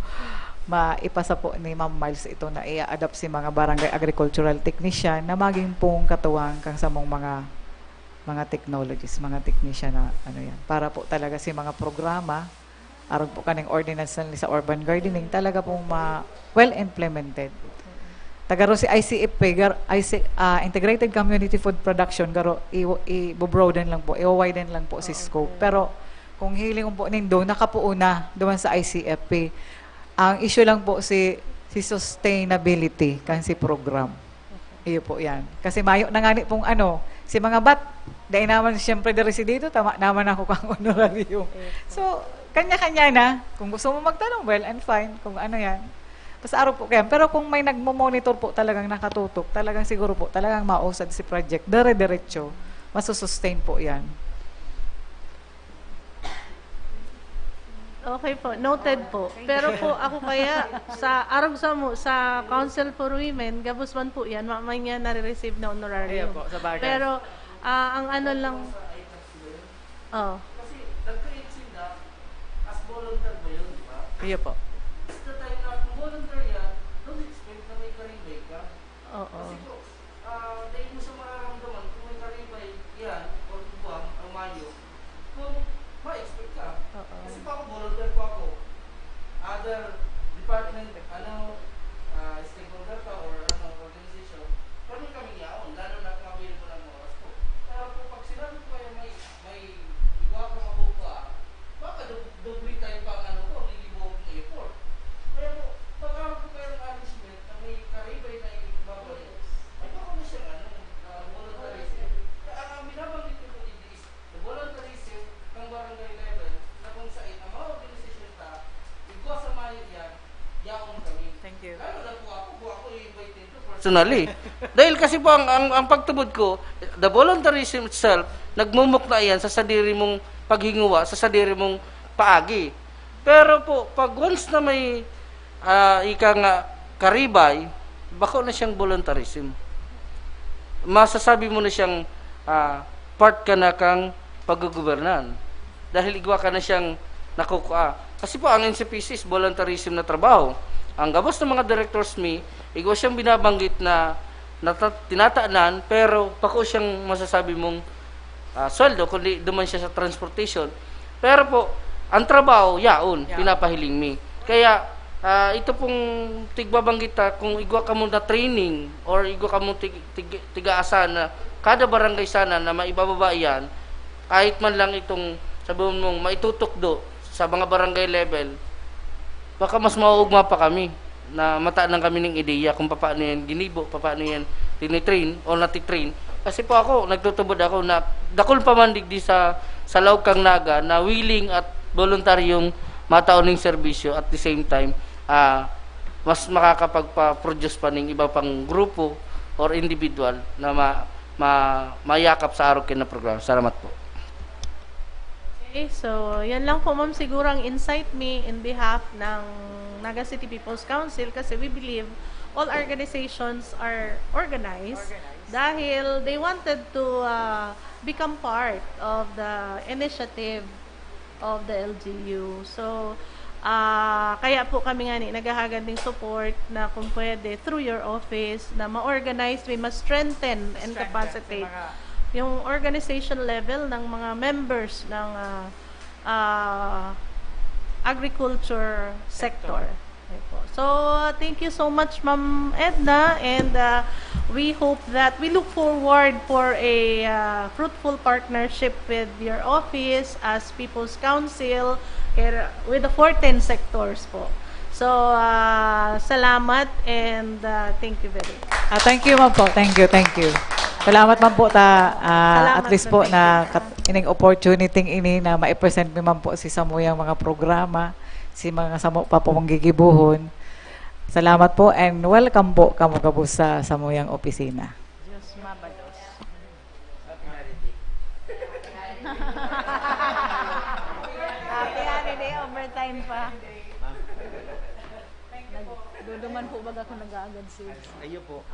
maipasa po ni Ma'am Miles ito na i-adapt si mga barangay agricultural technician na maging pong katuwang kang samong mga, mga technologies, mga technician na ano yan. Para po talaga si mga programa, arog po kaning ordinance na sa urban gardening, talaga pong ma-, well implemented. Tagaro si I C F P, gar-, I C, ah, Integrated Community Food Production, garo i-, i-broaden lang po, i-widen lang po si scope. Pero kung hiling po nindo, nakapuo na duman sa I C F P. Ang issue lang po si, si sustainability kan si program. Iyo po yan. Kasi mayo na ngani pong ano, si mga bat, dai naman siyempre diri si dito, tama naman ako kang honorarium. So, kanya-kanya na. Kung gusto mo magtanong, well and fine. Kung ano yan. Basta araw po kayo. Pero kung may nagmo-monitor po talagang nakatutok, talagang siguro po, talagang mausad si project, dire-diretso, masusustain po yan. Okay po, noted po. Pero po ako kaya sa arog sa mo sa Council for Women, gabos man po 'yan, mamay niya nare-receive na honorarium. Ayun po, sa bagay. Pero ah, ang ano lang Oh. Kasi nag-create sila as volunteer ba yun, di ba? Iyo po. It's the time na kung volunteer yan, don't expect na may karibay ka. Oo. Kasi po, ah, dahil mo sa mararamdaman kung may karibay yan, or buwang, or mayo, kung ma-expect ka. Oo. Kasi pa ako, volunteer po ako. Other department, ano, ah, stakeholder ka or ano, organization, kami kami yaon, lalo na kung available ang oras ko. Pero po, pag sinabi ko kayo may, may iba akong makukuha, baka dub- doble time pa ang ano ko, lilibo akong effort. Kaya po, pag ako po kayong management na may karibay na ibabalik, ay baka mo siyang ano, ah, voluntarism. Kaya ang, ang binabanggit ko po dito is the voluntarism ng barangay level na kung saan ang mga organisasyon ta, igwa sa mayo yan, yaon kami. Thank you. Lalo na po ako, kung ako i-invite nito personally. Dahil kasi po ang, ang, ang pagtubod ko, the voluntarism itself, nagmumukna yan sa sadiri mong paghinguwa, sa sadiri mong paagi. Pero po, pag once na may, ah, ika nga, karibay, bako na siyang voluntarism. Masasabi mo na siyang ah, part ka na kang paggugubernan. Dahil igwa ka na siyang nakukua. Kasi po, ang N C P C is voluntarism na trabaho. Ang gabos ng mga directors mi, igwa siyang binabanggit na nata-, tinatanan, pero pako siyang masasabi mong, ah, sweldo, kundi duman siya sa transportation. Pero po, ang trabaho, yaon, Yaon. pinapahiling mi. Kaya, ah, ito pong tigbabanggit ta, kung igwa ka muna training or igwa ka mong tig-, tig-, tigaasa na kada barangay sana na maibababa yan, kahit man lang itong, sabi mong maitutukdo sa mga barangay level, baka mas mauugma pa kami na matanan kami ng ideya kung paano yan ginibo, paano yan tinitrain o natitrain. Kasi po ako, nagtutubod ako na dakul pa man digdi sa, sa laog kang Naga na willing at voluntaryong mataon ng serbisyo at the same time, ah, mas makakapagpa-produce pa ng iba pang grupo or individual na ma-, ma-, mayakap sa arog kaining programa. Salamat po. Okay, so yan lang po, ma'am, siguro ang insight mi in behalf ng Naga City People's Council, kasi we believe all organizations are organized dahil they wanted to uh, become part of the initiative of the L G U. So, ah, kaya po kami nga ni naghahagad ng support na kung pwede through your office na ma-organize, we ma-strengthen and Strengthen capacitate sa mga yung organization level ng mga members ng ah, ah, agriculture sector. Okay po. So, thank you so much, Ma'am Edna, and uh, we hope that we look forward for a uh, fruitful partnership with your office as People's Council, eh, with the fourteen sectors po. So, uh, salamat and uh, thank you very much. Ah, thank you, ma'am po. Thank you, thank you. Salamat, ma'am po, ta ah, Salamat, at least ma'am. po Thank na you. kat- ining opportunity ini na ma-present mi, ma'am po, si samuyang mga programa, si mga samo pa pong gigibuhon. Salamat po and welcome po kamo gabos sa samuyang opisina. Diyos mabalos. Happy holiday, overtime pa. Nagduduman po baga ako nag-aagad, sir. Ayun po.